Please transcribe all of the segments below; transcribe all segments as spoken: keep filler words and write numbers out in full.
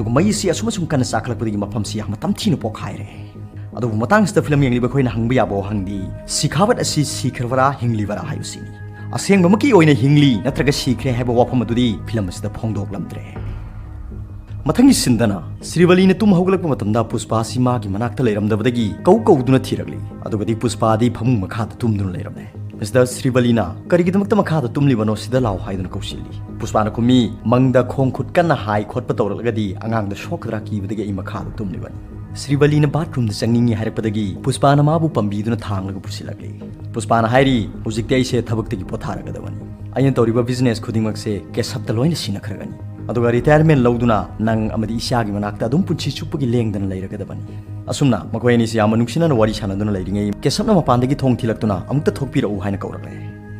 ꯑꯗꯨꯒ ꯃꯩꯁꯤ ꯑꯁꯨꯝ ꯑꯁꯨꯝ ꯀꯟꯅ ꯆꯥꯈꯠꯂꯛꯄꯗꯒꯤ ꯃꯐꯝꯁꯤ ꯌꯥꯝꯅ ꯇꯝꯊꯤꯅ ꯄꯣꯛꯈꯥꯏꯔꯦ꯫ ꯑꯗꯨꯕꯨ ꯃꯇꯥꯡꯁꯤꯗ ꯐꯤꯂꯝ ꯌꯦꯡꯂꯤꯕ ꯑꯩꯈꯣꯏꯅ ꯍꯪꯕ ꯌꯥꯕ ꯋꯥꯍꯪꯗꯤ, ꯁꯤꯈꯥꯋꯠ ꯑꯁꯤ ꯁꯤꯈ꯭ꯔꯕꯔꯥ, ꯍꯤꯡꯂꯤꯕꯔꯥ ꯍꯥꯏꯕꯁꯤꯅꯤ꯫ ꯑꯁꯦꯡꯕꯃꯛꯀꯤ ꯑꯣꯏꯅ ꯍꯤꯡꯂꯤ ꯅꯠꯇ꯭ꯔꯒ ꯁꯤꯈ꯭ꯔꯦ ꯍꯥꯏꯕ ꯋꯥꯐꯝ ꯑꯗꯨꯗꯤ ꯐꯤꯂꯝ ꯑꯁꯤꯗ ꯐꯣꯡꯗꯣꯛꯂꯝꯗ꯭ꯔꯦ꯫ ꯃꯊꯪꯒꯤ ꯁꯤꯟꯗꯅ ꯁ꯭ꯔꯤꯕꯂꯤꯅ ꯇꯨꯝ ꯍꯧꯒꯠꯂꯛꯄ ꯃꯇꯝꯗ ꯄꯨꯁꯄꯥ ꯑꯁꯤ ꯃꯥꯒꯤ ꯃꯅꯥꯛꯇ ꯂꯩꯔꯝꯗꯕꯗꯒꯤ ꯀꯧ ꯀꯧꯗꯨꯅ ꯊꯤꯔꯛꯂꯤ꯫ ꯑꯗꯨꯒꯗꯤ ꯄꯨꯁꯄꯥꯗꯤ ꯐꯃꯨꯡ ꯃꯈꯥꯗ ꯇꯨꯝꯗꯨꯅ ꯂꯩꯔꯝꯂꯦ꯫ ꯃꯁꯤꯗ ꯁ꯭ꯔꯤꯕꯂꯤꯅ, "ꯀꯔꯤꯒꯤꯗꯃꯛꯇ ꯃꯈꯥꯗ ꯇꯨꯝꯂꯤꯕꯅꯣ? ꯁꯤꯗ ꯂꯥꯎ" ꯍꯥꯏꯗꯨꯅ ꯀꯧꯁꯤꯜꯂꯤ꯫ ꯄꯨꯁꯄꯥꯅ ꯈꯨꯝꯃꯤ, "ꯃꯪꯗ ꯈꯣꯡ ꯈꯨꯠ ꯀꯟꯅ ꯍꯥꯏ ꯈꯣꯠꯄ ꯇꯧꯔꯛꯂꯒꯗꯤ ꯑꯉꯥꯡꯗ ꯁꯣꯛꯀꯗ꯭ꯔꯥ ꯀꯤꯕꯗꯒꯤ ꯑꯩ ꯃꯈꯥꯗ ꯇꯨꯝꯂꯤꯕꯅꯤ꯫ ꯁ꯭ꯔꯤꯕꯂꯤꯅ ꯕꯥꯠꯔꯨꯝꯗ ꯆꯪꯅꯤꯡꯏ ꯍꯥꯏꯔꯛꯄꯗꯒꯤ ꯄꯨꯁꯄꯥꯅ ꯃꯥꯕꯨ ꯄꯝꯕꯤꯗꯨꯅ ꯊꯥꯡꯂꯒ ꯄꯨꯁꯤꯜꯂꯛꯂꯤ꯫ ꯄꯨꯁꯄꯥꯅ ꯍꯥꯏꯔꯤ, "ꯍꯧꯖꯤꯛꯇꯤ ꯑꯩꯁꯦ ꯊꯕꯛꯇꯒꯤ ꯄꯣꯊꯥꯔꯒꯗꯕꯅꯤ꯫ ꯑꯩꯅ ꯇꯧꯔꯤꯕ ꯕꯤꯖꯤꯅꯦꯁ ꯈꯨꯗꯤꯡꯃꯛꯁꯦ ꯀꯦꯁꯞꯇ ꯂꯣꯏꯅ ꯁꯤꯟꯅꯈ꯭ꯔꯒꯅꯤ꯫ ꯑꯗꯨꯒ ꯔꯤꯇꯥꯌꯔꯃꯦꯟ ꯂꯧꯗꯨꯅ ꯅꯪ ꯑꯃꯗꯤ ꯏꯆꯥꯒꯤ ꯃꯅꯥꯛꯇ ꯑꯗꯨꯝ ꯄꯨꯟꯁꯤ ꯆꯨꯞꯄꯒꯤ ꯂꯦꯡꯗꯅ ꯂꯩꯔꯒꯗꯕꯅꯤ꯫" ꯑꯁꯨꯝꯅ ꯃꯈꯣꯏ ꯑꯅꯤꯁꯤ ꯌꯥꯝꯅ ꯅꯨꯡꯁꯤꯅꯅ ꯋꯥꯔꯤ ꯁꯥꯟꯅꯗꯨꯅ ꯂꯩꯔꯤꯉꯩ, ꯀꯦꯁꯞꯅ ꯃꯄꯥꯟꯗꯒꯤ ꯊꯣꯡ ꯊꯤꯜꯂꯛꯇꯨꯅ, "ꯑꯃꯨꯛꯇ ꯊꯣꯛꯄꯤꯔꯛꯎ" ꯍꯥꯏꯅ ꯀꯧꯔꯛꯂꯦ꯫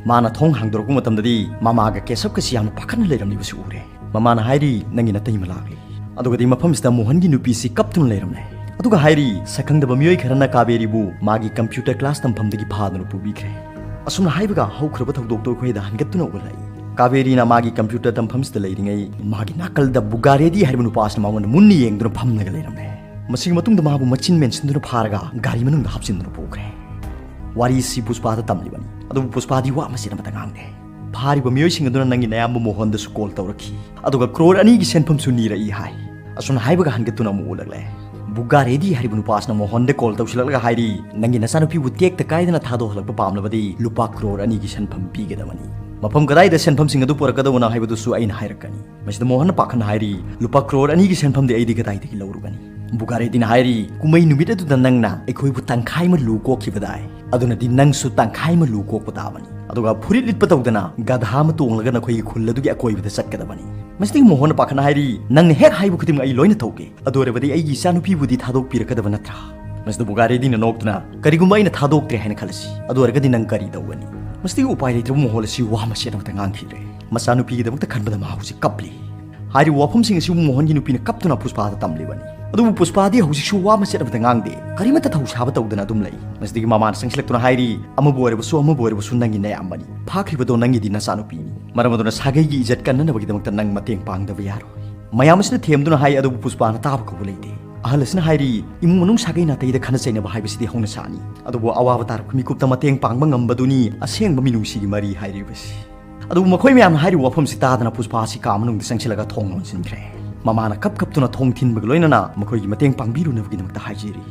ꯃꯥꯅ ꯊꯣꯡ ꯍꯥꯡꯗꯣꯔꯛꯄ ꯃꯇꯝꯗꯗꯤ ꯃꯃꯥꯒ ꯀꯦꯁꯞꯀꯁꯤ ꯌꯥꯝꯅ ꯄꯥꯈꯠꯅ ꯂꯩꯔꯝꯂꯤꯕꯁꯤ ꯎꯔꯦ꯫ ꯃꯃꯥꯅ ꯍꯥꯏꯔꯤ, "ꯅꯪꯒꯤ ꯅꯇꯩꯃ ꯂꯥꯛꯂꯤ꯫" ꯑꯗꯨꯒꯗꯤ ꯃꯐꯝꯁꯤꯗ ꯃꯣꯍꯟꯒꯤ ꯅꯨꯄꯤꯁꯤ ꯀꯞꯇꯨꯅ ꯂꯩꯔꯝꯂꯦ꯫ ꯑꯗꯨꯒ ꯍꯥꯏꯔꯤ, ꯁꯛꯈꯪꯗꯕ ꯃꯤꯑꯣꯏ ꯈꯔꯅ ꯀꯥꯕꯦꯔꯤꯕꯨ ꯃꯥꯒꯤ ꯀꯝꯄ꯭ꯌꯨꯇꯔ ꯀ꯭ꯂꯥꯁ ꯇꯝꯐꯝꯗꯒꯤ ꯐꯥꯗꯨꯅ ꯄꯨꯕꯤꯈ꯭ꯔꯦ꯫ ꯑꯁꯨꯝꯅ ꯍꯥꯏꯕꯒ ꯍꯧꯈ꯭ꯔꯕ ꯊꯧꯗꯣꯛꯇꯨ ꯑꯩꯈꯣꯏꯗ ꯍꯟꯒꯠꯇꯨꯅ ꯎꯍꯜꯂꯛꯏ꯫ ꯀꯥꯕꯦꯔꯤꯅ ꯃꯥꯒꯤ ꯀꯝꯄ꯭ꯌꯨꯇꯔ ꯇꯝꯐꯝꯁꯤꯗ ꯂꯩꯔꯤꯉꯩ, ꯃꯥꯒꯤ ꯅꯥꯀꯜꯗ ꯕꯨꯒꯥꯔꯦꯗꯤ ꯍꯥꯏꯔꯤꯕ ꯅꯨꯄꯥ ꯑꯁꯤꯅ ꯃꯉꯣꯟꯗ ꯃꯨꯟꯅ ꯌꯦꯡꯗꯨꯅ ꯐꯝꯂꯒ ꯂꯩꯔꯝꯂꯦ꯫ ꯃꯁꯤꯒꯤ ꯃꯇꯨꯡꯗ ꯃꯥꯕꯨ ꯃꯆꯤꯟ ꯃꯦꯟꯁꯤꯟꯗꯨꯅ ꯐꯥꯔꯒ ꯒꯥꯔꯤ ꯃꯅꯨꯡꯗ ꯍꯥꯞꯆꯤꯟꯗꯨꯅ ꯄꯨꯈ꯭ꯔꯦ꯫ ꯋꯥꯔꯤꯁꯤ ꯄꯨꯁꯄꯥꯗ ꯇꯝꯂꯤꯕꯅꯤ꯫ ꯑꯗꯨꯕꯨ ꯄꯨꯁꯄꯥꯗꯤ ꯋꯥ ꯃꯆꯦꯠ ꯑꯃꯠꯇ ꯉꯥꯡꯗꯦ꯫ ꯐꯥꯔꯤꯕ ꯃꯤꯑꯣꯏꯁꯤꯡ ꯑꯗꯨꯅ ꯅꯪꯒꯤ ꯅꯌꯥꯝꯕ ꯃꯣꯍꯟꯗꯁꯨ ꯀꯣꯜ ꯇꯧꯔꯛꯈꯤ, ꯑꯗꯨꯒ ꯀ꯭ꯔꯣꯔ ꯑꯅꯤꯒꯤ ꯁꯦꯟꯐꯝꯁꯨ ꯅꯤꯔꯛꯏ ꯍꯥꯏ꯫ ꯑꯁꯨꯝꯅ ꯍꯥꯏꯕꯒ ꯍꯟꯒꯠꯇꯨꯅ ꯑꯃꯨꯛ ꯎꯠꯂꯛꯂꯦ꯫ ꯕꯨꯒꯥꯔꯦꯗꯤ ꯍꯥꯏꯔꯤꯕ ꯅꯨꯄꯥꯁꯤꯅ ꯃꯣꯍꯟꯗ ꯀꯣꯜ ꯇꯧꯁꯤꯜꯂꯛꯂꯒ ꯍꯥꯏꯔꯤ, "ꯅꯪꯒꯤ ꯅꯆꯥꯅꯨꯄꯤꯕꯨ ꯇꯦꯛꯇ ꯀꯥꯏꯗꯅ ꯊꯥꯗꯣꯛꯍꯜꯂꯛꯄ ꯄꯥꯝꯂꯕꯗꯤ ꯂꯨꯄꯥ ꯀ꯭ꯔꯣꯔ ꯑꯅꯤꯒꯤ ꯁꯦꯟꯐꯝ ꯄꯤꯒꯗꯕꯅꯤ꯫ ꯃꯐꯝ ꯀꯗꯥꯏꯗ ꯁꯦꯟꯐꯝꯁꯤꯡ ꯑꯗꯨ ꯄꯨꯔꯛꯀꯗꯕꯅꯣ ꯍꯥꯏꯕꯗꯨꯁꯨ ꯑꯩꯅ ꯍꯥꯏꯔꯛꯀꯅꯤ꯫" ꯃꯁꯤꯗ ꯃꯣꯍꯟꯅ ꯄꯥꯈꯠꯅ ꯍꯥꯏꯔꯤ, "ꯂꯨꯄꯥ ꯀ꯭ꯔꯣꯔ ꯑꯅꯤꯒꯤ ꯁꯦꯟꯐꯝꯗꯤ ꯑꯩꯗꯤ ꯀꯗꯥꯏꯗꯒꯤ ꯂꯧꯔꯨꯒꯅꯤ?" ꯕꯨꯒꯥꯔꯦꯗꯤꯅ ꯍꯥꯏꯔꯤ, "ꯀꯨꯝꯍꯩ ꯅꯨꯃꯤꯠ ꯑꯗꯨꯗ ꯅꯪꯅ ꯑꯩꯈꯣꯏꯕꯨ ꯇꯪꯈꯥꯏ ꯑꯃ ꯂꯨ ꯀꯣꯛꯈꯤꯕꯗꯥꯏ, ꯑꯗꯨꯅꯗꯤ ꯅꯪꯁꯨ ꯇꯪꯈꯥꯏ ꯑꯃ ꯂꯨ ꯀꯣꯛꯄ ꯇꯥꯕꯅꯤ꯫ ꯑꯗꯨꯒ ꯐꯨꯔꯤꯠ ꯂꯤꯠꯄ ꯇꯧꯗꯅ ꯒꯙꯥ ꯑꯃ ꯇꯣꯡꯂꯒ ꯅꯈꯣꯏꯒꯤ ꯈꯨꯜ ꯑꯗꯨꯒꯤ ꯑꯀꯣꯏꯕꯗ ꯆꯠꯀꯗꯕꯅꯤ꯫" ꯃꯁꯤꯗꯒꯤ ꯃꯣꯍꯟꯅ ꯄꯥꯈꯠꯅ ꯍꯥꯏꯔꯤ, "ꯅꯪꯅ ꯍꯦꯛ ꯍꯥꯏꯕ ꯈꯨꯗꯤꯡꯃꯛ ꯑꯩ ꯂꯣꯏꯅ ꯇꯧꯒꯦ꯫ ꯑꯗꯨ ꯑꯣꯏꯔꯕꯗꯤ ꯑꯩꯒꯤ ꯏꯆꯥꯅꯨꯄꯤꯕꯨꯗꯤ ꯊꯥꯗꯣꯛꯄꯤꯔꯛꯀꯗꯕ ꯅꯠꯇ꯭ꯔꯥ?" ꯃꯁꯤꯗ ꯕꯨꯒꯥꯔꯦꯗꯤꯅ ꯅꯣꯛꯇꯨꯅ, "ꯀꯔꯤꯒꯨꯝꯕ ꯑꯩꯅ ꯊꯥꯗꯣꯛꯇ꯭ꯔꯦ ꯍꯥꯏꯅ ꯈꯜꯂꯁꯤ, ꯑꯗꯨ ꯑꯣꯏꯔꯒꯗꯤ ꯅꯪ ꯀꯔꯤ ꯇꯧꯒꯅꯤ?" ꯃꯁꯤꯗꯒꯤ ꯎꯄꯥꯏ ꯂꯩꯇ꯭ꯔꯕ ꯃꯣꯍꯟ ꯑꯁꯤ ꯋꯥ ꯃꯆꯦꯠ ꯑꯃꯠꯇ ꯉꯥꯡꯈꯤꯗ꯭ꯔꯦ꯫ ꯃꯆꯥꯅꯨꯄꯤꯒꯤꯗꯃꯛꯇ ꯈꯟꯕꯗ ꯃꯥ ꯍꯧꯖꯤꯛ ꯀꯞꯂꯤ꯫ ꯍꯥꯏꯔꯤꯕ ꯋꯥꯐꯝꯁꯤꯡ ꯑꯁꯤꯕꯨ ꯃꯣꯍꯟꯒꯤ ꯅꯨꯄꯤꯅ ꯀꯞꯇꯨꯅ ꯄꯨꯁꯄꯥꯗ ꯇꯝꯂꯤꯕꯅꯤ꯫ ꯑꯗꯨꯕꯨ ꯄꯨꯁꯄꯥꯗꯤ ꯍꯧꯖꯤꯛꯁꯨ ꯋꯥ ꯃꯆꯦꯠ ꯑꯃꯠꯇ ꯉꯥꯡꯗꯦ꯫ ꯀꯔꯤꯃꯠꯇ ꯊꯧꯁꯥꯕ ꯇꯧꯗꯅ ꯑꯗꯨꯝ ꯂꯩ꯫ ꯃꯁꯤꯗꯒꯤ ꯃꯃꯥꯅ ꯆꯪꯁꯤꯜꯂꯛꯇꯨꯅ ꯍꯥꯏꯔꯤ, "ꯑꯃꯕꯨ ꯑꯣꯏꯔꯕꯁꯨ ꯑꯃꯕꯨ ꯑꯣꯏꯔꯕꯁꯨ ꯅꯪꯒꯤ ꯅꯌꯥꯝꯕꯅꯤ꯫ ꯐꯥꯈ꯭ꯔꯤꯕꯗꯣ ꯅꯪꯒꯤꯗꯤ ꯅꯆꯥꯅꯨꯄꯤꯅꯤ꯫ ꯃꯔꯝ ꯑꯗꯨꯅ ꯁꯥꯒꯩꯒꯤ ꯏꯖꯠ ꯀꯟꯅꯅꯕꯒꯤꯗꯃꯛꯇ ꯅꯪ ꯃꯇꯦꯡ ꯄꯥꯡꯗꯕ ꯌꯥꯔꯣꯏ꯫" ꯃꯌꯥꯝ ꯑꯁꯤꯅ ꯊꯦꯝꯗꯨꯅ ꯍꯥꯏ, ꯑꯗꯨꯕꯨ ꯄꯨꯁꯄꯥꯅ ꯇꯥꯕ ꯀꯧꯕ ꯂꯩꯇꯦ꯫ ꯑꯍꯜ ꯑꯁꯤꯅ ꯍꯥꯏꯔꯤ, ꯏꯃꯨꯡ ꯃꯅꯨꯡ ꯁꯥꯒꯩ ꯅꯥꯇꯩꯗ ꯈꯠꯅ ꯆꯩꯅꯕ ꯍꯥꯏꯕꯁꯤꯗꯤ ꯍꯧꯅ ꯁꯥꯅꯤ, ꯑꯗꯨꯕꯨ ꯑꯋꯥꯕ ꯇꯥꯔꯛꯄ ꯃꯤꯀꯨꯞꯇ ꯃꯇꯦꯡ ꯄꯥꯡꯕ ꯉꯝꯕꯗꯨꯅꯤ ꯑꯁꯦꯡꯕ ꯃꯤꯅꯨꯡꯁꯤꯒꯤ ꯃꯔꯤ ꯍꯥꯏꯔꯤꯕꯁꯤ꯫ ꯑꯗꯨꯕꯨ ꯃꯈꯣꯏ ꯃꯌꯥꯝꯅ ꯍꯥꯏꯔꯤꯕ ꯋꯥꯐꯝꯁꯤ ꯇꯥꯗꯅ ꯄꯨꯁꯄꯥ ꯑꯁꯤ ꯀꯥ ꯃꯅꯨꯡꯗ ꯆꯪꯁꯤꯜꯂꯒ ꯊꯣꯡ ꯂꯣꯟꯁꯤꯟꯈ꯭ꯔꯦ꯫ ꯃꯃꯥꯅ ꯀꯞ ꯀꯞꯇꯨꯅ ꯊꯣꯡ ꯊꯤꯟꯕꯒ ꯂꯣꯏꯅꯅ ꯃꯈꯣꯏꯒꯤ ꯃꯇꯦꯡ ꯄꯥꯡꯕꯤꯔꯨꯅꯕꯒꯤꯗꯃꯛꯇ ꯍꯥꯏꯖꯔꯤ꯫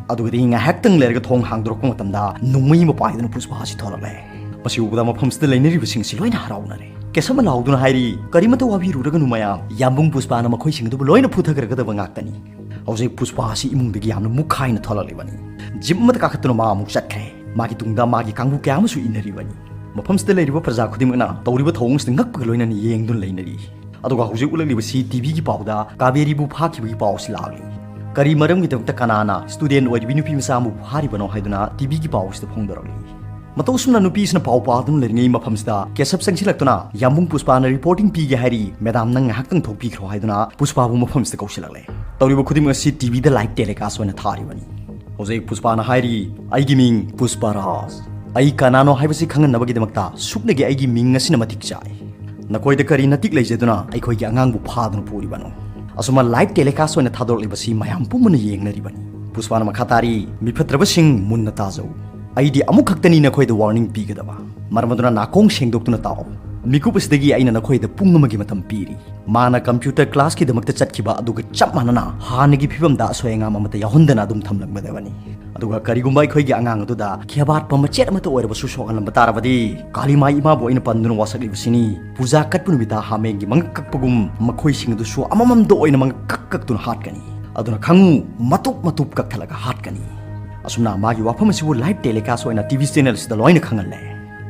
ꯑꯗꯨꯒꯗꯤ ꯉꯥꯏꯍꯥꯛꯇꯪ ꯂꯩꯔꯒ ꯊꯣꯡ ꯍꯥꯡꯗꯣꯔꯛꯄ ꯃꯇꯝꯗ ꯅꯣꯡꯃꯩ ꯑꯃ ꯄꯥꯏꯗꯨꯅ ꯄꯨꯁꯄꯥ ꯑꯁꯤ ꯊꯣꯔꯛꯂꯦ꯫ ꯃꯁꯤ ꯎꯕꯗ ꯃꯐꯝꯁꯤꯗ ꯂꯩꯅꯔꯤꯕꯁꯤꯡꯁꯤ ꯂꯣꯏꯅ ꯍꯔꯥꯎꯅꯔꯦ꯫ ꯀꯦꯁꯞꯅ ꯂꯥꯎꯗꯨꯅ ꯍꯥꯏꯔꯤ, "ꯀꯔꯤꯃꯇ ꯋꯥꯕꯤꯔꯨꯔꯒꯅꯨ ꯃꯌꯥꯝ, ꯌꯥꯝꯕꯨꯡ ꯄꯨꯁꯄꯥꯅ ꯃꯈꯣꯏꯁꯤꯡ ꯑꯗꯨꯕꯨ ꯂꯣꯏꯅ ꯐꯨꯊꯈ꯭ꯔꯒꯗꯕ ꯉꯥꯛꯇꯅꯤ"꯫ ꯍꯧꯖꯤꯛ ꯄꯨꯁꯄꯥ ꯑꯁꯤ ꯏꯃꯨꯡꯗꯒꯤ ꯌꯥꯝꯅ ꯃꯨꯛꯈꯥꯏꯅ ꯊꯣꯛꯂꯛꯂꯤꯕꯅꯤ꯫ ꯖꯤꯞ ꯑꯃꯗ ꯀꯥꯈꯠꯇꯨꯅ ꯃꯥ ꯑꯃꯨꯛ ꯆꯠꯈ꯭ꯔꯦ꯫ ꯃꯥꯒꯤ ꯇꯨꯡꯗ ꯃꯥꯒꯤ ꯀꯥꯡꯕꯨ ꯀꯌꯥ ꯑꯃꯁꯨ ꯏꯟꯅꯔꯤꯕꯅꯤ꯫ ꯃꯐꯝꯁꯤꯗ ꯂꯩꯔꯤꯕ ꯄ꯭ꯔꯖꯥ ꯈꯨꯗꯤꯡꯃꯛꯅ ꯇꯧꯔꯤꯕ ꯊꯧꯑꯣꯡꯁꯤꯗ ꯉꯛꯄꯒ ꯂꯣꯏꯅꯅ ꯌꯦꯡꯗꯨꯅ ꯂꯩꯅꯔꯤ꯫ ꯑꯗꯨꯒ ꯍꯧꯖꯤꯛ ꯎꯠꯂꯛꯂꯤꯕꯁꯤ ꯇꯤꯚꯤꯒꯤ ꯄꯥꯎꯗ ꯀꯥꯕꯦꯔꯤꯕꯨ ꯐꯥꯈꯤꯕꯒꯤ ꯄꯥꯎ ꯑꯁꯤ ꯂꯥꯛꯂꯤ꯫ ꯀꯔꯤ ꯃꯔꯝꯒꯤꯗꯃꯛꯇ ꯀꯅꯥꯅ ꯁ꯭ꯇꯨꯗꯦꯟꯠ ꯑꯣꯏꯔꯤꯕꯤ ꯅꯨꯄꯤ ꯃꯆꯥ ꯑꯃꯕꯨ ꯐꯥꯔꯤꯕꯅꯣ ꯍꯥꯏꯗꯨꯅ ꯇꯤꯚꯤꯒꯤ ꯄꯥꯎ ꯑꯁꯤꯗ ꯐꯣꯡꯗꯣꯔꯛꯂꯤ꯫ ꯃꯇꯧ ꯑꯁꯨꯝꯅ ꯅꯨꯄꯤꯁꯤꯅ ꯄꯥꯎ ꯄꯥꯗꯨꯅ ꯂꯩꯔꯤꯉꯩ ꯃꯐꯝꯁꯤꯗ ꯀꯦꯁꯞ ꯆꯪꯁꯤꯜꯂꯛꯇꯨꯅ, "ꯌꯥꯝꯕꯨꯡ ꯄꯨꯁꯄꯥꯅ ꯔꯤꯄꯣꯔꯇꯤꯡ ꯄꯤꯒꯦ ꯍꯥꯏꯔꯤ, ꯃꯦꯗꯥꯝ ꯅꯪ ꯉꯥꯏꯍꯥꯛꯇꯪ ꯊꯣꯛꯄꯤꯈ꯭ꯔꯣ" ꯍꯥꯏꯗꯨꯅ ꯄꯨꯁꯄꯥꯕꯨ ꯃꯐꯝꯁꯤꯗ ꯀꯧꯁꯤꯜꯂꯛꯂꯦ꯫ ꯇꯧꯔꯤꯕ ꯈꯨꯗꯤꯡꯃꯛ ꯑꯁꯤ ꯇꯤꯚꯤꯗ ꯂꯥꯏꯚ ꯇꯦꯂꯤꯀꯥꯁ ꯑꯣꯏꯅ ꯊꯥꯔꯤꯕꯅꯤ꯫ ꯍꯧꯖꯤꯛ ꯄꯨꯁꯄꯥꯅ ꯍꯥꯏꯔꯤ, "ꯑꯩꯒꯤ ꯃꯤꯡ ꯄꯨꯁꯄꯥ ꯔꯥꯖ꯫ ꯑꯩ ꯀꯅꯥꯅꯣ ꯍꯥꯏꯕꯁꯤ ꯈꯪꯍꯟꯅꯕꯒꯤꯗꯃꯛꯇ ꯁꯨꯞꯅꯒꯤ ꯑꯩꯒꯤ ꯃꯤꯡ ꯑꯁꯤꯅ ꯃꯇꯤꯛ ꯆꯥꯏ꯫ ꯅꯈꯣꯏꯗ ꯀꯔꯤ ꯅꯇꯤꯛ ꯂꯩꯖꯗꯨꯅ ꯑꯩꯈꯣꯏꯒꯤ ꯑꯉꯥꯡꯕꯨ ꯐꯥꯗꯨꯅ ꯄꯨꯔꯤꯕꯅꯣ?" ꯑꯁꯨꯝꯅ ꯂꯥꯏꯚ ꯇꯦꯂꯤꯀꯥꯁ ꯑꯣꯏꯅ ꯊꯥꯗꯣꯔꯛꯂꯤꯕꯁꯤ ꯃꯌꯥꯝ ꯄꯨꯝꯕꯅ ꯌꯦꯡꯅꯔꯤꯕꯅꯤ꯫ ꯄꯨꯁꯄꯥꯅ ꯃꯈꯥ ꯇꯥꯔꯤ, "ꯃꯤꯐꯠꯇ꯭ꯔꯕꯁꯤꯡ, ꯃꯨꯟꯅ ꯇꯥꯖꯧ꯫ ꯑꯩꯗꯤ ꯑꯃꯨꯛ ꯈꯛꯇꯅꯤ ꯅꯈꯣꯏꯗ ꯋꯥꯔꯅꯤꯡ ꯄꯤꯒꯗꯕ꯫ ꯃꯔꯝ ꯑꯗꯨꯅ ꯅꯥꯀꯣꯡ ꯁꯦꯡꯗꯣꯛꯇꯨꯅ ꯇꯥꯎ꯫ ꯃꯤꯀꯨꯞ ꯑꯁꯤꯗꯒꯤ ꯑꯩꯅ ꯅꯈꯣꯏꯗ ꯄꯨꯡ ꯑꯃꯒꯤ ꯃꯇꯝ ꯄꯤꯔꯤ꯫ ꯃꯥꯅ ꯀꯝꯄ꯭ꯌꯨꯇꯔ ꯀ꯭ꯂꯥꯁꯀꯤꯗꯃꯛꯇ ꯆꯠꯈꯤꯕ ꯑꯗꯨꯒ ꯆꯞ ꯃꯥꯟꯅꯅ ꯍꯥꯟꯅꯒꯤ ꯐꯤꯕꯝꯗ ꯑꯁꯣꯏ ꯑꯉꯥꯝ ꯑꯃꯠꯇ ꯌꯥꯎꯍꯟꯗꯅ ꯑꯗꯨꯝ ꯊꯝꯂꯝꯒꯗꯕꯅꯤ꯫ ꯑꯗꯨꯒ ꯀꯔꯤꯒꯨꯝꯕ ꯑꯩꯈꯣꯏꯒꯤ ꯑꯉꯥꯡ ꯑꯗꯨꯗ ꯈꯦꯕꯥꯠꯄ ꯃꯆꯦꯠ ꯑꯃꯠꯇ ꯑꯣꯏꯔꯕꯁꯨ ꯁꯣꯛꯍꯜꯂꯝꯕ ꯇꯥꯔꯕꯗꯤ, ꯀꯥꯂꯤꯃꯥꯏ ꯏꯃꯥꯕꯨ ꯑꯩꯅ ꯄꯟꯗꯨꯅ ꯋꯥꯁꯛꯂꯤꯕꯁꯤꯅꯤ, ꯄꯨꯖꯥ ꯀꯠꯄ ꯅꯨꯃꯤꯠꯇ ꯍꯥꯃꯦꯡꯒꯤ ꯃꯉꯛ ꯀꯛꯄꯒꯨꯝ ꯃꯈꯣꯏꯁꯤꯡ ꯑꯗꯨꯁꯨ ꯑꯃꯃꯝꯗ ꯑꯣꯏꯅ ꯃꯉꯛ ꯀꯛ ꯀꯛꯇꯨꯅ ꯍꯥꯠꯀꯅꯤ꯫ ꯑꯗꯨꯅ ꯈꯪꯉꯨ, ꯃꯇꯨꯞ ꯃꯇꯨꯞ ꯀꯛꯊꯠꯂꯒ ꯍꯥꯠꯀꯅꯤ"꯫ ꯑꯁꯨꯝꯅ ꯃꯥꯒꯤ ꯋꯥꯐꯝ ꯑꯁꯤꯕꯨ ꯂꯥꯏꯚ ꯇꯦꯂꯤꯀꯥꯁ ꯑꯣꯏꯅ ꯇꯤꯚꯤ ꯆꯦꯅꯦꯜ ꯑꯁꯤꯗ ꯂꯣꯏꯅ ꯈꯪꯍꯜꯂꯦ꯫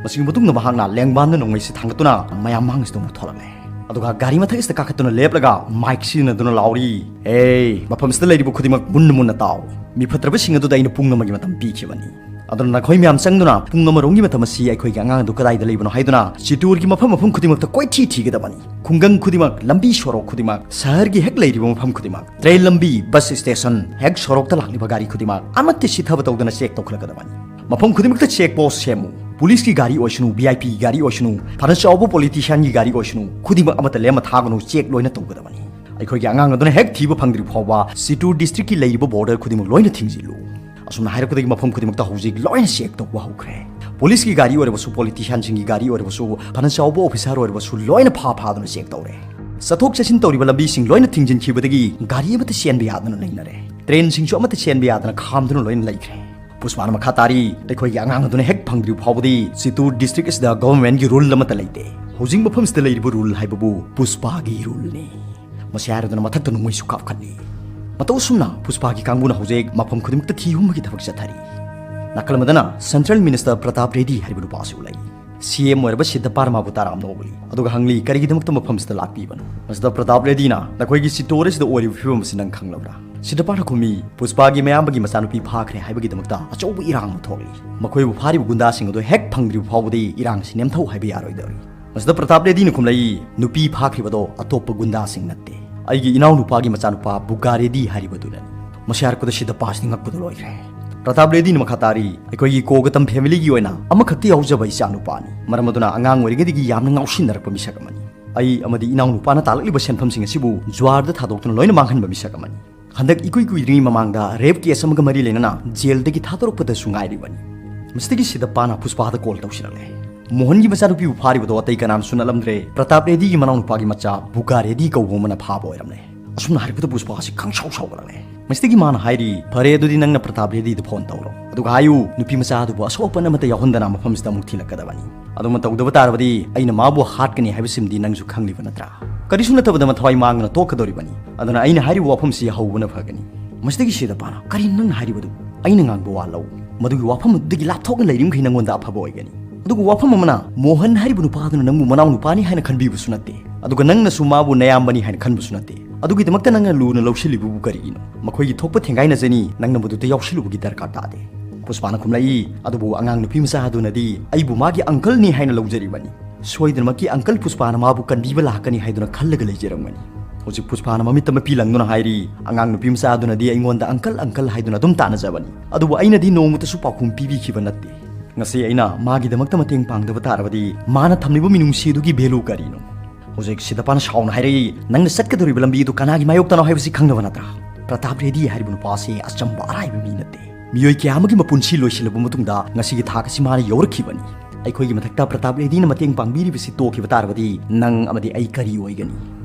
ꯃꯁꯤꯒꯤ ꯃꯇꯨꯡꯗ ꯃꯍꯥꯛꯅ ꯂꯦꯡꯕꯥꯟꯗ ꯅꯣꯡꯃꯩꯁꯤ ꯊꯥꯡꯒꯠꯇꯨꯅ ꯃꯌꯥꯝ ꯃꯥꯡꯁꯤꯗ ꯑꯃꯨꯛ ꯊꯣꯛꯂꯛꯂꯦ꯫ ꯑꯗꯨꯒ ꯒꯥꯔꯤ ꯃꯊꯛ ꯑꯁꯤꯗ ꯀꯥꯈꯠꯇꯨꯅ ꯂꯦꯞꯂꯒ ꯃꯥꯏꯛ ꯁꯤꯖꯤꯟꯅꯗꯨꯅ ꯂꯥꯎꯔꯤ, "ꯑꯦ, ꯃꯐꯝꯁꯤꯗ ꯂꯩꯔꯤꯕ ꯈꯨꯗꯤꯡꯃꯛ ꯃꯨꯟꯅ ꯃꯨꯟꯅ ꯇꯥꯎ꯫ ꯃꯤꯐꯠꯇ꯭ꯔꯕꯁꯤꯡ ꯑꯗꯨꯗ ꯑꯩꯅ ꯄꯨꯡ ꯑꯃꯒꯤ ꯃꯇꯝ ꯄꯤꯈꯤꯕꯅꯤ꯫ ꯑꯗꯨꯅ ꯅꯈꯣꯏ ꯃꯌꯥꯝ ꯆꯪꯗꯨꯅ ꯄꯨꯡ ꯑꯃꯔꯣꯝꯒꯤ ꯃꯇꯝ ꯑꯁꯤ ꯑꯩꯈꯣꯏꯒꯤ ꯑꯉꯥꯡ ꯑꯗꯨ ꯀꯗꯥꯏꯗ ꯂꯩꯕꯅꯣ ꯍꯥꯏꯗꯨꯅ ꯆꯤꯇꯣꯔꯒꯤ ꯃꯐꯝ ꯃꯐꯝ ꯈꯨꯗꯤꯡꯃꯛꯇ ꯀꯣꯏꯊꯤ ꯊꯤꯒꯗꯕꯅꯤ꯫ ꯈꯨꯡꯒꯪ ꯈꯨꯗꯤꯡꯃꯛ, ꯂꯝꯕꯤ ꯁꯣꯔꯣꯛ ꯈꯨꯗꯤꯡꯃꯛ, ꯁꯍꯔꯒꯤ ꯍꯦꯛ ꯂꯩꯔꯤꯕ ꯃꯐꯝ ꯈꯨꯗꯤꯡꯃꯛ, ꯇ꯭ꯔꯦꯟ ꯂꯝꯕꯤ, ꯕꯁ ꯁ꯭ꯇꯦꯁꯟ, ꯍꯦꯛ ꯁꯣꯔꯣꯛꯇ ꯂꯥꯛꯂꯤꯕ ꯒꯥꯔꯤ ꯈꯨꯗꯤꯡꯃꯛ ꯑꯃꯠꯇ ꯁꯤꯊꯕ ꯇꯧꯗꯅ ꯆꯦꯛ ꯇꯧꯈꯠꯂꯛꯀꯗꯕꯅꯤ꯫ ꯃꯐꯝ ꯈꯨꯗꯤꯡꯃꯛꯇ ꯆꯦꯛ ꯄꯣꯁ ꯁꯦꯝꯃꯨ꯫ ꯄꯨꯂꯤꯁꯀꯤ ꯒꯥꯔꯤ ꯑꯣꯏꯁꯅꯨ, ꯚꯤ ꯑꯥꯏ ꯄꯤ ꯒꯥꯔꯤ ꯑꯣꯏꯁꯅꯨ, ꯐꯅ ꯆꯥꯎꯕ ꯄꯣꯂꯤꯇꯤꯁꯤꯌꯥꯟꯒꯤ ꯒꯥꯔꯤ ꯑꯣꯏꯁꯅꯨ, ꯈꯨꯗꯤꯡꯃꯛ ꯑꯃꯠꯇ ꯂꯦꯝꯃ ꯊꯥꯒꯅꯨ, ꯆꯦꯛ ꯂꯣꯏꯅ ꯇꯧꯒꯗꯕꯅꯤ꯫ ꯑꯩꯈꯣꯏꯒꯤ ꯑꯉꯥꯡ ꯑꯗꯨꯅ ꯍꯦꯛ ꯊꯤꯕ ꯐꯪꯗ꯭ꯔꯤ ꯐꯥꯎꯕ ꯆꯤꯇꯨꯔ ꯗꯤꯁꯇ꯭ꯔꯤꯛꯀꯤ ꯂꯩꯔꯤꯕ ꯕꯣꯔꯗꯔ ꯈꯨꯗꯤꯡꯃꯛ ꯂꯣꯏꯅ ꯊꯤꯡꯖꯤꯜꯂꯨ꯫ ꯑꯁꯨꯝꯅ ꯍꯥꯏꯔꯛꯄꯗꯒꯤ ꯃꯐꯝ ꯈꯨꯗꯤꯡꯃꯛꯇ ꯍꯧꯖꯤꯛ ꯂꯣꯏꯅ ꯆꯦꯛ ꯇꯧꯕ ꯍꯧꯈ꯭ꯔꯦ꯫ ꯄꯨꯂꯤꯁꯀꯤ ꯒꯥꯔꯤ ꯑꯣꯏꯔꯕꯁꯨ, ꯄꯣꯂꯤꯇꯤꯁꯤꯌꯥꯟꯁꯤꯡꯒꯤ ꯒꯥꯔꯤ ꯑꯣꯏꯔꯕꯁꯨ, ꯐꯅ ꯆꯥꯎꯕ ꯑꯣꯐꯤꯁꯥꯔ ꯑꯣꯏꯔꯕꯁꯨ ꯂꯣꯏꯅ ꯐꯥ ꯐꯥꯗꯨꯅ ꯆꯦꯛ ꯇꯧꯔꯦ꯫ ꯆꯠꯊꯣꯛ ꯆꯠꯁꯤꯟ ꯇꯧꯔꯤꯕ ꯂꯝꯕꯤꯁꯤꯡ ꯂꯣꯏꯅ ꯊꯤꯡꯖꯤꯟꯈꯤꯕꯗꯒꯤ ꯒꯥꯔꯤ ꯑꯃꯠꯇ ꯆꯦꯟꯕ ꯌꯥꯗꯅ ꯂꯩꯅꯔꯦ꯫ ꯇ꯭ꯔꯦꯟꯁꯤꯡꯁꯨ ꯑꯃꯠꯇ ꯆꯦꯟꯕ ꯌꯥꯗꯅ ꯈꯥꯝꯗꯨꯅ ꯂꯣꯏꯅ ꯂꯩꯈ꯭ꯔꯦ꯫ ꯄꯨꯁꯄꯥꯅ ꯃꯈꯥ ꯇꯥꯔꯤ, ꯑꯩꯈꯣꯏꯒꯤ ꯑꯉꯥꯡ ꯑꯗꯨꯅ ꯍꯦꯛ ꯐꯪꯗ꯭ꯔꯤꯕ ꯐꯥꯎꯕꯗꯤ ꯆꯤꯇꯨꯔ ꯗꯤꯁꯇ꯭ꯔꯤꯛ ꯑꯁꯤꯗ ꯒꯚꯔꯟꯃꯦꯟꯒꯤ ꯔꯨꯜ ꯑꯃꯠꯇ ꯂꯩꯇꯦ꯫ ꯍꯧꯖꯤꯛ ꯃꯐꯝꯁꯤꯗ ꯂꯩꯔꯤꯕ ꯔꯨꯜ ꯍꯥꯏꯕꯕꯨ ꯄꯨꯁꯄꯥꯒꯤ ꯔꯨꯜꯅꯤ꯫ ꯃꯁꯤ ꯍꯥꯏꯔꯗꯨꯅ ꯃꯊꯛꯇ ꯅꯣꯡꯃꯩꯁꯨ ꯀꯥꯞꯈꯠꯂꯤ꯫ ꯃꯇꯧ ꯑꯁꯨꯝꯅ ꯄꯨꯁꯄꯥꯒꯤ ꯀꯥꯡꯕꯨꯅ ꯍꯧꯖꯤꯛ ꯃꯐꯝ ꯈꯨꯗꯤꯡꯃꯛꯇ ꯊꯤ ꯍꯨꯝꯕꯒꯤ ꯊꯕꯛ ꯆꯠꯊꯔꯤ꯫ ꯅꯥꯀꯜ ꯑꯃꯗꯅ ꯁꯦꯟꯇ꯭ꯔꯦꯜ ꯃꯤꯅꯤꯁꯇꯔ ꯄ꯭ꯔꯇꯥꯞ ꯔꯦꯗꯤ ꯍꯥꯏꯔꯤꯕ ꯅꯨꯄꯥꯁꯨ ꯂꯩ꯫ ꯁꯤ ꯑꯦꯝ ꯑꯣꯏꯔꯕ ꯁꯤꯗꯄꯥꯅ ꯃꯥꯕꯨ ꯇꯔꯥꯝꯅ ꯑꯣꯛꯂꯤ꯫ ꯑꯗꯨꯒ ꯍꯪꯂꯤ, "ꯀꯔꯤꯒꯤꯗꯃꯛꯇ ꯃꯐꯝꯁꯤꯗ ꯂꯥꯛꯄꯤꯕꯅꯣ?" ꯃꯁꯤꯗ ꯄ꯭ꯔꯇꯥꯞ ꯔꯦꯗꯤꯅ, "ꯅꯈꯣꯏꯒꯤ ꯆꯤꯇꯣꯔ ꯑꯁꯤꯗ ꯑꯣꯏꯔꯤꯕ ꯐꯤꯕꯝ ꯑꯁꯤ ꯅꯪ ꯈꯪꯂꯕ꯭ꯔꯥ?" ꯁꯤꯗꯄꯥꯅ ꯈꯨꯝꯃꯤ, "ꯄꯨꯁꯄꯥꯒꯤ ꯃꯌꯥꯝꯕꯒꯤ ꯃꯆꯥꯅꯨꯄꯤ ꯐꯥꯈ꯭ꯔꯦ ꯍꯥꯏꯕꯒꯤꯗꯃꯛꯇ ꯑꯆꯧꯕ ꯏꯔꯥꯡ ꯑꯃ ꯊꯣꯛꯂꯤ꯫ ꯃꯈꯣꯏꯕꯨ ꯐꯥꯔꯤꯕ ꯒꯨꯟꯗꯥꯁꯤꯡ ꯑꯗꯨ ꯍꯦꯛ ꯐꯪꯗ꯭ꯔꯤꯕ ꯐꯥꯎꯕꯗꯤ ꯏꯔꯥꯡ ꯑꯁꯤ ꯅꯦꯝꯊꯧ ꯍꯥꯏꯕ ꯌꯥꯔꯣꯏꯗꯧꯔꯤ꯫" ꯃꯁꯤꯗ ꯄ꯭ꯔꯇꯥꯞ ꯔꯦꯗꯤꯅ ꯈꯨꯝꯂꯛꯏ, "ꯅꯨꯄꯤ ꯐꯥꯈ꯭ꯔꯤꯕꯗꯣ ꯑꯇꯣꯞꯄ ꯒꯨꯟꯗꯥꯁꯤꯡ ꯅꯠꯇꯦ, ꯑꯩꯒꯤ ꯏꯅꯥꯎꯅꯨꯄꯥꯒꯤ ꯃꯆꯥꯅꯨꯄꯥ ꯕꯨꯒꯥ ꯔꯦꯗꯤ ꯍꯥꯏꯔꯤꯕꯗꯨꯅꯅꯤ꯫" ꯃꯁꯤ ꯍꯥꯏꯔꯛꯄꯗ ꯁꯤꯗꯄꯥꯁꯤꯗꯤ ꯉꯛꯄꯗ ꯂꯣꯏꯈ꯭ꯔꯦ꯫ ꯄ꯭ꯔꯇꯥꯞ ꯔꯦꯗꯤꯅ ꯃꯈꯥ ꯇꯥꯔꯤ, "ꯑꯩꯈꯣꯏꯒꯤ ꯀꯣꯒꯇꯝ ꯐꯦꯃꯤꯂꯤꯒꯤ ꯑꯣꯏꯅ ꯑꯃꯈꯛꯇ ꯌꯥꯎꯖꯕ ꯏꯆꯥꯅꯨꯄꯥꯅꯤ꯫ ꯃꯔꯝ ꯑꯗꯨꯅ ꯑꯉꯥꯡ ꯑꯣꯏꯔꯤꯉꯩꯗꯒꯤ ꯌꯥꯝꯅ ꯉꯥꯎꯁꯤꯟꯅꯔꯛꯄ ꯃꯤꯁꯛ ꯑꯃꯅꯤ꯫ ꯑꯩ ꯑꯃꯗꯤ ꯏꯅꯥꯎꯅꯨꯄꯥꯅ ꯇꯥꯜꯂꯛꯂꯤꯕ ꯁꯦꯟꯐꯝꯁꯤꯡ ꯑꯁꯤꯕꯨ ꯖꯨꯋꯥꯔꯗ ꯊꯥꯗꯣꯛꯇꯨꯅ ꯂꯣꯏꯅ ꯃꯥꯡꯍꯟꯕ ꯃꯤꯁꯛ ꯑꯃꯅꯤ꯫ ꯍꯟꯗꯛ ꯏꯀꯨꯏ ꯀꯨꯏꯗ꯭ꯔꯤꯉꯩ ꯃꯃꯥꯡꯗ ꯔꯦꯞ ꯀꯦꯁ ꯑꯃꯒ ꯃꯔꯤ ꯂꯩꯅꯅ ꯖꯦꯜꯗꯒꯤ ꯊꯥꯗꯣꯔꯛꯄꯗꯁꯨ ꯉꯥꯏꯔꯤꯕꯅꯤ꯫" ꯃꯁꯤꯗꯒꯤ ꯁꯤꯗꯄꯥꯅ ꯄꯨꯁꯄꯥꯗ ꯀꯣꯜ ꯇꯧꯁꯤꯜꯂꯛꯂꯦ꯫ ꯃꯣꯍꯟꯒꯤ ꯃꯆꯥꯅꯨꯄꯤꯕꯨ ꯐꯥꯔꯤꯕꯗꯣ ꯑꯇꯩ ꯀꯅꯥꯅꯁꯨ ꯅꯠꯂꯝꯗ꯭ꯔꯦ, ꯄ꯭ꯔꯇꯥꯞ ꯔꯦꯗꯤꯒꯤ ꯃꯅꯥꯎꯅꯨꯄꯥꯒꯤ ꯃꯆꯥ ꯕꯨꯒꯥ ꯔꯦꯗꯤ ꯀꯧꯕ ꯑꯃꯅ ꯐꯥꯕ ꯑꯣꯏꯔꯝꯂꯦ꯫ ꯑꯁꯨꯝꯅ ꯍꯥꯏꯔꯛꯄꯗ ꯄꯨꯁꯄꯥ ꯑꯁꯤ ꯈꯪꯁꯥꯎ ꯁꯥꯎꯒꯠꯂꯛꯂꯦ꯫ ꯃꯁꯤꯗꯒꯤ ꯃꯥꯅ ꯍꯥꯏꯔꯤ, "ꯐꯔꯦ, ꯑꯗꯨꯗꯤ ꯅꯪꯅ ꯄ꯭ꯔꯇꯥꯞ ꯔꯦꯗꯤꯗ ꯐꯣꯟ ꯇꯧꯔꯣ꯫ ꯑꯗꯨꯒ ꯍꯥꯏꯌꯨ, ꯅꯨꯄꯤ ꯃꯆꯥ ꯑꯗꯨꯕꯨ ꯑꯁꯣꯛ ꯑꯄꯟ ꯑꯃꯠꯇ ꯌꯥꯎꯍꯟꯗꯅ ꯃꯐꯝꯁꯤꯗ ꯑꯃꯨꯛ ꯊꯤꯜꯂꯛꯀꯗꯕꯅꯤ꯫ ꯑꯗꯨꯃ ꯇꯧꯗꯕ ꯇꯥꯔꯕꯗꯤ ꯑꯩꯅ ꯃꯥꯕꯨ ꯍꯥꯠꯀꯅꯤ ꯍꯥꯏꯕꯁꯤꯃꯗꯤ ꯅꯪꯁꯨ ꯈꯪꯂꯤꯕ ꯅꯠꯇ꯭ꯔꯥ? ꯀꯔꯤꯁꯨ ꯅꯠꯇꯕꯗ ꯃꯊ꯭ꯋꯥꯏ ꯃꯥꯡꯗꯅ ꯇꯣꯛꯀꯗꯧꯔꯤꯕꯅꯤ꯫ ꯑꯗꯨꯅ ꯑꯩꯅ ꯍꯥꯏꯔꯤꯕ ꯋꯥꯐꯝꯁꯤ ꯍꯧꯕꯅ ꯐꯒꯅꯤ꯫" ꯃꯁꯤꯗꯒꯤ ꯁꯤꯗꯄꯥꯅ, "ꯀꯔꯤ ꯅꯪꯅ ꯍꯥꯏꯔꯤꯕꯗꯨ? ꯑꯩꯅ ꯉꯥꯡꯕ ꯋꯥ ꯂꯧ꯫ ꯃꯗꯨꯒꯤ ꯋꯥꯐꯝ ꯑꯗꯨꯗꯒꯤ ꯂꯥꯞꯊꯣꯛꯅ ꯂꯩꯔꯤꯃꯈꯩ ꯅꯪꯉꯣꯟꯗ ꯑꯐꯕ ꯑꯣꯏꯒꯅꯤ꯫ ꯑꯗꯨꯒ ꯋꯥꯐꯝ ꯑꯃꯅ, ꯃꯣꯍꯟ ꯍꯥꯏꯔꯤꯕ ꯅꯨꯄꯥ ꯑꯗꯨꯅ ꯅꯪꯕꯨ ꯃꯅꯥꯎ ꯅꯨꯄꯥꯅꯤ ꯍꯥꯏꯅ ꯈꯟꯕꯤꯕꯁꯨ ꯅꯠꯇꯦ, ꯑꯗꯨꯒ ꯅꯪꯅꯁꯨ ꯃꯥꯕꯨ ꯅꯌꯥꯝꯕꯅꯤ ꯍꯥꯏꯅ ꯈꯟꯕꯁꯨ ꯅꯠꯇꯦ꯫ ꯑꯗꯨꯒꯤꯗꯃꯛꯇ ꯅꯪꯅ ꯂꯨꯅ ꯂꯧꯁꯤꯜꯂꯤꯕꯕꯨ ꯀꯔꯤꯒꯤꯅꯣ? ꯃꯈꯣꯏꯒꯤ ꯊꯣꯛꯄ ꯊꯦꯡꯒꯥꯏꯅꯖꯅꯤ, ꯅꯪꯅ ꯃꯗꯨꯗ ꯌꯥꯎꯁꯤꯜꯂꯨꯕꯒꯤ ꯗꯔꯀꯥꯔ ꯇꯥꯗꯦ꯫" ꯄꯨꯁꯄꯥꯅ ꯈꯨꯝꯂꯛꯏ, "ꯑꯗꯨꯕꯨ ꯑꯉꯥꯡ ꯅꯨꯄꯤ ꯃꯆꯥ ꯑꯗꯨꯅꯗꯤ ꯑꯩꯕꯨ ꯃꯥꯒꯤ ꯑꯪꯀꯜꯅꯤ ꯍꯥꯏꯅ ꯂꯧꯖꯔꯤꯕꯅꯤ꯫ ꯁꯣꯏꯗꯅꯃꯛꯀꯤ ꯑꯪꯀꯜ ꯄꯨꯁꯄꯥꯅ ꯃꯥꯕꯨ ꯀꯟꯕꯤꯕ ꯂꯥꯛꯀꯅꯤ ꯍꯥꯏꯗꯨꯅ ꯈꯜꯂꯒ ꯂꯩꯖꯔꯝꯒꯅꯤ꯫" ꯍꯧꯖꯤꯛ ꯄꯨꯁꯄꯥꯅ ꯃꯃꯤꯠꯇ ꯃꯄꯤ ꯂꯪꯗꯨꯅ ꯍꯥꯏꯔꯤ, "ꯑꯉꯥꯡ ꯅꯨꯄꯤ ꯃꯆꯥ ꯑꯗꯨꯅꯗꯤ ꯑꯩꯉꯣꯟꯗ ꯑꯪꯀꯜ, ꯑꯪꯀꯜ ꯍꯥꯏꯗꯨꯅ ꯑꯗꯨꯝ ꯇꯥꯟꯅꯖꯕꯅꯤ, ꯑꯗꯨꯕꯨ ꯑꯩꯅꯗꯤ ꯅꯣꯡꯃꯇꯁꯨ ꯄꯥꯎꯈꯨꯝ ꯄꯤꯕꯤꯈꯤꯕ ꯅꯠꯇꯦ꯫ ꯉꯁꯤ ꯑꯩꯅ ꯃꯥꯒꯤꯗꯃꯛꯇ ꯃꯇꯦꯡ ꯄꯥꯡꯗꯕ ꯇꯥꯔꯕꯗꯤ ꯃꯥꯅ ꯊꯝꯂꯤꯕ ꯃꯤꯅꯨꯡꯁꯤ ꯑꯗꯨꯒꯤ value ꯀꯔꯤꯅꯣ? ꯍꯧꯖꯤꯛ ꯁꯤꯗꯄꯥꯅ ꯁꯥꯎꯅ ꯍꯥꯏꯔꯛꯏ, "ꯅꯪꯅ ꯆꯠꯀꯗꯧꯔꯤꯕ ꯂꯝꯕꯤ ꯑꯗꯨ ꯀꯅꯥꯒꯤ ꯃꯥꯌꯣꯛꯇꯅꯣ ꯍꯥꯏꯕꯁꯤ ꯈꯪꯗꯕ ꯅꯠꯇ꯭ꯔꯥ? ꯄ꯭ꯔꯇꯥꯞ ꯔꯦꯗꯤ ꯍꯥꯏꯔꯤꯕ ꯅꯨꯄꯥ ꯑꯁꯤ ꯑꯆꯝꯕ ꯑꯔꯥꯏꯕ ꯃꯤ ꯅꯠꯇꯦ꯫ ꯃꯤꯑꯣꯏ ꯀꯌꯥ ꯑꯃꯒꯤ ꯃꯄꯨꯟꯁꯤ ꯂꯣꯏꯁꯤꯜꯂꯕ ꯃꯇꯨꯡꯗ ꯉꯁꯤꯒꯤ ꯊꯥꯛ ꯑꯁꯤ ꯃꯥꯅ ꯌꯧꯔꯛꯈꯤꯕꯅꯤ꯫ ꯑꯩꯈꯣꯏꯒꯤ ꯃꯊꯛꯇ ꯄ꯭ꯔꯇꯥꯞ ꯔꯦꯗꯤꯅ ꯃꯇꯦꯡ ꯄꯥꯡꯕꯤꯔꯤꯕꯁꯤ ꯇꯣꯛꯈꯤꯕ ꯇꯥꯔꯕꯗꯤ ꯅꯪ ꯑꯃꯗꯤ ꯑꯩ ꯀꯔꯤ ꯑꯣꯏꯒꯅꯤ?"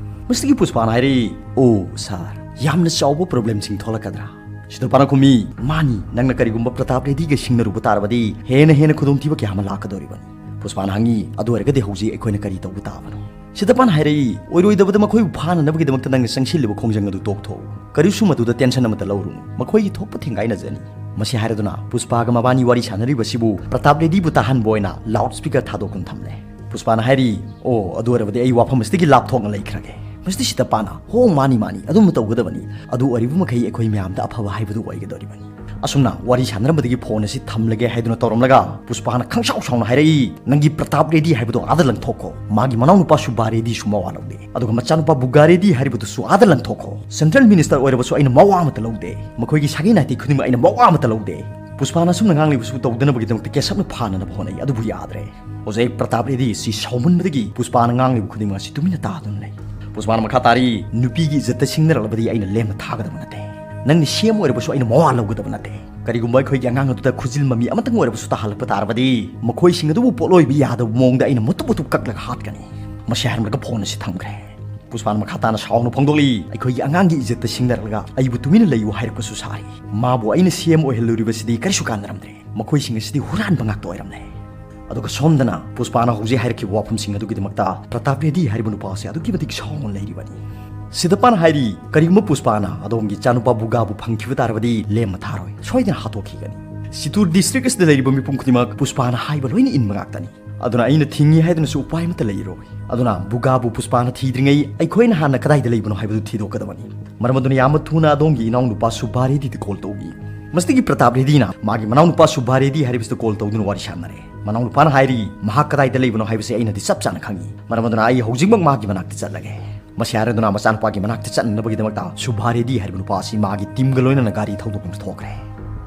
ꯃꯁꯤꯗꯒꯤ ꯄꯨꯁꯄꯥꯅ ꯍꯥꯏꯔꯛꯏ, "ꯑꯣ ꯁꯥꯔ, ꯌꯥꯝꯅ ꯆꯥꯎꯕ problemꯁꯤꯡ ꯊꯣꯛꯂꯛꯀꯗ꯭ꯔꯥ?" ꯁꯤꯗꯄꯥꯅ ꯈꯨꯝꯃꯤ, "ꯃꯥꯅꯤ, ꯅꯪꯅ ꯀꯔꯤꯒꯨꯝꯕ ꯄ꯭ꯔꯇꯥꯞ ꯔꯦꯗꯤꯒ ꯁꯤꯡꯅꯔꯨꯕ ꯇꯥꯔꯕꯗꯤ ꯍꯦꯟꯅ ꯍꯦꯟꯅ ꯈꯨꯗꯣꯡꯊꯤꯕ ꯀꯌꯥ ꯑꯃ ꯂꯥꯛꯀꯗꯧꯔꯤꯕꯅꯤ꯫" ꯄꯨꯁꯄꯥꯅ ꯍꯪꯉꯤ, "ꯑꯗꯨ ꯑꯣꯏꯔꯒꯗꯤ ꯍꯧꯖꯤꯛ ꯑꯩꯈꯣꯏꯅ ꯀꯔꯤ ꯇꯧꯕ ꯇꯥꯕꯅꯣ?" ꯁꯤꯗꯄꯥꯅ ꯍꯥꯏꯔꯛꯏ, "ꯑꯣꯏꯔꯣꯏꯗꯕꯗ ꯃꯈꯣꯏꯕꯨ ꯐꯥꯅꯅꯕꯒꯤꯗꯃꯛꯇ ꯅꯪꯅ ꯆꯪꯁꯤꯜꯂꯤꯕ ꯈꯣꯡꯖꯪ ꯑꯗꯨ ꯇꯣꯛꯊꯣꯛꯎ꯫ ꯀꯔꯤꯁꯨ ꯃꯗꯨꯗ tension ꯑꯃꯠꯇ ꯂꯧꯔꯨꯅꯨ꯫ ꯃꯈꯣꯏꯒꯤ ꯊꯣꯛꯄ ꯊꯦꯡꯒꯥꯏꯅꯖꯅꯤ꯫" ꯃꯁꯤ ꯍꯥꯏꯔꯗꯨꯅ ꯄꯨꯁꯄꯥꯒ ꯃꯕꯥꯅꯤ ꯋꯥꯔꯤ ꯁꯥꯟꯅꯔꯤꯕꯁꯤꯕꯨ ꯄ꯭ꯔꯇꯥꯞ ꯔꯦꯗꯤꯕꯨ ꯇꯥꯍꯟꯕ ꯑꯣꯏꯅ loudspeaker ꯊꯥꯗꯣꯛꯇꯨꯅ ꯊꯝꯂꯦ꯫ ꯄꯨꯁꯄꯥꯅ ꯍꯥꯏꯔꯤ, "ꯑꯣ, ꯑꯗꯨ ꯑꯣꯏꯔꯕꯗꯤ ꯑꯩ ꯋꯥꯐꯝ ꯑꯁꯤꯗꯒꯤ ꯂꯥꯞꯊꯣꯛꯅ ꯂꯩꯈ꯭ꯔꯒꯦ꯫" ꯃꯁꯤꯗ ꯁꯤꯇꯄꯥꯅ, "ꯍꯣ, ꯃꯥꯅꯤ, ꯃꯥꯅꯤ, ꯑꯗꯨꯝ ꯇꯧꯒꯗꯕꯅꯤ꯫ ꯑꯗꯨ ꯑꯣꯏꯔꯤꯕ ꯃꯈꯩ ꯑꯩꯈꯣꯏ ꯃꯌꯥꯝꯗ ꯑꯐꯕ ꯍꯥꯏꯕꯗꯨ ꯑꯣꯏꯒꯗꯧꯔꯤꯕꯅꯤ꯫" ꯑꯁꯨꯝꯅ ꯋꯥꯔꯤ ꯁꯥꯟꯅꯔꯝꯕꯗꯒꯤ phone ꯑꯁꯤ ꯊꯝꯂꯒꯦ ꯍꯥꯏꯗꯨꯅ ꯇꯧꯔꯝꯂꯒ ꯄꯨꯁꯄꯥꯅ ꯈꯪꯁꯥꯎ ꯁꯥꯎꯅ ꯍꯥꯏꯔꯛꯏ, "ꯅꯪꯒꯤ ꯄ꯭ꯔꯇꯥꯞ ꯔꯦꯗꯤ ꯍꯥꯏꯕꯗꯣ ꯑꯥꯗ ꯂꯪꯊꯣꯛꯈꯣ꯫ ꯃꯥꯒꯤ ꯃꯅꯥꯎꯅꯨꯄꯥ ꯁꯨꯕꯥ ꯔꯦꯗꯤꯁꯨ ꯃꯋꯥ ꯂꯧꯗꯦ꯫ ꯑꯗꯨꯒ ꯃꯆꯥꯅꯨꯄꯥ ꯕꯨꯒꯥ ꯔꯦꯗꯤ ꯍꯥꯏꯔꯤꯕꯗꯨꯁꯨ ꯑꯥꯗ ꯂꯪꯊꯣꯛꯈꯣ꯫ Central Minister ꯑꯣꯏꯔꯕꯁꯨ ꯑꯩꯅ ꯃꯋꯥ ꯑꯃꯠꯇ ꯂꯧꯗꯦ꯫ ꯃꯈꯣꯏꯒꯤ ꯁꯥꯒꯩ ꯅꯥꯇꯩ ꯈꯨꯗꯤꯡꯃꯛ ꯑꯩꯅ ꯃꯋꯥ ꯑꯃꯠꯇ ꯂꯧꯗꯦ꯫" ꯄꯨꯁꯄꯥꯅ ꯑꯁꯨꯝꯅ ꯉꯥꯡꯂꯤꯕꯁꯨ ꯇꯧꯗꯅꯕꯒꯤꯗꯃꯛꯇ ꯀꯦꯁꯞꯅ ꯐꯥꯅꯅꯕ ꯍꯣꯠꯅꯩ, ꯑꯗꯨꯕꯨ ꯌꯥꯗ꯭ꯔꯦ꯫ ꯍꯧꯖꯤꯛ ꯄ꯭ꯔꯇꯥꯞ ꯔꯦꯗꯤ ꯁꯤ ꯁꯥꯎꯃꯟꯕꯗꯒꯤ ꯄꯨꯁꯄꯥꯅ ꯉꯥꯡꯂꯤꯕ ꯈꯨꯗꯤꯡꯃꯛ ꯑꯁꯤ ꯇꯨꯃꯤꯟꯅ ꯇꯥꯗꯨꯅ ꯂꯩ꯫ ꯄꯨꯁꯄꯥꯅ ꯃꯈꯥ ꯇꯥꯔꯤ, "ꯅꯨꯄꯤꯒꯤ ꯏꯖꯠꯇ ꯁꯤꯡꯅꯔꯛꯂꯕꯗꯤ ꯑꯩꯅ ꯂꯦꯝꯅ ꯊꯥꯒꯗꯕ ꯅꯠꯇꯦ꯫ ꯅꯪꯅ ꯁꯤ ꯑꯦꯝ ꯑꯣꯏꯔꯕꯁꯨ ꯑꯩꯅ ꯃꯋꯥ ꯂꯧꯒꯗꯕ ꯅꯠꯇꯦ꯫ ꯀꯔꯤꯒꯨꯝꯕ ꯑꯩꯈꯣꯏꯒꯤ ꯑꯉꯥꯡ ꯑꯗꯨꯗ ꯈꯨꯖꯤꯜ ꯃꯃꯤ ꯑꯃꯇꯪ ꯑꯣꯏꯔꯕꯁꯨ ꯇꯥꯍꯜꯂꯛꯄ ꯇꯥꯔꯕꯗꯤ ꯃꯈꯣꯏꯁꯤꯡ ꯑꯗꯨꯕꯨ ꯄꯣꯠꯂꯣꯏꯕ ꯌꯥꯗꯕ ꯃꯑꯣꯡꯗ ꯑꯩꯅ ꯃꯇꯨꯞ ꯃꯇꯨꯞ ꯀꯛꯂꯒ ꯍꯥꯠꯀꯅꯤ꯫" ꯃꯁꯤ ꯍꯥꯏꯔꯝꯂꯒ phone ꯑꯁꯤ ꯊꯝꯈ꯭ꯔꯦ꯫ ꯄꯨꯁꯄꯥꯅ ꯃꯈꯥ ꯇꯥꯅ ꯁꯥꯎꯅ ꯐꯣꯡꯗꯣꯛꯂꯤ, "ꯑꯩꯈꯣꯏꯒꯤ ꯑꯉꯥꯡꯒꯤ ꯏꯖꯠꯇ ꯁꯤꯡꯅꯔꯛꯂꯒ ꯑꯩꯕꯨ ꯇꯨꯃꯤꯟꯅ ꯂꯩꯌꯨ ꯍꯥꯏꯔꯛꯄꯁꯨ ꯁꯥꯔꯤ꯫ ꯃꯥꯕꯨ ꯑꯩꯅ ꯁꯤ ꯑꯦꯝ ꯑꯣꯏꯍꯜꯂꯨꯔꯤꯕꯁꯤꯗꯤ ꯀꯔꯤꯁꯨ ꯀꯥꯟꯅꯔꯝꯗ꯭ꯔꯦ꯫ ꯃꯈꯣꯏꯁꯤꯡ ꯑꯁꯤꯗꯤ ꯍꯨꯔꯥꯟꯕ ꯉꯥꯛꯇ ꯑꯣꯏꯔꯝꯂꯦ꯫" ꯑꯗꯨꯒ ꯁꯣꯝꯗꯅ ꯄꯨꯁꯄꯥꯅ ꯍꯧꯖꯤꯛ ꯍꯥꯏꯔꯛꯈꯤꯕ ꯋꯥꯐꯝꯁꯤꯡ ꯑꯗꯨꯒꯤꯗꯃꯛꯇ ꯄ꯭ꯔꯇꯥꯞ ꯔꯦꯗꯤ ꯍꯥꯏꯔꯤꯕ ꯅꯨꯄꯥ ꯑꯁꯤ ꯑꯗꯨꯛꯀꯤ ꯃꯇꯤꯛ ꯁꯥꯎꯅ ꯂꯩꯔꯤꯕꯅꯤ꯫ ꯁꯤꯗꯄꯥꯅ ꯍꯥꯏꯔꯤ, "ꯀꯔꯤꯒꯨꯝꯕ ꯄꯨꯁꯄꯥꯅ ꯑꯗꯣꯝꯒꯤ ꯏꯆꯥꯅꯨꯄꯥ ꯕꯨꯒꯥꯕꯨ ꯐꯪꯈꯤꯕ ꯇꯥꯔꯕꯗꯤ ꯂꯦꯝꯅ ꯊꯥꯔꯣꯏ, ꯁꯣꯏꯗꯅ ꯍꯥꯠꯇꯣꯛꯈꯤꯒꯅꯤ꯫ ꯆꯤꯇꯨꯔ district ꯑꯁꯤꯗ ꯂꯩꯔꯤꯕ ꯃꯤꯄꯨꯝ ꯈꯨꯗꯤꯡꯃꯛ ꯄꯨꯁꯄꯥꯅ ꯍꯥꯏꯕ ꯂꯣꯏꯅ ꯏꯟꯕ ꯉꯥꯛꯇꯅꯤ꯫ ꯑꯗꯨꯅ ꯑꯩꯅ ꯊꯤꯡꯉꯤ ꯍꯥꯏꯗꯨꯅꯁꯨ ꯎꯄꯥꯏ ꯑꯃꯠꯇ ꯂꯩꯔꯣꯏ꯫ ꯑꯗꯨꯅ ꯕꯨꯒꯥꯕꯨ ꯄꯨꯁꯄꯥꯅ ꯊꯤꯗ꯭ꯔꯤꯉꯩ ꯑꯩꯈꯣꯏꯅ ꯍꯥꯟꯅ ꯀꯗꯥꯏꯗ ꯂꯩꯕꯅꯣ ꯍꯥꯏꯕꯗꯨ ꯊꯤꯗꯣꯛꯀꯗꯕꯅꯤ꯫ ꯃꯔꯝ ꯑꯗꯨꯅ ꯌꯥꯝꯅ ꯊꯨꯅ ꯑꯗꯣꯝꯒꯤ ꯏꯅꯥꯎꯅꯨꯄꯥ ꯁꯨꯕꯥ ꯔꯦꯗꯤꯗ call ꯇꯧꯏ꯫" ꯃꯁꯤꯗꯒꯤ ꯄ꯭ꯔꯇꯥꯞ ꯔꯦꯗꯤꯅ ꯃꯥꯒꯤ ꯃꯅꯥꯎꯅꯨꯄꯥ ꯁꯨꯕꯥ ꯔꯦꯗꯤ ꯍꯥꯏꯔꯤꯕꯁꯤꯗ call ꯇꯧꯗꯨꯅ ꯋꯥꯔꯤ ꯁꯥꯟꯅꯔꯦ꯫ ꯃꯅꯥꯎꯅꯨꯄꯥꯅ ꯍꯥꯏꯔꯤ, "ꯃꯍꯥꯛ ꯀꯗꯥꯏꯗ ꯂꯩꯕꯅꯣ ꯍꯥꯏꯕꯁꯤ ꯑꯩꯅꯗꯤ ꯆꯞ ꯆꯥꯅ ꯈꯪꯏ꯫ ꯃꯔꯝ ꯑꯗꯨꯅ ꯑꯩ ꯍꯧꯖꯤꯛꯃꯛ ꯃꯥꯒꯤ ꯃꯅꯥꯛꯇ ꯆꯠꯂꯒꯦ꯫" ꯃꯁꯤ ꯍꯥꯏꯔꯗꯨꯅ ꯃꯆꯥꯅꯨꯄꯥꯒꯤ ꯃꯅꯥꯛꯇ ꯆꯠꯅꯅꯕꯒꯤꯗꯃꯛꯇ ꯁꯨꯕꯥ ꯔꯦꯗꯤ ꯍꯥꯏꯔꯤꯕ ꯅꯨꯄꯥ ꯑꯁꯤ ꯃꯥꯒꯤ teamꯒ ꯂꯣꯏꯅꯅ ꯒꯥꯔꯤ ꯊꯧꯗꯣꯛꯇꯨꯅ ꯊꯣꯛꯈ꯭ꯔꯦ꯫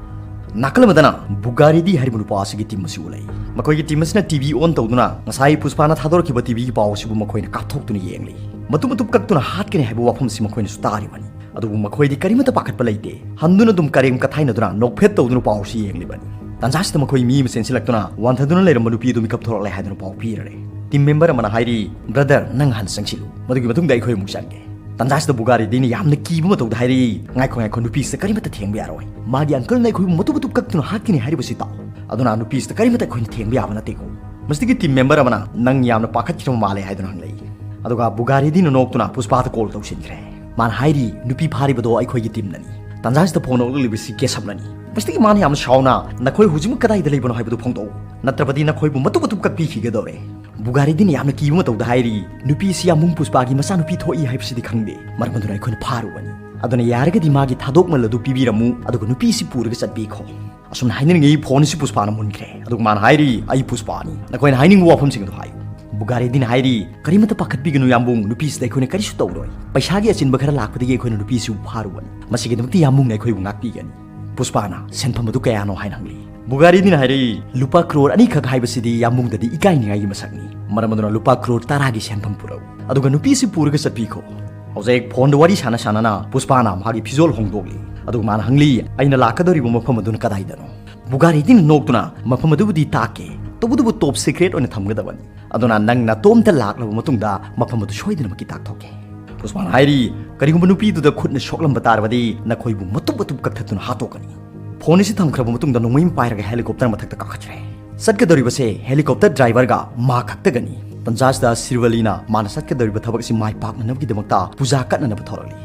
ꯅꯥꯀꯜ ꯑꯃꯗꯅ ꯕꯨꯒꯥꯔꯤꯗꯤ ꯍꯥꯏꯔꯤꯕ ꯅꯨꯄꯥ ꯑꯁꯤꯒꯤ ꯇꯤꯝ ꯑꯁꯤ ꯎꯠꯂꯛꯏ꯫ ꯃꯈꯣꯏꯒꯤ ꯇꯤꯝ ꯑꯁꯤꯅ ꯇꯤꯚꯤ ꯑꯣꯟ ꯇꯧꯗꯨꯅ ꯉꯁꯥꯏ ꯄꯨꯁꯄꯥꯅ ꯊꯥꯗꯣꯔꯛꯈꯤꯕ ꯇꯤꯚꯤꯒꯤ ꯄꯥꯎ ꯑꯁꯤꯕꯨ ꯃꯈꯣꯏꯅ ꯀꯥꯞꯊꯣꯛꯇꯨꯅ ꯌꯦꯡꯂꯤ꯫ ꯃꯇꯨꯝ ꯃꯇꯨꯝ ꯀꯛꯇꯨꯅ ꯍꯥꯠꯀꯅꯤ ꯍꯥꯏꯕ ꯋꯥꯐꯝ ꯑꯁꯤ ꯃꯈꯣꯏꯅꯁꯨ ꯇꯥꯔꯤꯕꯅꯤ꯫ ꯑꯗꯨꯕꯨ ꯃꯈꯣꯏꯗꯤ ꯀꯔꯤꯃꯠꯇ ꯄꯥꯈꯠꯄ ꯂꯩꯇꯦ꯫ ꯍꯟꯗꯨꯅ ꯑꯗꯨꯝ ꯀꯔꯦꯝ ꯀꯊꯥꯏꯅꯗꯨꯅ ꯅꯣꯛꯐꯦꯠ ꯇꯧꯗꯨꯅ ꯄꯥꯎ ꯑꯁꯤ ꯌꯦꯡꯂꯤꯕꯅꯤ꯫ ꯇꯥꯟꯖꯥꯁꯤꯗ ꯃꯈꯣꯏ ꯃꯤ ꯑꯃ ꯆꯦꯟꯁꯤꯜꯂꯛꯇꯨꯅ ꯋꯥꯟꯊꯗꯨꯅ ꯂꯩꯔꯝꯕ ꯅꯨꯄꯤ ꯑꯗꯨ ꯃꯤꯀꯞ ꯊꯣꯛꯂꯛꯂꯦ ꯍꯥꯏꯗꯨꯅ ꯄꯥꯎ ꯄꯤꯔꯔꯦ꯫ ꯇꯤꯝ ꯃꯦꯝꯕꯔ ꯑꯃꯅ ꯍꯥꯏꯔꯤ, "ꯕ꯭ꯔꯗꯔ, ꯅꯪ ꯍꯥꯟꯅ ꯆꯪꯁꯤꯜꯂꯨ, ꯃꯗꯨꯒꯤ ꯃꯇꯨꯡꯗ ꯑꯩꯈꯣꯏ ꯑꯃꯨꯛ ꯆꯪꯒꯦ"꯫ ꯇꯥꯟꯖꯥꯁꯤꯗ ꯕꯨꯒꯥꯔꯤꯗꯤꯅ ꯌꯥꯝꯅ ꯀꯤꯕ ꯃꯇꯧꯗ ꯍꯥꯏꯔꯛꯏ, "ꯉꯥꯏꯈꯣ, ꯉꯥꯏꯈꯣ, ꯅꯨꯄꯤꯁꯤꯗ ꯀꯔꯤꯃꯠꯇ ꯊꯦꯡꯕ ꯌꯥꯔꯣꯏ꯫ ꯃꯥꯒꯤ ꯑꯪꯀꯜꯅ ꯑꯩꯈꯣꯏꯕꯨ ꯃꯇꯨꯝ ꯃꯇꯨꯝ ꯀꯛꯇꯨꯅ ꯍꯥꯠꯀꯅꯤ ꯍꯥꯏꯔꯤꯕꯁꯤ ꯇꯥꯎ꯫ ꯑꯗꯨꯅ ꯅꯨꯄꯤꯁꯤꯗ ꯀꯔꯤꯃꯠꯇ ꯑꯩꯈꯣꯏꯅ ꯊꯦꯡꯕ ꯌꯥꯕ ꯅꯠꯇꯦꯀꯣ"꯫ ꯃꯁꯤꯗꯒꯤ ꯇꯤꯝ ꯃꯦꯝꯕꯔ ꯑꯃꯅ, "ꯅꯪ ꯌꯥꯝꯅ ꯄꯥꯈꯠꯈꯤꯕ ꯃꯥꯜꯂꯦ" ꯍꯥꯏꯗꯨꯅ ꯍꯪꯂꯛꯏ꯫ ꯑꯗꯨꯒ ꯕꯨꯒꯥꯔꯤꯗꯤꯅ ꯅꯣꯛꯇꯨꯅ ꯄꯨꯁꯄꯥꯗ ꯀꯣꯜ ꯇꯧꯁꯤꯟꯈ꯭ꯔꯦ꯫ ꯃꯥꯅ ꯍꯥꯏꯔꯤ, "ꯅꯨꯄꯤ ꯐꯥꯔꯤꯕꯗꯣ ꯑꯩꯈꯣꯏꯒꯤ ꯇꯤꯝꯅꯅꯤ꯫ ꯇꯥꯟꯖꯥꯁꯤꯗ ꯐꯣꯟ ꯑꯣꯛꯂꯛꯂꯤꯕꯁꯤ ꯀꯦꯁꯞꯅꯅꯤ"꯫ ꯃꯁꯤꯗꯒꯤ ꯃꯥꯅ ꯌꯥꯝꯅ ꯁꯥꯎꯅ, "ꯅꯈꯣꯏ ꯍꯧꯖꯤꯛꯃꯛ ꯀꯗꯥꯏꯗ ꯂꯩꯕꯅꯣ ꯍꯥꯏꯕꯗꯨ ꯐꯣꯡꯗꯣꯛꯎ, ꯅꯠꯇ꯭ꯔꯕꯗꯤ ꯅꯈꯣꯏꯕꯨ ꯃꯇꯨꯝ ꯃꯇꯨꯝ ꯀꯛꯄꯤꯈꯤꯒꯗꯧꯔꯦ"꯫ ꯕꯨꯒꯥꯔꯤꯗꯤꯅ ꯌꯥꯝꯅ ꯀꯤꯕ ꯃꯇꯧꯗ ꯍꯥꯏꯔꯤ, "ꯅꯨꯄꯤꯁꯤ ꯌꯥꯝꯕꯨꯡ ꯄꯨꯁꯄꯥꯒꯤ ꯃꯆꯥꯅꯨꯄꯤ ꯊꯣꯛꯏ ꯍꯥꯏꯕꯁꯤꯗꯤ ꯈꯪꯗꯦ, ꯃꯔꯝ ꯑꯗꯨꯅ ꯑꯩꯈꯣꯏꯅ ꯐꯥꯔꯨꯕꯅꯤ꯫ ꯑꯗꯨꯅ ꯌꯥꯔꯒꯗꯤ ꯃꯥꯒꯤ ꯊꯥꯗꯣꯛꯃꯜ ꯑꯗꯨ ꯄꯤꯕꯤꯔꯝꯃꯨ, ꯑꯗꯨꯒ ꯅꯨꯄꯤꯁꯤ ꯄꯨꯔꯒ ꯆꯠꯄꯤꯈꯣ"꯫ ꯑꯁꯨꯝꯅ ꯍꯥꯏꯅꯔꯤꯉꯩ ꯐꯣꯟ ꯑꯁꯤ ꯄꯨꯁꯄꯥꯅ ꯃꯨꯟꯈ꯭ꯔꯦ꯫ ꯑꯗꯨꯒ ꯃꯥꯅ ꯍꯥꯏꯔꯤ, "ꯑꯩ ꯄꯨꯁꯄꯥꯅꯤ, ꯅꯈꯣꯏꯅ ꯍꯥꯏꯅꯤꯡꯕ ꯋꯥꯐꯝꯁꯤꯡ ꯑꯗꯨ ꯍꯥꯏꯌꯨ"꯫ ꯕꯨꯒꯥꯔꯤꯗꯤꯅ ꯍꯥꯏꯔꯤ, "ꯀꯔꯤꯃꯠꯇ ꯄꯥꯈꯠꯄꯤꯒꯅꯨ ꯌꯥꯝꯕꯨꯡ, ꯅꯨꯄꯤꯁꯤꯗ ꯑꯩꯈꯣꯏꯅ ꯀꯔꯤꯁꯨ ꯇꯧꯔꯣꯏ꯫ ꯄꯩꯁꯥꯒꯤ ꯑꯆꯤꯟꯕ ꯈꯔ ꯂꯥꯛꯄꯗꯒꯤ ꯑꯩꯈꯣꯏꯅ ꯅꯨꯄꯤꯁꯤꯕꯨ ꯐꯥꯔꯨꯕꯅꯤ꯫ ꯃꯁꯤꯒꯤꯗꯃꯛꯇ ꯌꯥꯝꯕꯨꯡꯅ ꯑꯩꯈꯣꯏꯕꯨ ꯉꯥꯛꯄꯤꯒꯅꯤ"꯫ ꯄꯨꯁꯄꯥꯅ, "ꯁꯦꯟꯐꯝ ꯑꯗꯨ ꯀꯌꯥꯅꯣ?" ꯍꯥꯏꯅ ꯍꯪꯂꯤ꯫ ꯕꯨꯒꯥꯔꯤꯗꯤꯅ ꯍꯥꯏꯔꯛꯏ, "ꯂꯨꯄꯥ ꯀ꯭ꯔꯣꯔ ꯑꯅꯤꯈꯛ ꯍꯥꯏꯕꯁꯤꯗꯤ ꯌꯥꯝꯕꯨꯡꯗꯗꯤ ꯏꯀꯥꯏꯅꯤꯡꯉꯥꯏꯒꯤ ꯃꯁꯛꯅꯤ꯫ ꯃꯔꯝ ꯑꯗꯨꯅ ꯂꯨꯄꯥ ꯀ꯭ꯔꯣꯔ ꯇꯔꯥꯒꯤ ꯁꯦꯟꯐꯝ ꯄꯨꯔꯛꯎ, ꯑꯗꯨꯒ ꯅꯨꯄꯤꯁꯤ ꯄꯨꯔꯒ ꯆꯠꯄꯤꯈꯣ"꯫ ꯍꯧꯖꯤꯛ ꯐꯣꯟꯗ ꯋꯥꯔꯤ ꯁꯥꯟꯅ ꯁꯥꯟꯅꯅ ꯄꯨꯁꯄꯥꯅ ꯃꯍꯥꯛꯀꯤ ꯐꯤꯖꯣꯜ ꯍꯣꯡꯗꯣꯛꯂꯤ꯫ ꯑꯗꯨꯒ ꯃꯥꯅ ꯍꯪꯂꯤ, "ꯑꯩꯅ ꯂꯥꯛꯀꯗꯧꯔꯤꯕ ꯃꯐꯝ ꯑꯗꯨꯅ ꯀꯗꯥꯏꯗꯅꯣ?" ꯕꯨꯒꯥꯔꯤꯗꯤꯅ ꯅꯣꯛꯇꯨꯅ, "ꯃꯐꯝ ꯑꯗꯨꯕꯨꯗꯤ ꯇꯥꯛꯀꯦ, ꯇꯧꯕꯇꯕꯨ ꯇꯣꯞ ꯁꯤꯀ꯭ꯔꯦꯠ ꯑꯣꯏꯅ ꯊꯝꯒꯗꯕꯅꯤ꯫ ꯑꯗꯨꯅ ꯅꯪ ꯅꯇꯣꯝꯇ ꯂꯥꯛꯂꯕ ꯃꯇꯨꯡꯗ ꯃꯐꯝ ꯑꯗꯨ ꯁꯣꯏꯗꯅꯃꯛꯀꯤ ꯇꯥꯛꯊꯣꯛꯀꯦ"꯫ ꯄꯨꯁꯄꯥꯅ ꯍꯥꯏꯔꯤ, "ꯀꯔꯤꯒꯨꯝꯕ ꯅꯨꯄꯤꯗꯨꯗ ꯈꯨꯠꯅ ꯁꯣꯛꯂꯝꯕ ꯇꯥꯔꯕꯗꯤ ꯅꯈꯣꯏꯕꯨ ꯃꯇꯨꯝ ꯃꯇꯨꯝ ꯀꯛꯊꯠꯇꯨꯅ ꯍꯥꯠꯇꯣꯛꯀꯅꯤ"꯫ ꯐꯣꯟ ꯑꯁꯤ ꯊꯝꯈ꯭ꯔꯕ ꯃꯇꯨꯡꯗ ꯅꯣꯡꯃꯩ ꯑꯃ ꯄꯥꯏꯔꯒ ꯍꯦꯂꯤꯀꯣꯞꯇꯔ ꯃꯊꯛꯇ ꯀꯥꯈꯠꯈ꯭ꯔꯦ꯫ ꯆꯠꯀꯗꯧꯔꯤꯕꯁꯦ ꯍꯦꯂꯤꯀꯣꯞꯇꯔ ꯗ꯭ꯔꯥꯏꯚꯔꯒ ꯃꯥ ꯈꯛꯇꯒꯅꯤ꯫ ꯇꯟꯖꯥꯁꯤꯗ ꯁ꯭ꯔꯤꯋꯂꯤꯅ ꯃꯥꯅ ꯆꯠꯀꯗꯧꯔꯤꯕ ꯊꯕꯛ ꯑꯁꯤ ꯃꯥꯏ ꯄꯥꯛꯅꯅꯕꯒꯤꯗꯃꯛꯇ ꯄꯨꯖꯥ ꯀꯠꯅꯅꯕ ꯊꯣꯔꯛꯂꯤ꯫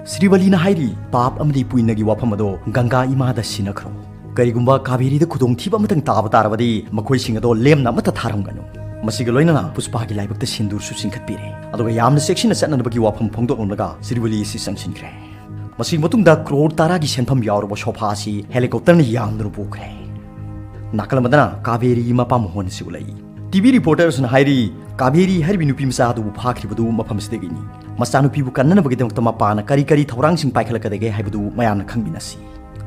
ꯁ꯭ꯔꯤꯋꯂꯤꯅ ꯍꯥꯏꯔꯤ, "ꯄꯥꯞ ꯑꯃꯗꯤ ꯄꯨꯏꯅꯒꯤ ꯋꯥꯐꯝ ꯑꯗꯣ ꯒꯪꯒꯥ ꯏꯃꯥꯗ ꯁꯤꯟꯅꯈ꯭ꯔꯣ꯫ ꯀꯔꯤꯒꯨꯝꯕ ꯀꯥꯕꯦꯔꯤꯗ ꯈꯨꯗꯣꯡꯊꯤꯕ ꯑꯃꯇꯪ ꯇꯥꯕ ꯇꯥꯔꯕꯗꯤ ꯃꯈꯣꯏꯁꯤꯡ ꯑꯗꯣ ꯂꯦꯝꯅ ꯑꯃꯠꯇ ꯊꯥꯔꯝꯒꯅꯨ"꯫ ꯃꯁꯤꯒ ꯂꯣꯏꯅꯅ ꯄꯨꯁꯄꯥꯒꯤ ꯂꯥꯏꯕꯛꯇ ꯁꯤꯟꯗꯨꯔꯁꯨ ꯆꯤꯡꯈꯠꯄꯤꯔꯦ꯫ ꯑꯗꯨꯒ ꯌꯥꯝꯅ ꯆꯦꯛꯁꯤꯟꯅ ꯆꯠꯅꯅꯕꯒꯤ ꯋꯥꯐꯝ ꯐꯣꯡꯗꯣꯛꯂꯝꯂꯒ ꯁ꯭ꯔꯤꯋꯂꯤ ꯑꯁꯤ ꯆꯪꯁꯤꯟꯈ꯭ꯔꯦ꯫ ꯃꯁꯤꯒꯤ ꯃꯇꯨꯡꯗ ꯀ꯭ꯔꯣꯔ ꯇꯔꯥꯒꯤ ꯁꯦꯟꯐꯝ ꯌꯥꯎꯔꯕ ꯁꯣꯐꯥ ꯑꯁꯤ ꯍꯦꯂꯤꯀꯣꯞꯇꯔꯅ ꯌꯥꯝꯗꯨꯅ ꯄꯨꯈ꯭ꯔꯦ꯫ ꯅꯥꯀꯜ ꯑꯃꯗꯅ ꯀꯥꯕꯦꯔꯤꯒꯤ ꯃꯄꯥ ꯃꯣꯍꯟ ꯑꯁꯤ ꯎꯠꯂꯛꯏ꯫ ꯇꯤꯚꯤ ꯔꯤꯄꯣꯔꯇꯔꯁꯤꯡꯅ ꯍꯥꯏꯔꯤ, ꯀꯥꯕꯦꯔꯤ ꯍꯥꯏꯔꯤꯕ ꯅꯨꯄꯤ ꯃꯆꯥ ꯑꯗꯨꯕꯨ ꯐꯥꯈ꯭ꯔꯤꯕꯗꯨ ꯃꯐꯝ ꯑꯁꯤꯗꯒꯤꯅꯤ꯫ ꯃꯆꯥꯅꯨꯄꯤꯕꯨ ꯀꯟꯅꯅꯕꯒꯤꯗꯃꯛꯇ ꯃꯄꯥꯅ ꯀꯔꯤ ꯀꯔꯤ ꯊꯧꯔꯥꯡꯁꯤꯡ ꯄꯥꯏꯈꯠꯂꯛꯀꯗꯒꯦ ꯍꯥꯏꯕꯗꯨ ꯃꯌꯥꯝꯅ ꯈꯪꯃꯤꯟꯅꯁꯤ꯫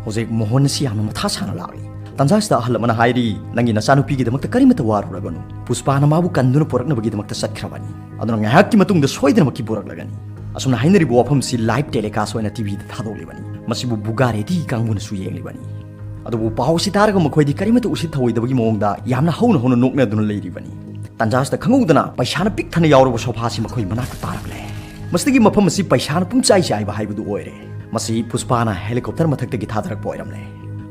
ꯍꯧꯖꯤꯛ ꯃꯣꯍꯟ ꯑꯁꯤ ꯌꯥꯝꯅ ꯃꯊꯥ ꯁꯥꯅ ꯂꯥꯛꯂꯤ꯫ ꯇꯥꯟꯖꯥꯁꯤꯗ ꯑꯍꯜ ꯑꯃꯅ ꯍꯥꯏꯔꯤ, "ꯅꯪꯒꯤ ꯅꯆꯥꯅꯨꯄꯤꯒꯤꯗꯃꯛꯇ ꯀꯔꯤꯃꯠꯇ ꯋꯥꯔꯨꯔꯒꯅꯨ꯫ ꯄꯨꯁꯄꯥꯅ ꯃꯥꯕꯨ ꯀꯟꯗꯨꯅ ꯄꯨꯔꯛꯅꯕꯒꯤꯗꯃꯛꯇ ꯆꯠꯈ꯭ꯔꯕꯅꯤ꯫ ꯑꯗꯨꯅ ꯉꯥꯏꯍꯥꯛꯀꯤ ꯃꯇꯨꯡꯗ ꯁꯣꯏꯗꯅꯃꯛꯀꯤ ꯄꯨꯔꯛꯂꯒꯅꯤ"꯫ ꯑꯁꯨꯝꯅ ꯍꯥꯏꯅꯔꯤꯕ ꯋꯥꯐꯝꯁꯤ live telecast ꯑꯣꯏꯅ ꯇꯤꯚꯤꯗ ꯊꯥꯗꯣꯛꯂꯤꯕꯅꯤ꯫ ꯃꯁꯤꯕꯨ ꯕꯨꯒꯥꯔꯦꯗꯤ ꯀꯥꯡꯕꯨꯅꯁꯨ ꯌꯦꯡꯂꯤꯕꯅꯤ꯫ ꯑꯗꯨꯕꯨ ꯄꯥꯎ ꯑꯁꯤ ꯇꯥꯔꯒ ꯃꯈꯣꯏꯗꯤ ꯀꯔꯤꯃꯠꯇ ꯎꯁꯤꯠ ꯊꯧꯑꯣꯏꯗꯕꯒꯤ ꯃꯑꯣꯡꯗ ꯌꯥꯝꯅ ꯍꯧꯅ ꯍꯧꯅ ꯅꯣꯛꯅꯗꯨꯅ ꯂꯩꯔꯤꯕꯅꯤ꯫ ꯇꯥꯟꯖꯥꯁꯤꯗ ꯈꯪꯍꯧꯗꯅ ꯄꯩꯁꯥꯅ ꯄꯤꯛ ꯊꯟꯅ ꯌꯥꯎꯔꯕ ꯁꯣꯐꯥꯁꯤ ꯃꯈꯣꯏ ꯃꯅꯥꯛꯇ ꯇꯥꯔꯛꯂꯦ꯫ ꯃꯁꯤꯗꯒꯤ ꯃꯐꯝ ꯑꯁꯤ ꯄꯩꯁꯥꯅ ꯄꯨꯝꯆꯥꯏ ꯆꯥꯏꯕ ꯍꯥꯏꯕꯗꯨ ꯑꯣꯏꯔꯦ꯫ ꯃꯁꯤ ꯄꯨꯁꯄꯥꯅ helicopter ꯃꯊꯛꯇꯒꯤ ꯊꯥꯗꯔꯛꯄ ꯑꯣꯏꯔꯝꯂꯦ꯫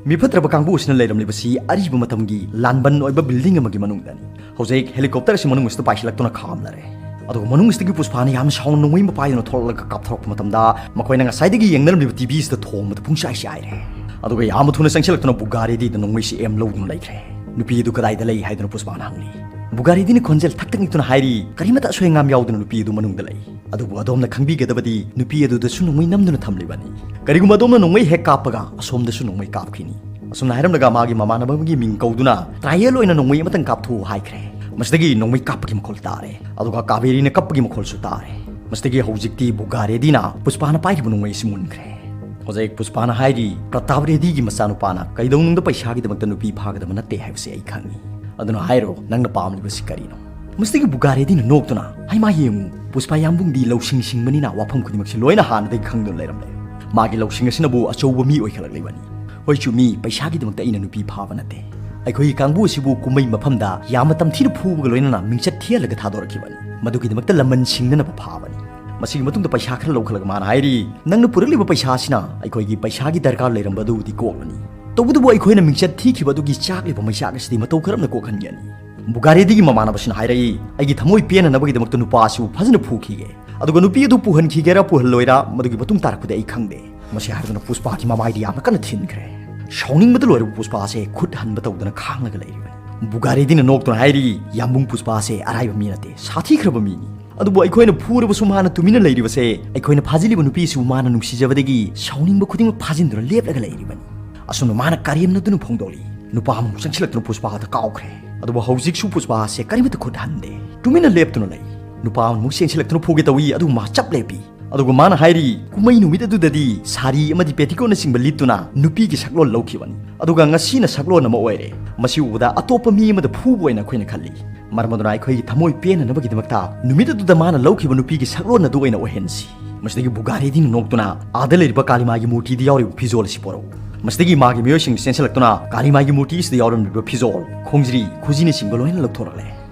ꯃꯤꯐꯠꯇ꯭ꯔꯕ ꯀꯥꯡꯕꯨ ꯑꯁꯤꯅ ꯂꯩꯔꯝꯂꯤꯕꯁꯤ ꯑꯔꯤꯕ ꯃꯇꯝꯒꯤ ꯂꯥꯟꯕꯟ ꯑꯣꯏꯕ building ꯑꯃꯒꯤ ꯃꯅꯨꯡꯗꯅꯤ꯫ ꯍꯧꯖꯤꯛ helicopter ꯑꯁꯤ ꯃꯅꯨꯡ ꯑꯁꯤꯗ ꯄꯥꯏꯁꯤꯜꯂꯛꯇꯨꯅ ꯈꯥꯝꯂꯔꯦ꯫ ꯑꯗꯨꯒ ꯃꯅꯨꯡ ꯑꯁꯤꯗꯒꯤ ꯄꯨꯁꯄꯥꯅ ꯌꯥꯝꯅ ꯁꯥꯎꯅ ꯅꯣꯡꯃꯩ ꯑꯃ ꯄꯥꯏꯗꯨꯅ ꯊꯣꯛꯂꯛꯂꯒ ꯀꯥꯞꯊꯣꯔꯛꯄ ꯃꯇꯝꯗ, ꯃꯈꯣꯏꯅ ꯉꯁꯥꯏꯗꯒꯤ ꯌꯦꯡꯅꯔꯝꯂꯤꯕ ꯇꯤꯚꯤ ꯑꯁꯤꯗ ꯊꯣꯝꯕꯗ ꯄꯨꯡꯆꯥꯏ ꯆꯥꯏꯔꯦ꯫ ꯑꯗꯨꯒ ꯌꯥꯝꯅ ꯊꯨꯅ ꯆꯪꯁꯤꯜꯂꯛꯇꯨꯅ ꯕꯨꯒꯥꯔꯦꯗꯤꯗ ꯅꯣꯡꯃꯩꯁꯤ aim ꯂꯧꯗꯨꯅ ꯂꯩꯈ꯭ꯔꯦ꯫ "ꯅꯨꯄꯤ ꯑꯗꯨ ꯀꯗꯥꯏꯗ ꯂꯩ?" ꯍꯥꯏꯗꯨꯅ ꯄꯨꯁꯄꯥꯅ ꯍꯪꯂꯤ꯫ ꯕꯨꯒꯥꯔꯦꯗꯤꯅ ꯈꯣꯟꯖꯦꯜ ꯊꯛ ꯊꯛ ꯅꯤꯛꯇꯨꯅ ꯍꯥꯏꯔꯤ, "ꯀꯔꯤꯃꯠꯇ ꯑꯁꯣꯏ ꯑꯉꯥꯝ ꯌꯥꯎꯗꯅ ꯅꯨꯄꯤ ꯑꯗꯨ ꯃꯅꯨꯡꯗ ꯂꯩ꯫ ꯑꯗꯨꯕꯨ ꯑꯗꯣꯝꯅ ꯈꯪꯕꯤꯒꯗꯕꯗꯤ, ꯅꯨꯄꯤ ꯑꯗꯨꯗꯁꯨ ꯅꯣꯡꯃꯩ ꯅꯝꯗꯨꯅ ꯊꯝꯂꯤꯕꯅꯤ꯫ ꯀꯔꯤꯒꯨꯝꯕ ꯑꯗꯣꯝꯅ ꯅꯣꯡꯃꯩ ꯍꯦꯛ ꯀꯥꯞꯄꯒ ꯑꯁꯣꯝꯗꯁꯨ ꯅꯣꯡꯃꯩ ꯀꯥꯞꯈꯤꯅꯤ"꯫ ꯑꯁꯨꯝꯅ ꯍꯥꯏꯔꯝꯂꯒ ꯃꯥꯒꯤ ꯃꯃꯥꯟꯅꯕ ꯑꯃꯒꯤ ꯃꯤꯡ ꯀꯧꯗꯨꯅ, "trial ꯑꯣꯏꯅ ꯅꯣꯡꯃꯩ ꯑꯃꯇꯪ ꯀꯥꯞꯊꯣꯛꯎ" ꯍꯥꯏꯈ꯭ꯔꯦ꯫ ꯃꯁꯤꯗꯒꯤ ꯅꯣꯡꯃꯩ ꯀꯥꯞꯄꯒꯤ ꯃꯈꯣꯜ ꯇꯥꯔꯦ꯫ ꯑꯗꯨꯒ ꯀꯥꯕꯦꯔꯤꯅ ꯀꯞꯄꯒꯤ ꯃꯈꯣꯜꯁꯨ ꯇꯥꯔꯦ꯫ ꯃꯁꯤꯗꯒꯤ ꯍꯧꯖꯤꯛꯇꯤ ꯕꯨꯒꯥꯔꯦꯗꯤꯅ ꯄꯨꯁꯄꯥꯅ ꯄꯥꯏꯔꯤꯕ ꯅꯣꯡꯃꯩ ꯑꯁꯤ ꯃꯨꯟꯈ꯭ꯔꯦ꯫ ꯍꯧꯖꯤꯛ ꯄꯨꯁꯄꯥꯅ ꯍꯥꯏꯔꯤ, "ꯄ꯭ꯔꯇꯥꯞ ꯔꯦꯗꯤꯒꯤ ꯃꯆꯥꯅꯨꯄꯥꯅ ꯀꯩꯗꯧꯅꯨꯡꯗ ꯄꯩꯁꯥꯒꯤꯗꯃꯛꯇ ꯅꯨꯄꯤ ꯐꯥꯒꯗꯕ ꯅꯠꯇꯦ ꯍꯥꯏꯕꯁꯤ ꯑꯩ ꯈꯪꯏ꯫ ꯑꯗꯨꯅ ꯍꯥꯏꯔꯣ, ꯅꯪꯅ ꯄꯥꯝꯂꯤꯕꯁꯤ ꯀꯔꯤꯅꯣ?" ꯃꯁꯤꯗꯒꯤ ꯕꯨꯒꯥꯔꯦꯗꯤꯅ ꯅꯣꯛꯇꯨꯅ, "ꯍꯩꯃꯥ ꯌꯦꯡꯉꯨ, ꯄꯨꯁꯄꯥ ꯌꯥꯝꯕꯨꯡꯗꯤ ꯂꯧꯁꯤꯡ ꯁꯤꯡꯕꯅꯤꯅ ꯋꯥꯐꯝ ꯈꯨꯗꯤꯡꯃꯛꯁꯤ ꯂꯣꯏꯅ ꯍꯥꯟꯅꯗꯒꯤ ꯈꯪꯗꯨꯅ ꯂꯩꯔꯝꯂꯦ꯫ ꯃꯥꯒꯤ ꯂꯧꯁꯤꯡ ꯑꯁꯤꯅꯕꯨ ꯑꯆꯧꯕ ꯃꯤ ꯑꯣꯏꯈꯠꯂꯛꯂꯤꯕꯅꯤ꯫ ꯍꯣꯏ ꯆꯨꯝꯃꯤ, ꯄꯩꯁꯥꯒꯤꯗꯃꯛꯇ ꯑꯩꯅ ꯅꯨꯄꯤ ꯐꯥꯕ ꯅꯠꯇꯦ꯫ ꯑꯩꯈꯣꯏꯒꯤ ꯀꯥꯡꯕꯨ ꯑꯁꯤꯕꯨ ꯀꯨꯝꯍꯩ ꯃꯐꯝꯗ ꯌꯥꯝꯅ ꯇꯝꯊꯤꯅ ꯐꯨꯕꯒ ꯂꯣꯏꯅꯅ ꯃꯤꯡꯆꯠ ꯊꯤꯍꯜꯂꯒ ꯊꯥꯗꯣꯔꯛꯈꯤꯕꯅꯤ꯫ ꯃꯗꯨꯒꯤꯗꯃꯛꯇ ꯂꯃꯟ ꯁꯤꯡꯅꯅꯕ ꯐꯥꯕꯅꯤ꯫ ꯃꯁꯤꯒꯤ ꯃꯇꯨꯡꯗ ꯄꯩꯁꯥ ꯈꯔ ꯂꯧꯈꯠꯂꯒ ꯃꯥꯅ ꯍꯥꯏꯔꯤ, "ꯅꯪꯅ ꯄꯨꯔꯛꯂꯤꯕ ꯄꯩꯁꯥ ꯑꯁꯤꯅ ꯑꯩꯈꯣꯏꯒꯤ ꯄꯩꯁꯥꯒꯤ ꯗꯔꯀꯥꯔ ꯂꯩꯔꯝꯕ ꯑꯗꯨꯕꯨꯗꯤ ꯀꯣꯛꯂꯅꯤ꯫ ꯇꯧꯕꯇꯕꯨ ꯑꯩꯈꯣꯏꯅ ꯃꯤꯡꯆꯠ ꯊꯤꯈꯤꯕ ꯑꯗꯨꯒꯤ ꯆꯥꯛꯂꯤꯕ ꯃꯩꯆꯥꯛ ꯑꯁꯤꯗꯤ ꯃꯇꯧ ꯀꯔꯝꯅ ꯀꯣꯛꯍꯟꯒꯅꯤ?" ꯕꯨꯒꯥꯔꯦꯗꯤꯒꯤ ꯃꯃꯥꯟꯅꯕꯁꯤꯅ ꯍꯥꯏꯔꯛꯏ, "ꯑꯩꯒꯤ ꯊꯃꯣꯏ ꯄꯦꯟꯅꯅꯕꯒꯤꯗꯃꯛꯇ ꯅꯨꯄꯥ ꯑꯁꯤꯕꯨ ꯐꯖꯅ ꯐꯨꯈꯤꯒꯦ꯫ ꯑꯗꯨꯒ ꯅꯨꯄꯤ ꯑꯗꯨ ꯄꯨꯍꯟꯈꯤꯒꯦꯔꯥ ꯄꯨꯍꯜꯂꯣꯏꯔꯥ, ꯃꯗꯨꯒꯤ ꯃꯇꯨꯡ ꯇꯥꯔꯛꯄꯗꯤ ꯑꯩ ꯈꯪꯗꯦ"꯫ ꯃꯁꯤ ꯍꯥꯏꯔꯗꯨꯅ ꯄꯨꯁꯄꯥꯒꯤ ꯃꯃꯥꯏꯗ ꯌꯥꯝꯅ ꯀꯟꯅ ꯊꯤꯟꯈ꯭ꯔꯦ꯫ ꯁꯥꯎꯅꯤꯡꯕꯗ ꯂꯣꯏꯔꯕ ꯄꯨꯁꯄꯥꯁꯦ ꯈꯨꯠ ꯍꯟꯕ ꯇꯧꯗꯅ ꯈꯥꯡꯂꯒ ꯂꯩꯔꯤꯕꯅꯤ꯫ ꯕꯨꯒꯥꯔꯦꯗꯤꯅ ꯅꯣꯛꯇꯨꯅ ꯍꯥꯏꯔꯤ, "ꯌꯥꯝꯕꯨꯡ ꯄꯨꯁꯄꯥꯁꯦ ꯑꯔꯥꯏꯕ ꯃꯤ ꯅꯠꯇꯦ, ꯁꯥꯊꯤꯈ꯭ꯔꯕ ꯃꯤꯅꯤ꯫ ꯑꯗꯨꯕꯨ ꯑꯩꯈꯣꯏꯅ ꯐꯨꯔꯕꯁꯨ ꯃꯥꯅ ꯇꯨꯃꯤꯟꯅ ꯂꯩꯔꯤꯕꯁꯦ, ꯑꯩꯈꯣꯏꯅ ꯐꯥꯖꯤꯜꯂꯤꯕ ꯅꯨꯄꯤꯁꯤꯕꯨ ꯃꯥꯅ ꯅꯨꯡꯁꯤꯖꯕꯗꯒꯤ ꯁꯥꯎꯅꯤꯡꯕ ꯈꯨꯗꯤꯡꯃꯛ ꯐꯥꯖꯤꯟꯗꯨꯅ ꯂꯦꯞꯂꯒ ꯂꯩꯔꯤꯕꯅꯤ"꯫ ꯑꯁꯨꯝꯅ ꯃꯥꯅ ꯀꯔꯦꯝꯅꯗꯨꯅ ꯐꯣꯡꯗꯣꯛꯂꯤ꯫ ꯅꯨꯄꯥ ꯑꯃꯃꯨꯛ ꯆꯪꯁꯤꯜꯂꯛꯇꯨꯅ ꯄꯨꯁꯄꯥꯗ ꯀꯥꯎꯈ꯭ꯔꯦ꯫ ꯑꯗꯨꯕꯨ ꯍꯧꯖꯤꯛꯁꯨ ꯄꯨꯁꯄꯥꯁꯦ ꯀꯔꯤꯃꯠꯇ ꯈꯨꯠ ꯍꯟꯗꯦ꯫ ꯇꯨꯃꯤꯟꯅ ꯂꯦꯞꯇꯨꯅ ꯂꯩ꯫ ꯅꯨꯄꯥ ꯑꯃꯃꯨꯛ ꯆꯦꯟꯁꯤꯜꯂꯛꯇꯨꯅ ꯐꯨꯒꯦ ꯇꯧꯏ, ꯑꯗꯨꯕꯨ ꯃꯥ ꯆꯞ ꯂꯦꯞꯄꯤ꯫ ꯑꯗꯨꯒ ꯃꯥꯅ ꯍꯥꯏꯔꯤ, ꯀꯨꯝꯍꯩ ꯅꯨꯃꯤꯠ ꯑꯗꯨꯗꯗꯤ ꯁꯥꯔꯤ ꯑꯃꯗꯤ ꯄꯦꯇꯤꯀꯣꯠꯅꯆꯤꯡꯕ ꯂꯤꯠꯇꯨꯅ ꯅꯨꯄꯤꯒꯤ ꯁꯛꯂꯣꯟ ꯂꯧꯈꯤꯕꯅꯤ, ꯑꯗꯨꯒ ꯉꯁꯤꯅ ꯁꯛꯂꯣꯟ ꯑꯃ ꯑꯣꯏꯔꯦ꯫ ꯃꯁꯤ ꯎꯕꯗ ꯑꯇꯣꯞꯄ ꯃꯤ ꯑꯃꯗ ꯐꯨꯕ ꯑꯣꯏꯅ ꯑꯩꯈꯣꯏꯅ ꯈꯜꯂꯤ꯫ ꯃꯔꯝ ꯑꯗꯨꯅ ꯑꯩꯈꯣꯏꯒꯤ ꯊꯃꯣꯏ ꯄꯦꯟꯅꯅꯕꯒꯤꯗꯃꯛꯇ ꯅꯨꯃꯤꯠ ꯑꯗꯨꯗ ꯃꯥꯅ ꯂꯧꯈꯤꯕ ꯅꯨꯄꯤꯒꯤ ꯁꯛꯂꯣꯟ ꯑꯗꯨ ꯑꯣꯏꯅ ꯑꯣꯏꯍꯟꯁꯤ꯫ ꯃꯁꯤꯗꯒꯤ ꯕꯨꯒꯥꯔꯦꯗꯤꯅ ꯅꯣꯛꯇꯨꯅ, "ꯑꯥꯗ ꯂꯩꯔꯤꯕ ꯀꯥꯂꯤꯃꯥꯒꯤ ꯃꯨꯔꯇꯤꯗ ꯌꯥꯎꯔꯤꯕ ꯐꯤꯖꯣꯜ ꯑꯁꯤ ꯄꯣꯔꯛꯎ꯫" ꯃꯁꯤꯗꯒꯤ ꯃꯥꯒꯤ ꯃꯤꯑꯣꯏꯁꯤꯡ ꯆꯦꯟꯁꯤꯜꯂꯛꯇꯨꯅ ꯀꯥꯂꯤꯃꯥꯒꯤ ꯃꯨꯔꯇꯤ ꯑꯁꯤꯗ ꯌꯥꯎꯔꯝꯂꯤꯕ ꯐꯤꯖꯣꯜ, ꯈꯣꯡꯖ꯭ꯔꯤ, ꯈꯨꯖꯤꯅꯆꯤꯡꯕ ꯂꯣꯏꯅ ꯂꯧꯊꯣꯔꯛꯂꯦ꯫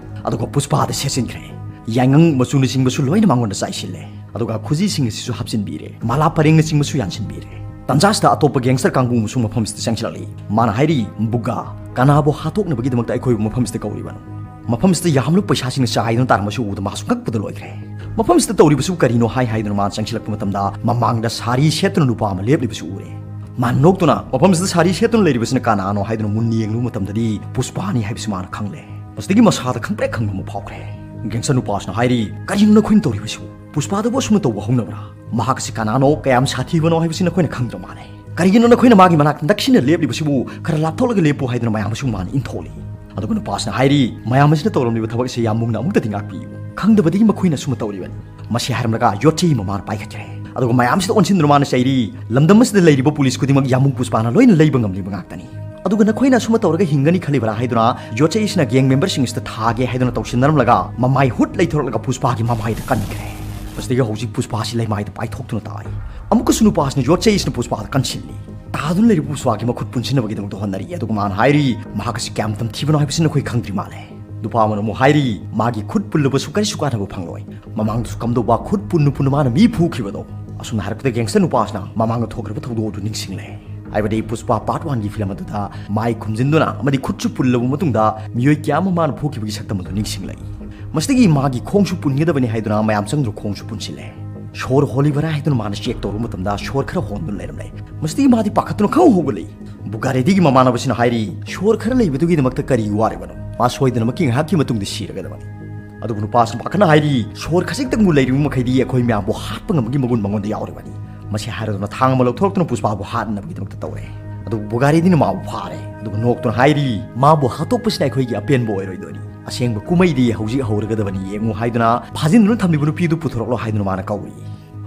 ꯑꯗꯨꯒ ꯄꯨꯁꯄꯥꯗ ꯁꯦꯠꯆꯤꯟꯈ꯭ꯔꯦ꯫ ꯌꯥꯏꯉꯪ ꯃꯆꯨꯅꯆꯤꯡꯕꯁꯨ ꯂꯣꯏꯅ ꯃꯉꯣꯟꯗ ꯆꯥꯏꯁꯤꯜꯂꯦ꯫ ꯑꯗꯨꯒ ꯈꯨꯖꯤꯁꯤꯡ ꯑꯁꯤꯁꯨ ꯍꯥꯞꯆꯤꯟꯕꯤꯔꯦ꯫ ꯃꯥꯂꯥ ꯄꯔꯦꯡꯅꯆꯤꯡꯕꯁꯨ ꯌꯥꯟꯁꯤꯟꯕꯤꯔꯦ꯫ ꯇꯟꯖꯥꯁꯤꯗ ꯑꯇꯣꯞꯄ ꯒꯦꯡꯁꯇꯔ ꯀꯥꯡꯕꯨ ꯑꯃꯁꯨ ꯃꯐꯝꯁꯤꯗ ꯆꯪꯁꯤꯜꯂꯛꯂꯤ꯫ ꯃꯥꯅ ꯍꯥꯏꯔꯤ, "ꯕꯨꯒꯥ, ꯀꯅꯥꯕꯨ ꯍꯥꯠꯇꯣꯛꯅꯕꯒꯤꯗꯃꯛꯇ ꯑꯩꯈꯣꯏꯕꯨ ꯃꯐꯝꯁꯤꯗ ꯀꯧꯔꯤꯕꯅꯣ?" ꯃꯐꯝꯁꯤꯗ ꯌꯥꯝꯅ ꯄꯩꯁꯥꯁꯤꯡꯅ ꯆꯥꯏꯗꯨꯅ ꯇꯥꯔꯝꯕꯁꯨ ꯎꯕꯗ ꯃꯥꯁꯨ ꯉꯛꯄꯗ ꯂꯣꯏꯈ꯭ꯔꯦ꯫ ꯃꯐꯝꯁꯤꯗ ꯇꯧꯔꯤꯕꯁꯨ ꯀꯔꯤꯅꯣ ꯍꯥꯏ ꯍꯥꯏꯗꯨꯅ ꯃꯥꯅ ꯆꯪꯁꯤꯜꯂꯛꯄ ꯃꯇꯝꯗ ꯃꯃꯥꯡꯗ ꯁꯥꯔꯤ ꯁꯦꯠꯇꯨꯅ ꯅꯨꯄꯥ ꯑꯃ ꯂꯦꯞꯂꯤꯕꯁꯨ ꯎꯔꯦ꯫ ꯃꯥꯅ ꯅꯣꯛꯇꯨꯅ, ꯃꯐꯝꯁꯤꯗ ꯁꯥꯔꯤ ꯁꯦꯠꯇꯨꯅ ꯂꯩꯔꯤꯕꯁꯤꯅ ꯀꯅꯥꯅꯣ ꯍꯥꯏꯗꯨꯅ ꯃꯨꯟꯅ ꯌꯦꯡꯂꯨꯕ ꯃꯇꯝꯗꯗꯤ ꯄꯨꯁꯄꯥꯅꯤ ꯍꯥꯏꯕꯁꯤ ꯃꯥꯅ ꯈꯪꯂꯦ꯫ ꯃꯁꯤꯗꯒꯤ ꯃꯁꯥꯗ ꯈꯪꯄ꯭ꯔꯦꯛ ꯈꯪꯕ ꯑꯃ ꯐꯥꯎꯈ꯭ꯔꯦ꯫ ꯒꯦꯡꯁꯇꯔ ꯅꯨꯄꯥꯁꯤꯅ ꯍꯥꯏꯔꯤ, "ꯀꯔꯤꯅꯣ ꯅꯈꯣꯏꯅ ꯇꯧꯔꯤꯕꯁꯤꯕꯨ? ꯄꯨꯁꯄꯥꯗꯕꯨ ꯑꯁꯨꯝꯅ ꯇꯧꯕ ꯍꯧꯅꯕ꯭ꯔꯥ? ꯃꯍꯥꯛ ꯑꯁꯤ ꯀꯅꯥꯅꯣ, ꯀꯌꯥꯝ ꯁꯥꯊꯤꯕꯅꯣ ꯍꯥꯏꯕꯁꯤ ꯅꯈꯣꯏꯅ ꯈꯪꯗ꯭ꯔ ꯃꯥꯜꯂꯦ꯫ ꯀꯔꯤꯒꯤꯅꯣ ꯅꯈꯣꯏꯅ ꯃꯥꯒꯤ ꯃꯅꯥꯛꯇ ꯅꯛꯁꯤꯟꯅ ꯂꯦꯞꯂꯤꯕꯁꯤꯕꯨ? ꯈꯔ ꯂꯥꯞꯊꯣꯛꯂꯒ ꯂꯦꯞꯄꯨ" ꯍꯥꯏꯗꯨꯅ ꯃꯌꯥꯝ ꯑꯃꯁꯨ ꯃꯥꯅ ꯏꯟꯊꯣꯛꯂꯤ꯫ ꯑꯗꯨꯒ ꯅꯨꯄꯥꯁꯤꯅ ꯍꯥꯏꯔꯤ, "ꯃꯌꯥꯝ ꯑꯁꯤꯅ ꯇꯧꯔꯝꯂꯤꯕ ꯊꯕꯛ ꯑꯁꯤ ꯌꯥꯝꯕꯨꯡꯅ ꯑꯃꯨꯛꯇꯗꯤ ꯉꯥꯛꯄꯤꯌꯨ꯫ ꯈꯪꯗꯕꯗꯒꯤ ꯃꯈꯣꯏꯅ ꯑꯁꯨꯝꯅ ꯇꯧꯔꯤꯕꯅꯤ꯫" ꯃꯁꯤ ꯍꯥꯏꯔꯝꯂꯒ ꯌꯣꯠꯆꯩ ꯑꯃ ꯃꯥꯅ ꯄꯥꯏꯈꯠꯈ꯭ꯔꯦ꯫ ꯑꯗꯨꯒ ꯃꯌꯥꯝꯁꯤꯗ ꯑꯣꯟꯁꯤꯟꯗꯨꯅ ꯃꯥꯅ ꯆꯩꯔꯤ, "ꯂꯝꯗꯝ ꯑꯁꯤꯗ ꯂꯩꯔꯤꯕ ꯄꯨꯂꯤꯁ ꯈꯨꯗꯤꯡꯃꯛ ꯌꯥꯝꯕꯨꯡ ꯄꯨꯁꯄꯥꯅ ꯂꯣꯏꯅ ꯂꯩꯕ ꯉꯝꯂꯤꯕ ꯉꯥꯛꯇꯅꯤ꯫ ꯑꯗꯨꯒ ꯅꯈꯣꯏꯅ ꯑꯁꯨꯝꯅ ꯇꯧꯔꯒ ꯍꯤꯡꯒꯅꯤ ꯈꯜꯂꯤꯕ꯭ꯔꯥ?" ꯍꯥꯏꯗꯨꯅ ꯌꯣꯠꯆꯩꯁꯤꯅ ꯒꯦꯡ ꯃꯦꯝꯕꯔꯁꯤꯡ ꯑꯁꯤꯗ ꯊꯥꯒꯦ ꯍꯥꯏꯗꯨꯅ ꯇꯧꯁꯤꯟꯅꯔꯝꯂꯒ ꯃꯃꯥꯏ ꯍꯨꯠ ꯂꯩꯊꯣꯔꯛꯂꯒ ꯄꯨꯁꯄꯥꯒꯤ ꯃꯃꯥꯏꯗ ꯀꯟꯈ꯭ꯔꯦ꯫ ꯃꯁꯤꯗꯒꯤ ꯍꯧꯖꯤꯛ ꯄꯨꯁꯄꯥꯁꯤ ꯂꯩꯃꯥꯏꯗ ꯄꯥꯏꯊꯣꯛꯇꯨꯅ ꯇꯥꯏ꯫ ꯑꯃꯨꯛꯀꯁꯨ ꯅꯨꯄꯥꯁꯤꯅ ꯌꯣꯠꯆꯩꯁꯤꯅ ꯄꯨꯁꯄꯥꯗ ꯀꯟꯁꯤꯜꯂꯤ꯫ ꯇꯥꯗꯨꯅ ꯂꯩꯔꯤꯕ ꯄꯨꯁꯄꯥꯒꯤ ꯃꯈꯨꯠ ꯄꯨꯟꯁꯤꯟꯅꯕꯒꯤꯗꯃꯛꯇ ꯍꯣꯠꯅꯔꯤ꯫ ꯑꯗꯨꯒ ꯃꯥꯅ ꯍꯥꯏꯔꯤ, "ꯃꯍꯥꯛ ꯑꯁꯤ ꯀꯌꯥꯝ ꯇꯝꯊꯤꯕꯅꯣ ꯍꯥꯏꯕꯁꯤ ꯅꯈꯣꯏ ꯈꯪꯗ꯭ꯔꯤ ꯃꯥꯜꯂꯦ꯫" ꯅꯨꯄꯥ ꯑꯃꯅ ꯑꯃꯨꯛ ꯍꯥꯏꯔꯤ, "ꯃꯥꯒꯤ ꯈꯨꯠ ꯄꯨꯜꯂꯕꯁꯨ ꯀꯔꯤꯁꯨ ꯀꯥꯟꯅꯕ ꯐꯪꯂꯣꯏ꯫ ꯃꯃꯥꯡꯗꯁꯨ ꯀꯝꯗꯧꯕ ꯈꯨꯠ ꯄꯨꯟꯅ ꯄꯨꯟꯅ ꯃꯥꯅ ꯃꯤ ꯐꯨꯈꯤꯕꯗꯣ꯫" ꯑꯁꯨꯝꯅ ꯍꯥꯏꯔꯛꯄꯗ ꯒꯦꯡꯁꯇꯔ ꯅꯨꯄꯥꯁꯤꯅ ꯃꯃꯥꯡꯗ ꯊꯣꯛꯈ꯭ꯔꯕ ꯊꯧꯗꯣꯛ ꯑꯗꯨ ꯅꯤꯡꯁꯤꯡꯂꯦ꯫ ꯍꯥꯏꯕꯗꯤ ꯄꯨꯁꯄꯥ ꯄꯥꯔꯠ ꯋꯥꯟꯒꯤ ꯐꯤꯂꯝ ꯑꯗꯨꯗ ꯃꯥꯏ ꯈꯨꯝꯖꯤꯟꯗꯨꯅ ꯑꯃꯗꯤ ꯈꯨꯠꯁꯨ ꯄꯨꯜꯂꯕ ꯃꯇꯨꯡꯗ ꯃꯤꯑꯣꯏ ꯀꯌꯥ ꯑꯃ ꯃꯥꯅ ꯐꯨꯈꯤꯕꯒꯤ ꯁꯛꯇꯝ ꯑꯗꯨ ꯅꯤꯡꯁꯤꯡꯂꯛꯏ꯫ ꯃꯁꯤꯗꯒꯤ ꯃꯥꯒꯤ ꯈꯣꯡꯁꯨ ꯄꯨꯟꯒꯗꯕꯅꯤ ꯍꯥꯏꯗꯨꯅ ꯃꯌꯥꯝ ꯆꯪꯗꯨꯅ ꯈꯣꯡꯁꯨ ꯄꯨꯟꯁꯤꯜꯂꯦ꯫ ꯁꯣꯔ ꯍꯣꯜꯂꯤꯕꯔꯥ ꯍꯥꯏꯗꯨꯅ ꯃꯥꯅ ꯆꯦꯛ ꯇꯧꯔꯨꯕ ꯃꯇꯝꯗ ꯁꯣꯔ ꯈꯔ ꯍꯣꯟꯗꯨꯅ ꯂꯩꯔꯝꯂꯦ꯫ ꯃꯁꯤꯗꯒꯤ ꯃꯥꯗꯤ ꯄꯥꯈꯠꯇꯨꯅ ꯈꯪꯍꯧ ꯍꯧꯒꯠꯂꯛꯏ꯫ ꯕꯨꯒꯥꯔꯦꯗꯤꯒꯤ ꯃꯃꯥꯟꯅꯕꯁꯤꯅ ꯍꯥꯏꯔꯤ, "ꯁꯣꯔ ꯈꯔ ꯂꯩꯕꯗꯨꯒꯤꯗꯃꯛꯇ ꯀꯔꯤ ꯋꯥꯔꯤꯕꯅꯣ? ꯃꯥ ꯁꯣꯏꯗꯅꯃꯛꯀꯤ ꯉꯥꯏꯍꯥꯛꯀꯤ ꯃꯇꯨꯡꯗ ꯁꯤꯔꯒꯗꯕꯅꯤ꯫" ꯑꯗꯨꯕꯨ ꯅꯨꯄꯥꯁꯤꯅ ꯄꯥꯈꯠꯅ ꯍꯥꯏꯔꯤ, "ꯁꯣꯔ ꯈꯖꯤꯛꯇꯪꯕꯨ ꯂꯩꯔꯤꯕ ꯃꯈꯩꯗꯤ ꯑꯩꯈꯣꯏ ꯃꯌꯥꯝꯕꯨ ꯍꯥꯠꯄ ꯉꯝꯕꯒꯤ ꯃꯒꯨꯟ ꯃꯉꯣꯟꯗ ꯌꯥꯎꯔꯤꯕꯅꯤ꯫" ꯃꯁꯤ ꯍꯥꯏꯔꯗꯨꯅ ꯊꯥꯡ ꯑꯃ ꯂꯧꯊꯣꯔꯛꯇꯨꯅ ꯄꯨꯁꯄꯥꯕꯨ ꯍꯥꯠꯅꯕꯒꯤꯗꯃꯛꯇ ꯇꯧꯔꯦ꯫ ꯑꯗꯨꯕꯨ ꯕꯨꯒꯥꯔꯦꯗꯤꯅ ꯃꯥꯕꯨ ꯐꯥꯔꯦ꯫ ꯑꯗꯨꯒ ꯅꯣꯛꯇꯨꯅ ꯍꯥꯏꯔꯤ, "ꯃꯥꯕꯨ ꯍꯥꯠꯇꯣꯛꯄꯁꯤꯅ ꯑꯩꯈꯣꯏꯒꯤ ꯑꯄꯦꯟꯕ ꯑꯣꯏꯔꯣꯏꯗꯣꯏꯅꯤ꯫ ꯑꯁꯦꯡꯕ ꯀꯨꯝꯍꯩꯗꯤ ꯍꯧꯖꯤꯛ ꯍꯧꯔꯒꯗꯕꯅꯤ, ꯌꯦꯡꯉꯨ" ꯍꯥꯏꯗꯨꯅ ꯐꯥꯖꯤꯟꯗꯨꯅ ꯊꯝꯂꯤꯕ ꯅꯨꯄꯤꯗꯨ ꯄꯨꯊꯣꯔꯛꯂꯣ ꯍꯥꯏꯗꯨꯅ ꯃꯥꯅ ꯀꯧꯔꯤ꯫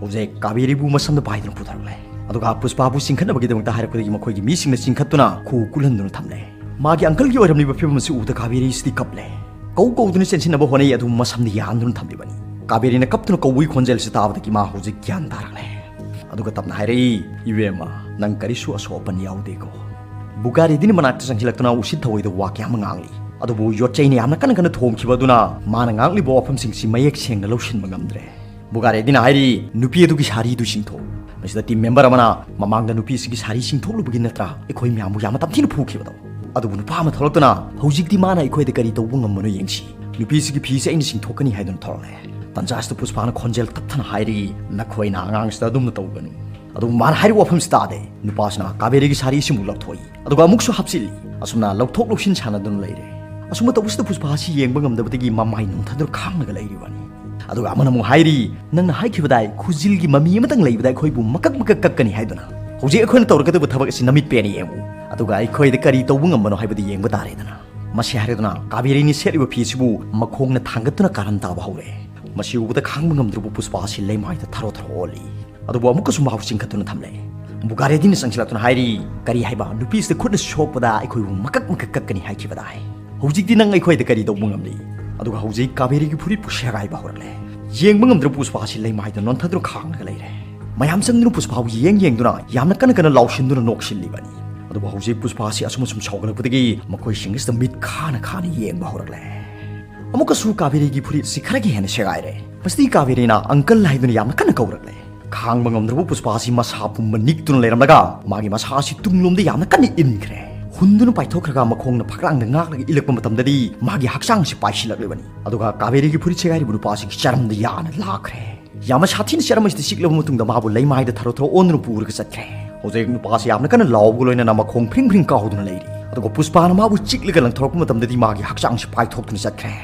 ꯍꯧꯖꯤꯛ ꯀꯥꯕꯦꯔꯤꯕꯨ ꯃꯁꯝꯗ ꯄꯥꯏꯗꯨꯅ ꯄꯨꯊꯔꯛꯂꯦ꯫ ꯑꯗꯨꯒ ꯄꯨꯁꯄꯥꯕꯨ ꯆꯤꯡꯈꯠꯅꯕꯒꯤꯗꯃꯛꯇ ꯍꯥꯏꯔꯛꯄꯗꯒꯤ ꯃꯈꯣꯏꯒꯤ ꯃꯤꯁꯤꯡꯅ ꯆꯤꯡꯈꯠꯇꯨꯅ ꯈꯨ ꯀꯨꯜꯍꯟꯗꯨꯅ ꯊꯝꯂꯦ꯫ ꯃꯥꯒꯤ ꯑꯪꯀꯜꯒꯤ ꯑꯣꯏꯔꯝꯂꯤꯕ ꯐꯤꯕꯝ ꯑꯁꯤ ꯎꯕꯗ ꯀꯥꯕꯦꯔꯤꯁꯤꯗꯤ ꯀꯞꯂꯦ꯫ ꯀꯧ ꯀꯧꯗꯨꯅ ꯆꯦꯟꯁꯤꯟꯅꯕ ꯍꯣꯠꯅꯩ, ꯑꯗꯨꯕꯨ ꯃꯁꯝꯗꯤ ꯌꯥꯟꯗꯨꯅ ꯊꯝꯂꯤꯕꯅꯤ꯫ ꯀꯥꯕꯦꯔꯤꯅ ꯀꯞꯇꯨꯅ ꯀꯧꯕꯒꯤ ꯈꯣꯟꯖꯦꯜꯁꯤ ꯇꯥꯕꯗꯒꯤ ꯃꯥ ꯍꯧꯖꯤꯛ ꯒ꯭ꯌꯥꯟ ꯇꯥꯔꯛꯂꯦ꯫ ꯑꯗꯨꯒ ꯇꯞꯅ ꯍꯥꯏꯔꯛꯏ, "ꯏꯕꯦꯝꯃ, ꯅꯪ ꯀꯔꯤꯁꯨ ꯑꯁꯣꯛ ꯑꯄꯟ ꯌꯥꯎꯗꯦꯀꯣ?" ꯕꯨꯒꯥꯔꯦꯗꯤꯅ ꯃꯅꯥꯛꯇ ꯆꯪꯁꯤꯜꯂꯛꯇꯨꯅ ꯎꯁꯤꯠ ꯊꯑꯣꯏꯗꯕ ꯋꯥ ꯀꯌꯥ ꯑꯃ ꯉꯥꯡꯂꯤ꯫ ꯑꯗꯨꯕꯨ ꯌꯣꯠ ꯆꯩꯅ ꯌꯥꯝꯅ ꯀꯟꯅ ꯀꯟꯅ ꯊꯣꯝꯈꯤꯕ ꯑꯗꯨꯅ ꯃꯥꯅ ꯉꯥꯡꯂꯤꯕ ꯋꯥꯐꯝꯁꯤꯡꯁꯤ ꯃꯌꯦꯛ ꯁꯦꯡꯅ ꯂꯧꯁꯤꯟꯕ ꯉꯝꯗ꯭ꯔꯦ꯫ ꯕꯨꯒꯥꯔꯦꯗꯤꯅ ꯍꯥꯏꯔꯤ, "ꯅꯨꯄꯤ ꯑꯗꯨꯒꯤ ꯁꯥꯔꯤꯗꯨ ꯆꯤꯡꯊꯣꯛ꯫" ꯃꯁꯤꯗ ꯇꯤꯝ ꯃꯦꯝꯕꯔ ꯑꯃꯅ ꯃꯃꯥꯡꯗ ꯅꯨꯄꯤ ꯑꯁꯤꯒꯤ ꯁꯥꯔꯤ ꯆꯤꯡꯊꯣꯛꯂꯨꯕꯒꯤ ꯅꯠꯇ꯭ꯔꯥ ꯑꯩꯈꯣꯏ ꯃꯌꯥꯝꯕꯨ ꯌꯥꯝꯅ ꯇꯝꯊꯤꯅ ꯐꯨꯈꯤꯕꯗꯣ? ꯑꯗꯨꯕꯨ ꯅꯨꯄꯥ ꯑꯃ ꯊꯣꯛꯂꯛꯇꯨꯅ, "ꯍꯧꯖꯤꯛꯇꯤ ꯃꯥꯅ ꯑꯩꯈꯣꯏꯗ ꯀꯔꯤ ꯇꯧꯕ ꯉꯝꯕꯅꯣ ꯌꯦꯡꯁꯤ꯫ ꯅꯨꯄꯤꯁꯤꯒꯤ ꯐꯤꯁꯦ ꯑꯩꯅ ꯆꯤꯡꯊꯣꯛꯀꯅꯤ" ꯍꯥꯏꯗꯨꯅ ꯊꯣꯔꯛꯂꯦ꯫ ꯇꯟꯖꯥꯁꯤꯗ ꯄꯨꯁꯄꯥꯅ ꯈꯣꯟꯖꯦꯜ ꯇꯞꯊꯅ ꯍꯥꯏꯔꯤ, "ꯅꯈꯣꯏꯅ ꯑꯉꯥꯡꯁꯤꯗ ꯑꯗꯨꯝꯅ ꯇꯧꯒꯅꯨ꯫" ꯑꯗꯨꯕꯨ ꯃꯥꯅ ꯍꯥꯏꯔꯤꯕ ꯋꯥꯐꯝꯁꯤ ꯇꯥꯗꯦ꯫ ꯅꯨꯄꯥꯁꯤꯅ ꯀꯥꯕꯦꯔꯤꯒꯤ ꯁꯥꯔꯤ ꯑꯁꯤꯃꯨꯛ ꯂꯧꯊꯣꯛꯏ, ꯑꯗꯨꯒ ꯑꯃꯨꯛꯁꯨ ꯍꯥꯞꯆꯤꯜꯂꯤ꯫ ꯑꯁꯨꯝꯅ ꯂꯧꯊꯣꯛ ꯂꯧꯁꯤꯟ ꯁꯥꯟꯅꯗꯨꯅ ꯂꯩꯔꯦ꯫ ꯑꯁꯨꯝꯅ ꯇꯧꯕꯁꯤꯗ ꯄꯨꯁꯄꯥ ꯑꯁꯤ ꯌꯦꯡꯕ ꯉꯝꯗꯕꯗꯒꯤ ꯃꯃꯥꯏ ꯅꯣꯟꯊꯗꯨꯅ ꯈꯥꯡꯂꯒ ꯂꯩꯔꯤꯕꯅꯤ꯫ ꯑꯗꯨꯒ ꯑꯃꯅ ꯑꯃꯨꯛ ꯍꯥꯏꯔꯤ, "ꯅꯪꯅ ꯍꯥꯏꯈꯤꯕꯗꯥꯏ ꯈꯨꯖꯤꯜꯒꯤ ꯃꯃꯤ ꯑꯃꯇꯪ ꯂꯩꯕꯗ ꯑꯩꯈꯣꯏꯕꯨ ꯃꯀꯛ ꯃꯀꯛ ꯀꯛꯀꯅꯤ ꯍꯥꯏꯗꯨꯅ? ꯍꯧꯖꯤꯛ ꯑꯩꯈꯣꯏꯅ ꯇꯧꯔꯒꯗꯕ ꯊꯕꯛ ꯑꯁꯤ ꯅꯃꯤꯠ ꯄꯦꯟꯅ ꯌꯦꯡꯉꯨ, ꯑꯗꯨꯒ ꯑꯩꯈꯣꯏꯗ ꯀꯔꯤ ꯇꯧꯕ ꯉꯝꯕꯅꯣ ꯍꯥꯏꯕꯗꯨ ꯌꯦꯡꯕ ꯇꯥꯔꯦꯗꯅ꯫" ꯃꯁꯤ ꯍꯥꯏꯔꯗꯨꯅ ꯀꯥꯕꯦꯔꯤꯅ ꯁꯦꯠꯂꯤꯕ ꯐꯤꯁꯤꯕꯨ ꯃꯈꯣꯡꯅ ꯊꯥꯡꯒꯠꯇꯨꯅ ꯀꯥꯔꯟ ꯇꯥꯕ ꯍꯧꯔꯦ꯫ ꯃꯁꯤ ꯎꯕꯗ ꯈꯥꯡꯕ ꯉꯝꯗ꯭ꯔꯕ ꯄꯨꯁꯄꯥ ꯑꯁꯤ ꯂꯩꯃꯥꯏꯗ ꯊꯔꯣ ꯊꯔꯣ ꯑꯣꯜꯂꯤ꯫ ꯑꯗꯨꯕꯨ ꯑꯃꯨꯛꯀꯁꯨ ꯃꯍꯥꯛ ꯆꯤꯡꯈꯠꯇꯨꯅ ꯊꯝꯂꯦ꯫ ꯕꯨꯒꯥꯔꯦꯗꯤꯅ ꯆꯪꯁꯤꯜꯂꯛꯇꯨꯅ ꯍꯥꯏꯔꯤ, "ꯀꯔꯤ ꯍꯥꯏꯕ? ꯅꯨꯄꯤꯁꯤꯗ ꯈꯨꯠꯅ ꯁꯣꯛꯄꯗ ꯑꯩꯈꯣꯏꯕꯨ ꯃꯀꯛ ꯃꯀꯛ ꯀꯛꯀꯅꯤ ꯍꯥꯏꯈꯤꯕꯗꯥꯏ? ꯍꯧꯖꯤꯛꯇꯤ ꯅꯪ ꯑꯩꯈꯣꯏꯗ ꯀꯔꯤ ꯇꯧꯕ ꯉꯝꯂꯤ?" ꯑꯗꯨꯒ ꯍꯧꯖꯤꯛ ꯀꯥꯕꯦꯔꯤꯒꯤ ꯐꯨꯔꯤꯠꯄꯨ ꯁꯦꯒꯥꯏꯕ ꯍꯧꯔꯛꯂꯦ꯫ ꯌꯦꯡꯕ ꯉꯝꯗ꯭ꯔꯕ ꯄꯨꯁꯄꯥ ꯑꯁꯤ ꯂꯩꯃꯥꯏꯗ ꯅꯣꯟꯊꯗꯨꯅ ꯈꯥꯡꯂꯒ ꯂꯩꯔꯦ꯫ ꯃꯌꯥꯝ ꯆꯪꯗꯨꯅ ꯄꯨꯁꯄꯥꯕꯨ ꯌꯦꯡ ꯌꯦꯡꯗꯨꯅ ꯌꯥꯝꯅ ꯀꯟꯅ ꯀꯟꯅ ꯂꯥꯎꯁꯤꯟꯗꯨꯅ ꯅꯣꯛꯁꯤꯜꯂꯤꯕꯅꯤ꯫ ꯑꯗꯨꯕꯨ ꯍꯧꯖꯤꯛ ꯄꯨꯁꯄꯥ ꯑꯁꯤ ꯑꯁꯨꯝ ꯑꯁꯨꯝ ꯁꯥꯎꯒꯠꯂꯛꯄꯗꯒꯤ ꯃꯈꯣꯏꯁꯤꯡ ꯑꯁꯤꯗ ꯃꯤꯠ ꯈꯥꯅ ꯈꯥꯅ ꯌꯦꯡꯕ ꯍꯧꯔꯛꯂꯦ꯫ ꯑꯃꯨꯛꯀꯁꯨ ꯀꯥꯕꯦꯔꯤꯒꯤ ꯐꯨꯔꯤꯠ ꯑꯁꯤ ꯈꯔꯒ ꯍꯦꯟꯅ ꯁꯦꯒꯥꯏꯔꯦ꯫ ꯃꯁꯤꯗꯤ ꯀꯥꯕꯦꯔꯤꯅ "ꯑꯪꯀꯜ" ꯍꯥꯏꯗꯨꯅ ꯌꯥꯝꯅ ꯀꯟꯅ ꯀꯧꯔꯛꯂꯦ꯫ ꯈꯥꯡꯕ ꯉꯝꯗ꯭ꯔꯕ ꯄꯨꯁꯄꯥ ꯑꯁꯤ ꯃꯁꯥ ꯄꯨꯝꯕ ꯅꯤꯛꯇꯨꯅ ꯂꯩꯔꯝꯂꯒ ꯃꯥꯒꯤ ꯃꯁꯥ ꯑꯁꯤ ꯇꯨꯡꯂꯣꯝꯗ ꯌꯥꯝꯅ ꯀꯟꯅ ꯏꯟꯈ꯭ꯔꯦ꯫ ꯍꯨꯟꯗꯨꯅ ꯄꯥꯏꯊꯣꯛꯈ꯭ꯔꯒ ꯃꯈꯣꯡꯅ ꯐꯛꯂꯥꯡꯗ ꯉꯥꯛꯂꯒ ꯏꯜꯂꯛꯄ ꯃꯇꯝꯗꯗꯤ ꯃꯥꯒꯤ ꯍꯛꯆꯥꯡ ꯑꯁꯤ ꯄꯥꯏꯁꯤꯜꯂꯛꯂꯤꯕꯅꯤ꯫ ꯑꯗꯨꯒ ꯀꯥꯕꯦꯔꯤꯒꯤ ꯐꯨꯔꯤꯠ ꯁꯦꯒꯥꯏꯔꯤꯕ ꯅꯨꯄꯥ ꯑꯁꯤꯒꯤ ꯆꯔꯝꯗ ꯌꯥꯅ ꯂꯥꯛꯈ꯭ꯔꯦ꯫ ꯌꯥꯝꯅ ꯁꯥꯊꯤꯅ ꯆꯔꯝ ꯑꯁꯤꯗ ꯆꯤꯛꯂꯕ ꯃꯇꯨꯡꯗ ꯃꯥꯕꯨ ꯂꯩꯃꯥꯏꯗ ꯊꯔꯣ ꯊꯔꯣ ꯑꯣꯟꯗꯨꯅ ꯄꯨꯔꯒ ꯆꯠꯈ꯭ꯔꯦ꯫ ꯍꯧꯖꯤꯛ ꯅꯨꯄꯥꯁꯤ ꯌꯥꯝꯅ ꯀꯟꯅ ꯂꯥꯎꯕꯒ ꯂꯣꯏꯅꯅ ꯃꯈꯣꯡ ꯐ꯭ꯔꯤꯡ ꯐ꯭ꯔꯤꯡ ꯀꯥꯎꯗꯨꯅ ꯂꯩꯔꯤ꯫ ꯑꯗꯨꯒ ꯄꯨꯁꯄꯥꯅ ꯃꯥꯕꯨ ꯆꯤꯛꯂꯒ ꯂꯪꯊꯣꯔꯛꯄ ꯃꯇꯝꯗꯗꯤ ꯃꯥꯒꯤ ꯍꯛꯆꯥꯡꯁꯤ ꯄꯥꯏꯊꯣꯛꯇꯨꯅ ꯆꯠꯈ꯭ꯔꯦ꯫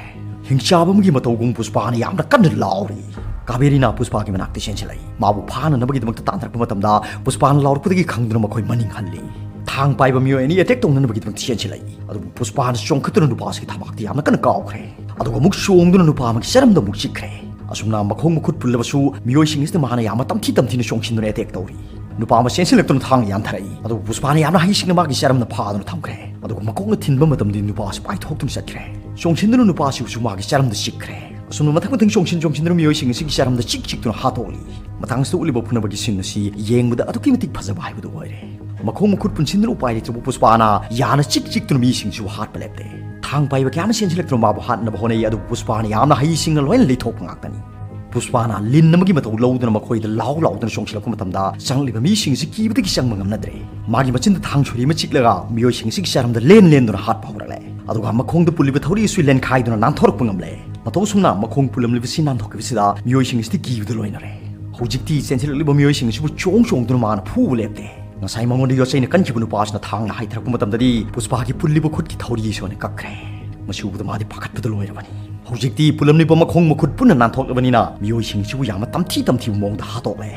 ꯍꯤꯡꯆꯥꯕ ꯑꯃꯒꯤ ꯃꯇꯧꯒꯨꯝ ꯄꯨꯁꯄꯥꯅ ꯌꯥꯝꯅ ꯀꯟꯅ ꯂꯥꯎꯔꯤ꯫ ꯀꯥꯕꯦꯔꯤꯅ ꯄꯨꯁꯄꯥꯒꯤ ꯃꯅꯥꯛꯇ ꯆꯦꯟꯁꯤꯜꯂꯛꯏ꯫ ꯃꯥꯕꯨ ꯐꯥꯅꯅꯕꯒꯤꯗꯃꯛꯇ ꯇꯥꯟꯊꯔꯛꯄ ꯃꯇꯝꯗ ꯄꯨꯁꯄꯥꯅ ꯂꯥꯎꯔꯛꯄꯗꯒꯤ ꯈꯪꯗꯨꯅ ꯃꯈꯣꯏ ꯃꯅꯤꯡ ꯍꯜꯂꯤ꯫ ꯊꯥꯡ ꯄꯥꯏꯕ ꯃꯤꯑꯣꯏ ꯑꯅꯤ ꯑꯦꯇꯦꯛ ꯇꯧꯅꯅꯕꯒꯤꯗꯃꯛꯇ ꯆꯦꯟꯁꯤꯜꯂꯛꯏ꯫ ꯑꯗꯨꯕꯨ ꯄꯨꯁꯄꯥꯅ ꯆꯣꯡꯈꯠꯇꯨꯅ ꯅꯨꯄꯥ ꯑꯁꯤꯒꯤ ꯊꯕꯥꯛꯇ ꯌꯥꯝꯅ ꯀꯟꯅ ꯀꯥꯎꯈ꯭ꯔꯦ꯫ ꯑꯗꯨꯒ ꯑꯃꯨꯛ ꯆꯣꯡꯗꯨꯅ ꯅꯨꯄꯥ ꯑꯃꯒꯤ ꯆꯔꯝꯗ ꯑꯃꯨꯛ ꯆꯤꯛꯈ꯭ꯔꯦ꯫ ꯑꯁꯨꯝꯅ ꯃꯈꯣꯡ ꯃꯈꯨꯠ ꯄꯨꯜꯂꯕꯁꯨ ꯃꯤꯑꯣꯏꯁꯤꯡ ꯑꯁꯤꯗ ꯃꯥꯅ ꯌꯥꯝꯅ ꯇꯝꯊꯤ ꯇꯝꯊꯤꯅ ꯆꯣꯡꯁꯤꯟꯗꯨꯅ ꯑꯦꯇꯦꯛ ꯇꯧꯔꯤ꯫ ꯅꯨꯄꯥ ꯑꯃ ꯆꯦꯟꯁꯤꯜꯂꯛꯇꯨꯅ ꯊꯥꯡꯅ ꯌꯥꯟꯊꯔꯛꯏ꯫ ꯑꯗꯨꯕꯨ ꯄꯨꯁꯄꯥꯅ ꯌꯥꯝꯅ ꯍꯩꯁꯤꯡꯅ ꯃꯥꯒꯤ ꯆꯔꯝꯅ ꯐꯥꯗꯨꯅ ꯊꯝꯈ꯭ꯔꯦ꯫ ꯑꯗꯨꯒ ꯃꯈꯣꯡꯅ ꯊꯤꯟꯕ ꯃꯇꯝꯗꯤ ꯅꯨꯄꯥ ꯑꯁꯤ ꯄꯥꯏꯊꯣꯛꯇꯨꯅ ꯆꯠꯈ꯭ꯔꯦ꯫ ꯆꯣꯡꯁꯤꯟꯗꯨꯅ ꯅꯨꯄꯥ ꯑꯁꯤꯕꯨꯁꯨ ꯃꯥꯒꯤ ꯆꯔꯝꯗ ꯆꯤꯛꯈ꯭ꯔꯦ꯫ ꯑꯁꯨꯝꯅ ꯃꯊꯪ ꯃꯊꯪ ꯆꯣꯡꯁꯤꯟ ꯆꯣꯡꯁꯤꯟꯗꯨꯅ ꯃꯤꯑꯣꯏꯁꯤꯡ ꯑꯁꯤꯒꯤ ꯆꯔꯝꯗ ꯆꯤꯛ ꯆꯤꯛꯇꯨꯅ ꯍꯥꯠꯇꯣꯛꯂꯤ꯫ ꯃꯇꯥꯡꯁꯤꯗ ꯎꯠꯂꯤꯕ ꯐꯨꯅꯕꯒꯤ ꯁꯤꯟ ꯑꯁꯤ ꯌꯦꯡꯕꯗ ꯑꯗꯨꯛꯀꯤ ꯃꯇꯤꯛ ꯐꯖꯕ ꯍꯥꯏꯕꯗꯨ ꯑꯣꯏꯔꯦ꯫ ꯃꯈꯣꯡ ꯃꯈꯨꯠ ꯄꯨꯟꯁꯤꯟꯗꯨꯅ ꯎꯄꯥꯏ ꯂꯩꯇ꯭ꯔꯕ ꯄꯨꯁꯄꯥꯅ ꯌꯥꯅ ꯆꯤꯛ ꯆꯤꯛꯇꯨꯅ ꯃꯤꯁꯤꯡꯁꯤꯕꯨ ꯍꯥꯠꯄ ꯂꯦꯞꯇꯦ꯫ ꯊꯥꯡ ꯄꯥꯏꯕ ꯀꯌꯥ ꯑꯃ ꯆꯦꯟꯁꯤꯜꯂꯛꯇꯨꯅ ꯃꯥꯕꯨ ꯍꯥꯠꯅꯕ ꯍꯣꯠꯅꯩ, ꯑꯗꯨꯕꯨ ꯄꯨꯁꯄꯥꯅ ꯌꯥꯝꯅ ꯍꯩꯁꯤꯡꯅ ꯂꯣꯏꯅ ꯂꯩꯊꯣꯛꯄ ꯉꯥꯛꯇꯅꯤ꯫ ꯄꯨꯁꯄꯥꯅ ꯂꯤꯟ ꯑꯃꯒꯤ ꯃꯇꯧ ꯂꯧꯗꯨꯅ ꯃꯈꯣꯏꯗ ꯂꯥꯎ ꯂꯥꯎꯗꯨꯅ ꯆꯣꯡꯁꯤꯜꯂꯛꯄ ꯃꯇꯝꯗ ꯆꯪꯂꯛꯂꯤꯕ ꯃꯤꯁꯤꯡ ꯑꯁꯤ ꯀꯤꯕꯗꯒꯤ ꯆꯪꯕ ꯉꯝꯅꯗ꯭ꯔꯦ꯫ ꯃꯥꯒꯤ ꯃꯆꯤꯟꯗ ꯊꯥꯡ ꯁꯨꯔꯤ ꯑꯃ ꯆꯤꯛꯂꯒ ꯃꯤꯑꯣꯏꯁꯤꯡ ꯑꯁꯤꯒꯤ ꯆꯔꯝꯗ ꯂꯦꯟ ꯂꯦꯟꯗꯨꯅ ꯍꯥꯠꯄ ꯍꯧꯔꯛꯂꯦ꯫ ꯑꯗꯨꯒ ꯃꯈꯣꯡꯗ ꯄꯨꯜꯂꯤꯕ ꯊꯧꯔꯤ ꯑꯁꯨ ꯂꯦꯟꯈꯥꯏꯗꯨꯅ ꯅꯥꯟꯊꯣꯔꯛꯄ ꯉꯝꯂꯦ꯫ ꯃꯇꯧ ꯑꯁꯨꯝꯅ ꯃꯈꯣꯡ ꯄꯨꯜꯂꯝꯂꯤꯕꯁꯤ ꯅꯥꯟꯊꯣꯛꯈꯤꯕꯁꯤꯗ ꯃꯤꯑꯣꯏꯁꯤꯡ ꯑꯁꯤꯗꯤ ꯀꯤꯕꯗ ꯂꯣꯏꯅꯔꯦ꯫ ꯍꯧꯖꯤꯛꯇꯤ ꯆꯦꯟꯁꯤꯜꯂꯛꯂꯤꯕ ꯃꯤꯑꯣꯏꯁꯤꯡ ꯑꯁꯤꯕꯨ ꯆꯣꯡ ꯆꯣꯡꯗꯨꯅ ꯃꯥꯅ ꯐꯨꯕ ꯂꯦꯞꯇꯦ꯫ ꯉꯁꯥꯏ ꯃꯉꯣꯟꯗ ꯌꯣꯠꯆꯩꯅ ꯀꯟꯈꯤꯕ ꯅꯨꯄꯥꯁꯤꯅ ꯊꯥꯡꯅ ꯍꯥꯏꯊꯔꯛꯄ ꯃꯇꯝꯗꯗꯤ ꯄꯨꯁꯄꯥꯒꯤ ꯄꯨꯜꯂꯤꯕ ꯈꯨꯠꯀꯤ ꯊꯧꯔꯤ ꯑꯁꯨ ꯑꯣꯏꯅ ꯀꯛꯈ꯭ꯔꯦ꯫ ꯃꯁꯤ ꯎꯕꯗ ꯃꯥꯗꯤ ꯄꯥꯈꯠꯄꯗ ꯂꯣꯏꯔꯕꯅꯤ꯫ ꯍꯧꯖꯤꯛꯇꯤ ꯄꯨꯜꯂꯝꯂꯤꯕ ꯃꯈꯣꯡ ꯃꯈꯨꯠ ꯄꯨꯟꯅ ꯅꯥꯟꯊꯣꯛꯂꯕꯅꯤꯅ ꯃꯤꯑꯣꯏꯁꯤꯡꯁꯤꯕꯨ ꯌꯥꯝꯅ ꯇꯝꯊꯤ ꯇꯝꯊꯤꯕ ꯃꯑꯣꯡꯗ ꯍꯥꯠꯇꯣꯛꯂꯦ꯫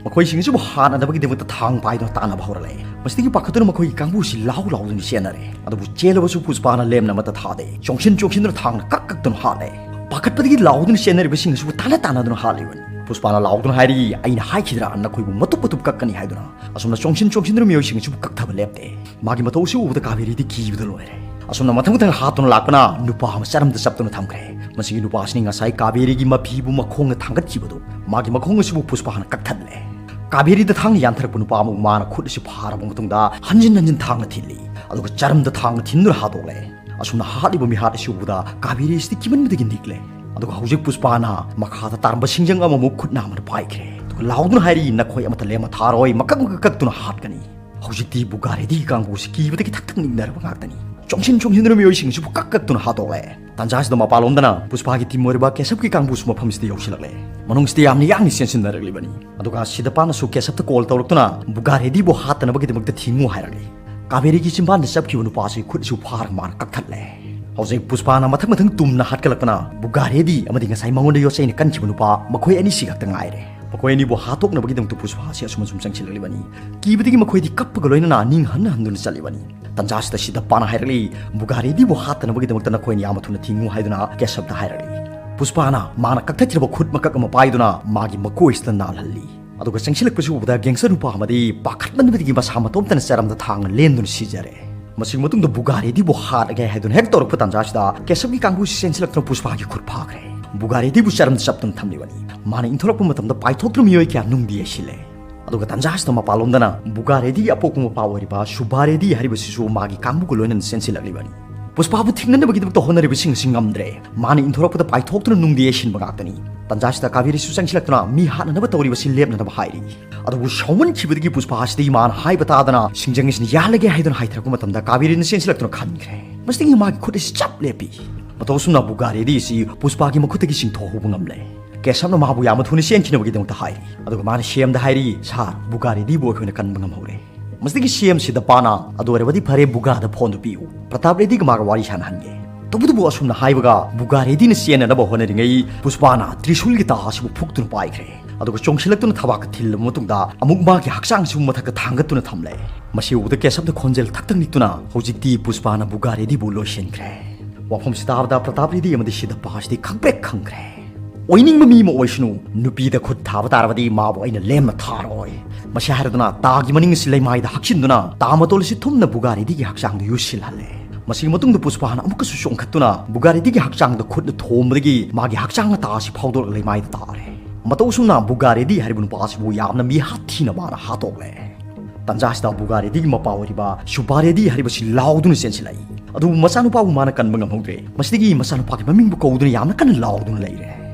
ꯃꯈꯣꯏꯁꯤꯡ ꯑꯁꯤꯕꯨ ꯍꯥꯠꯅꯅꯕꯒꯤꯗꯃꯛꯇ ꯊꯥꯡ ꯄꯥꯏꯗꯨꯅ ꯇꯥꯟꯅꯕ ꯍꯧꯔꯛꯂꯦ꯫ ꯃꯁꯤꯗꯒꯤ ꯄꯥꯈꯠꯇꯨꯅ ꯃꯈꯣꯏꯒꯤ ꯀꯥꯡꯕꯨꯁꯤ ꯂꯥꯎ ꯂꯥꯎꯗꯨꯅ ꯆꯦꯟꯅꯔꯦ꯫ ꯑꯗꯨꯕꯨ ꯆꯦꯜꯂꯕꯁꯨ ꯄꯨꯁꯄꯥꯅ ꯂꯦꯝꯅ ꯑꯃꯠꯇ ꯊꯥꯗꯦ꯫ ꯆꯣꯡꯁꯤꯟ ꯆꯣꯡꯁꯤꯟꯗꯨꯅ ꯊꯥꯡꯅ ꯀꯛ ꯀꯛꯇꯨꯅ ꯍꯥꯠꯂꯦ꯫ ꯄꯥꯈꯠꯄꯗꯒꯤ ꯂꯥꯎꯗꯨꯅ ꯆꯦꯟꯅꯔꯤꯕꯁꯤꯡ ꯑꯁꯤꯕꯨ ꯇꯥꯟꯅ ꯇꯥꯟꯅꯗꯨꯅ ꯍꯥꯠꯂꯤꯕꯅꯤ꯫ ꯄꯨꯁꯄꯥꯅ ꯂꯥꯎꯗꯨꯅ ꯍꯥꯏꯔꯤ, "ꯑꯩꯅ ꯍꯥꯏꯈꯤꯗ꯭ꯔꯥ ꯅꯈꯣꯏꯕꯨ ꯃꯇꯨꯞ ꯃꯇꯨꯞ ꯀꯛꯀꯅꯤ ꯍꯥꯏꯗꯨꯅ?" ꯑꯁꯨꯝꯅ ꯆꯣꯡꯁꯤꯟ ꯆꯣꯡꯁꯤꯟꯗꯨꯅ ꯃꯤꯑꯣꯏꯁꯤꯡ ꯑꯁꯤꯕꯨ ꯀꯛꯊꯕ ꯂꯦꯞꯇꯦ꯫ ꯃꯥꯒꯤ ꯃꯇꯧ ꯑꯁꯤ ꯎꯕꯗ ꯀꯥꯕꯦꯔꯤꯗꯤ ꯀꯤꯕꯗ ꯂꯣꯏꯔꯦ꯫ ꯑꯁꯨꯝꯅ ꯃꯊꯪ ꯃꯊꯪ ꯍꯥꯠꯇꯨꯅ ꯂꯥꯛꯄꯅ ꯅꯨꯄꯥ ꯑꯃ ꯆꯔꯝꯗ ꯆꯞꯇꯨꯅ ꯊꯝꯈ꯭ꯔꯦ꯫ ꯃꯁꯤꯒꯤ ꯅꯨꯄꯥ ꯑꯁꯤꯅꯤ ꯉꯁꯥꯏ ꯀꯥꯕꯦꯔꯤꯒꯤ ꯃꯐꯤꯕꯨ ꯃꯈꯣꯡꯅ ꯊꯥꯡꯒꯠꯈꯤꯕꯗꯨ꯫ ꯃꯥꯒꯤ ꯃꯈꯣꯡ ꯑꯁꯤꯕꯨ ꯄꯨꯁꯄꯥꯅ ꯀꯛꯊꯠꯂꯦ꯫ ꯀꯥꯕꯦꯔꯤꯗ ꯊꯥꯡꯅ ꯌꯥꯟꯊꯔꯛꯄ ꯅꯨꯄꯥ ꯑꯃꯕꯨ ꯃꯥꯅ ꯈꯨꯠ ꯑꯁꯤ ꯐꯥꯔꯕ ꯃꯇꯨꯡꯗ ꯍꯟꯖꯤꯟ ꯍꯟꯖꯤꯟ ꯊꯥꯡꯅ ꯊꯤꯜꯂꯤ꯫ ꯑꯗꯨꯒ ꯆꯔꯝꯗ ꯊꯥꯡꯅ ꯊꯤꯟꯗꯨꯅ ꯍꯥꯠꯇꯣꯛꯂꯦ꯫ ꯑꯁꯨꯝꯅ ꯍꯥꯠꯂꯤꯕ ꯃꯤꯍꯥꯠ ꯑꯁꯤ ꯎꯕꯗ ꯀꯥꯕꯦꯔꯤ ꯑꯁꯤꯗꯤ ꯀꯤꯃꯟꯕꯗꯒꯤ ꯅꯤꯛꯂꯦ꯫ ꯑꯗꯨꯒ ꯍꯧꯖꯤꯛ ꯄꯨꯁꯄꯥꯅ ꯃꯈꯥꯗ ꯇꯥꯔꯝꯕ ꯁꯤꯡꯖꯪ ꯑꯃꯃꯨꯛ ꯈꯨꯠ ꯅꯥꯝꯃꯅ ꯄꯥꯏꯈ꯭ꯔꯦ꯫ ꯑꯗꯨꯒ ꯂꯥꯎꯗꯨꯅ ꯍꯥꯏꯔꯤ, "ꯅꯈꯣꯏ ꯑꯃꯠꯇ ꯂꯦꯝꯃ ꯊꯥꯔꯣꯏ, ꯃꯀꯛ ꯃꯀꯛ ꯀꯛꯇꯨꯅ ꯍꯥꯠꯀꯅꯤ"꯫ ꯍꯧꯖꯤꯛꯇꯤ ꯕꯨꯒꯥꯔꯦꯗꯤꯒꯤ ꯀꯥꯡꯕꯨꯁꯤ ꯀꯤꯕꯗꯒꯤ ꯊꯛ ꯊꯛ ꯅꯤꯛꯅꯔꯕ ꯉꯥꯛꯇꯅꯤ꯫ ꯆꯣꯡꯁꯤꯟ ꯆꯣꯡꯁꯤꯟꯗꯨꯅ ꯃꯤꯑꯣꯏꯁꯤꯡꯁꯤꯕꯨ ꯀꯛ ꯀꯛꯇꯨꯅ ꯍꯥꯠꯇꯣꯛꯂꯦ꯫ ꯇꯥꯟꯖꯥꯁꯤꯗ ꯃꯄꯥꯟꯂꯣꯝꯗꯅ ꯄꯨꯁꯄꯥꯒꯤ ꯇꯤꯝ ꯑꯣꯏꯔꯤꯕ ꯀꯦꯁꯞꯀꯤ ꯀꯥꯡꯕꯨꯁꯨ ꯃꯐꯝꯁꯤꯗ ꯌꯧꯁꯤꯜꯂꯛꯂꯦ꯫ ꯃꯅꯨꯡꯁꯤꯗ ꯌꯥꯝꯅ ꯌꯥꯡꯅ ꯆꯦꯟꯁꯤꯟꯅꯔꯛꯂꯤꯕꯅꯤ꯫ ꯑꯗꯨꯒ ꯁꯤꯗꯄꯥꯅꯁꯨ ꯀꯦꯁꯞꯇ ꯀꯣꯜ ꯇꯧꯔꯛꯇꯨꯅ ꯕꯨꯒꯥꯔꯦꯗꯤꯕꯨ ꯍꯥꯠꯇꯅꯕꯒꯤꯗꯃꯛꯇ ꯊꯤꯡꯉꯨ ꯍꯥꯏꯔꯛꯂꯤ꯫ ꯀꯥꯕꯦꯔꯤꯒꯤ ꯆꯤꯝꯕꯥꯟꯗ ꯆꯞꯈꯤꯕ ꯅꯨꯄꯥ ꯑꯁꯤ ꯈꯨꯠ ꯑꯁꯤ ꯐꯥꯔꯒ ꯃꯥꯅ ꯀꯛꯊꯠꯂꯦ꯫ ꯍꯧꯖꯤꯛ ꯄꯨꯁꯄꯥꯅ ꯃꯊꯪ ꯃꯊꯪ ꯇꯨꯝꯅ ꯍꯥꯠꯀꯠꯂꯛꯄꯅ ꯕꯨꯒꯥꯔꯦꯗꯤ ꯑꯃꯗꯤ ꯉꯁꯥꯏ ꯃꯉꯣꯟꯗ ꯌꯣꯠꯆꯩꯅ ꯀꯟꯈꯤꯕ ꯅꯨꯄꯥ, ꯃꯈꯣꯏ ꯑꯅꯤꯁꯤ ꯈꯛꯇ ꯉꯥꯏꯔꯦ꯫ ꯃꯈꯣꯏ ꯑꯅꯤꯕꯨ ꯍꯥꯠꯇꯣꯛꯅꯕꯒꯤꯗꯃꯛꯇ ꯄꯨꯁꯄꯥ ꯑꯁꯤ ꯑꯁꯨꯝ ꯑꯁꯨꯝ ꯆꯪꯁꯤꯜꯂꯛꯂꯤꯕꯅꯤ꯫ ꯀꯤꯕꯗꯒꯤ ꯃꯈꯣꯏꯗꯤ ꯀꯞꯄꯒ ꯂꯣꯏꯅꯅ ꯅꯤꯡ ꯍꯟꯅ ꯍꯟꯗꯨꯅ ꯆꯠꯂꯤꯕꯅꯤ꯫ ꯇꯟꯖꯥꯁꯤꯗ ꯁꯤꯗꯄꯥꯅ ꯍꯥꯏꯔꯛꯂꯤ, "ꯕꯨꯒꯥꯔꯦꯗꯤꯕꯨ ꯍꯥꯠꯇꯅꯕꯒꯤꯗꯃꯛꯇ ꯅꯈꯣꯏꯅ ꯌꯥꯝꯅ ꯊꯨꯅ ꯊꯤꯡꯉꯨ" ꯍꯥꯏꯗꯨꯅ ꯀꯦꯁꯞꯇ ꯍꯥꯏꯔꯛꯂꯤ꯫ ꯄꯨꯁꯄꯥꯅ ꯃꯥꯅ ꯀꯛꯊꯠꯈ꯭ꯔꯕ ꯈꯨꯠ ꯃꯀꯛ ꯑꯃ ꯄꯥꯏꯗꯨꯅ ꯃꯥꯒꯤ ꯃꯀꯣꯏꯁꯤꯗ ꯅꯥꯜꯍꯜꯂꯤ꯫ ꯑꯗꯨꯒ ꯆꯪꯁꯤꯜꯂꯛꯄꯁꯤ ꯎꯕꯗ ꯒꯦꯡꯁꯇꯔ ꯅꯨꯄꯥ ꯑꯃꯗꯤ ꯄꯥꯈꯠꯃꯟꯕꯗꯒꯤ ꯃꯁꯥ ꯃꯇꯣꯝꯇꯅ ꯆꯔꯝꯗ ꯊꯥꯡꯅ ꯂꯦꯟꯗꯨꯅ ꯁꯤꯖꯔꯦ꯫ ꯃꯁꯤꯒꯤ ꯃꯇꯨꯡꯗ ꯕꯨꯒꯥꯔꯦꯗꯤꯕꯨ ꯍꯥꯠꯂꯒꯦ ꯍꯥꯏꯗꯨꯅ ꯍꯦꯛ ꯇꯧꯔꯛꯄ ꯇꯥꯟꯖꯥꯁꯤꯗ ꯀꯦꯁꯞꯀꯤ ꯀꯥꯡꯕꯨꯁꯤ ꯆꯦꯟꯁꯤꯜꯂꯛꯇꯨꯅ ꯄꯨꯁꯄꯥꯒꯤ ꯈꯨꯠ ꯐꯥꯈ꯭ꯔꯦ꯫ ꯕꯨꯒꯥꯔꯦꯗꯤꯕꯨ ꯆꯔꯝꯗ ꯆꯞꯇꯨꯅ ꯊꯝꯂꯤꯕꯅꯤ꯫ ꯃꯥꯅ ꯏꯟꯊꯣꯔꯛꯄ ꯃꯇꯝꯗ ꯄꯥꯏꯊꯣꯛꯇꯨꯅ ꯃꯤꯑꯣꯏ ꯀꯌꯥ ꯅꯨꯡꯗꯤ ꯌꯩꯁꯤꯜꯂꯦ꯫ ꯑꯗꯨꯒ ꯇꯥꯟꯖꯥꯁꯤꯗ ꯃꯄꯥꯟꯂꯣꯝꯗꯅ ꯕꯨꯒꯥꯔꯦꯗꯤꯒꯤ ꯑꯄꯣꯛꯄ ꯃꯄꯥ ꯑꯣꯏꯔꯤꯕ ꯁꯨꯕꯥꯔꯦꯗꯤ ꯍꯥꯏꯔꯤꯕꯁꯤꯁꯨ ꯃꯥꯒꯤ ꯀꯥꯡꯕꯨꯒ ꯂꯣꯏꯅꯅ ꯆꯦꯟꯁꯤꯜꯂꯛꯂꯤꯕꯅꯤ꯫ ꯄꯨꯁꯄꯥꯕꯨ ꯊꯤꯡꯅꯅꯕꯒꯤꯗꯃꯛꯇ ꯍꯣꯠꯅꯔꯤꯕꯁꯤꯡ ꯑꯁꯤ ꯉꯝꯗ꯭ꯔꯦ꯫ ꯃꯥꯅ ꯏꯟꯊꯣꯔꯛꯄꯗ ꯄꯥꯏꯊꯣꯛꯇꯨꯅ ꯅꯨꯡꯗꯤ ꯌꯩꯁꯤꯟꯕ ꯉꯥꯛꯇꯅꯤ꯫ ꯇꯥꯟꯖꯥꯁꯤꯗ ꯀꯥꯕꯦꯔꯤꯁꯨ ꯆꯪꯁꯤꯜꯂꯛꯇꯨꯅ ꯃꯤ ꯍꯥꯠꯅꯅꯕ ꯇꯧꯔꯤꯕꯁꯤ ꯂꯦꯞꯅꯅꯕ ꯍꯥꯏꯔꯤ꯫ ꯑꯗꯨꯕꯨ ꯁꯥꯎꯃꯟꯈꯤꯕꯗꯒꯤ ꯄꯨꯁꯄꯥ ꯑꯁꯤꯗꯤ ꯃꯥꯅ ꯍꯥꯏꯕ ꯇꯥꯗꯅ ꯁꯤꯡꯖꯪ ꯑꯁꯤꯅ ꯌꯥꯜꯂꯒꯦ ꯍꯥꯏꯗꯨꯅ ꯍꯥꯏꯊꯔꯛꯄ ꯃꯇꯝꯗ ꯀꯥꯕꯦꯔꯤꯅ ꯆꯦꯟꯁꯤꯜꯂꯛꯇꯨꯅ ꯈꯟꯈ꯭ꯔꯦ꯫ ꯃꯁꯤꯗꯒꯤ ꯃꯥꯒꯤ ꯈꯨꯠ ꯑꯁꯤ ꯆꯞ ꯂꯦꯞꯄꯤ꯫ ꯃꯇꯧ ꯑꯁꯨꯝꯅ ꯕꯨꯒꯥꯔꯦꯗꯤ ꯑꯁꯤ ꯄꯨꯁꯄꯥꯒꯤ ꯃꯈꯨꯠꯇꯒꯤ ꯆꯤꯡꯊꯣꯛꯍꯧꯕ ꯉꯝꯂꯦ꯫ ꯀꯦꯁꯞꯅ ꯃꯥꯕꯨ ꯌꯥꯝꯅ ꯊꯨꯅ ꯆꯦꯟꯈꯤꯅꯕꯒꯤꯗꯃꯛꯇ ꯍꯥꯏꯔꯤ꯫ ꯑꯗꯨꯒ ꯃꯥꯅ ꯁꯤꯑꯦꯝꯗ ꯍꯥꯏꯔꯤ, "ꯁꯥꯔ, ꯕꯨꯒꯥꯔꯦꯗꯤꯕꯨ ꯑꯩꯈꯣꯏꯅ ꯀꯟꯕ ꯉꯝꯍꯧꯔꯦ꯫ ꯃꯁꯤꯗꯒꯤ ꯁꯤꯑꯦꯝ ꯁꯤꯗꯞꯄꯥꯅ ꯑꯗꯨ ꯑꯣꯏꯔꯕꯗꯤ ꯐꯔꯦ, ꯕꯨꯒꯥꯗ ꯐꯣꯟꯗꯨ ꯄꯤꯌꯨ꯫ ꯄ꯭ꯔꯇꯥꯞ ꯔꯦꯗꯤꯒ ꯃꯥꯒ ꯋꯥꯔꯤ ꯁꯥꯟꯅꯍꯟꯒꯦ"꯫ ꯇꯧꯕꯇꯕꯨ ꯑꯁꯨꯝꯅ ꯍꯥꯏꯕꯒ ꯕꯨꯒꯥꯔꯦꯗꯤꯅ ꯆꯦꯟꯅꯅꯕ ꯍꯣꯠꯅꯔꯤꯉꯩ ꯄꯨꯁꯄꯥꯅ ꯇ꯭ꯔꯤꯁꯨꯜꯒꯤ ꯇꯥ ꯑꯁꯤꯕꯨ ꯐꯨꯛꯇꯨꯅ ꯄꯥꯏꯈ꯭ꯔꯦ꯫ ꯑꯗꯨꯒ ꯆꯣꯡꯁꯤꯜꯂꯛꯇꯨꯅ ꯊꯕꯥꯛꯇ ꯊꯤꯜꯂꯕ ꯃꯇꯨꯡꯗ ꯑꯃꯨꯛ ꯃꯥꯒꯤ ꯍꯛꯆꯥꯡ ꯑꯁꯤꯕꯨ ꯃꯊꯛꯇ ꯊꯥꯡꯒꯠꯇꯨꯅ ꯊꯝꯂꯦ꯫ ꯃꯁꯤ ꯎꯕꯗ ꯀꯦꯁꯞꯅ ꯈꯣꯟꯖꯦꯜ ꯊꯛ ꯊꯛ ꯅꯤꯛꯇꯨꯅ ꯍꯧꯖꯤꯛꯇꯤ ꯄꯨꯁꯄꯥꯅ ꯕꯨꯒꯥꯔꯦꯗꯤꯕꯨ ꯂꯣꯏꯁꯤꯟꯈ꯭ꯔꯦ꯫ ꯋꯥꯐꯝꯁꯤ ꯇꯥꯕꯗ ꯄ꯭ꯔꯇꯥꯞ ꯔꯦꯗꯤ ꯑꯃꯗꯤ ꯁꯤꯗꯞꯄꯥ ꯑꯁꯤꯗꯤ ꯈꯪꯄ꯭ꯔꯦꯛ ꯈꯪꯈ꯭ꯔꯦ꯫ ꯑꯣꯏꯅꯤꯡꯕ ꯃꯤ ꯑꯃ ꯑꯣꯏꯁꯅꯨ, ꯅꯨꯄꯤꯗ ꯈꯨꯠ ꯊꯥꯕ ꯇꯥꯔꯕꯗꯤ ꯃꯥꯕꯨ ꯑꯩꯅ ꯂꯦꯝꯅ ꯊꯥꯔꯣꯏ꯫ ꯃꯁꯤ ꯍꯥꯏꯔꯗꯨꯅ ꯇꯥꯒꯤ ꯃꯅꯤꯡ ꯑꯁꯤ ꯂꯩꯃꯥꯏꯗ ꯍꯛꯆꯤꯟꯗꯨꯅ ꯇꯥ ꯃꯇꯣꯜ ꯑꯁꯤ ꯊꯨꯝꯅ ꯕꯨꯒꯥꯔꯦꯗꯤꯒꯤ ꯍꯛꯆꯥꯡꯗ ꯌꯨꯁꯤꯜꯍꯜꯂꯦ꯫ ꯃꯁꯤꯒꯤ ꯃꯇꯨꯡꯗ ꯄꯨꯁꯄꯥꯅ ꯑꯃꯨꯛꯀꯁꯨ ꯆꯣꯡꯈꯠꯇꯨꯅ ꯕꯨꯒꯥꯔꯦꯗꯤꯒꯤ ꯍꯛꯆꯥꯡꯗ ꯈꯨꯠꯅ ꯊꯣꯝꯕꯗꯒꯤ ꯃꯥꯒꯤ ꯍꯛꯆꯥꯡ ꯑꯇꯥ ꯑꯁꯤ ꯐꯥꯎꯗꯣꯔꯛꯂꯒ ꯂꯩꯃꯥꯏꯗ ꯇꯥꯔꯦ꯫ ꯃꯇꯧ ꯑꯁꯨꯝꯅ ꯕꯨꯒꯥꯔꯦꯗꯤ ꯍꯥꯏꯔꯤꯕ ꯅꯨꯄꯥ ꯑꯁꯤꯕꯨ ꯌꯥꯝꯅ ꯃꯤꯍꯥꯠ ꯊꯤꯅ ꯃꯥꯅ ꯍꯥꯠꯇꯣꯛꯂꯦ꯫ ꯇꯥꯟꯖꯥꯁꯤꯗ ꯕꯨꯒꯥꯔꯦꯗꯤꯒꯤ ꯃꯄꯥ ꯑꯣꯏꯔꯤꯕ ꯁꯨꯕꯥꯔꯦꯗꯤ ꯍꯥꯏꯔꯤꯕꯁꯤ ꯂꯥꯎꯗꯨꯅ ꯆꯦꯟꯁꯤꯜꯂꯛꯏ꯫ ꯑꯗꯨꯕꯨ ꯃꯆꯥꯅꯨꯄꯥꯕꯨ ꯃꯥꯅ ꯀꯟꯕ ꯉꯝꯍꯧꯗ꯭ꯔꯦ꯫ ꯃꯁꯤꯗꯒꯤ ꯃꯆꯥꯅꯨꯄꯥꯒꯤ ꯃꯃꯤꯡꯕꯨ ꯀꯧꯗꯨꯅ ꯌꯥꯝꯅ ꯀꯟꯅ ꯂꯥꯎꯗꯨꯅ ꯂꯩꯔꯦ꯫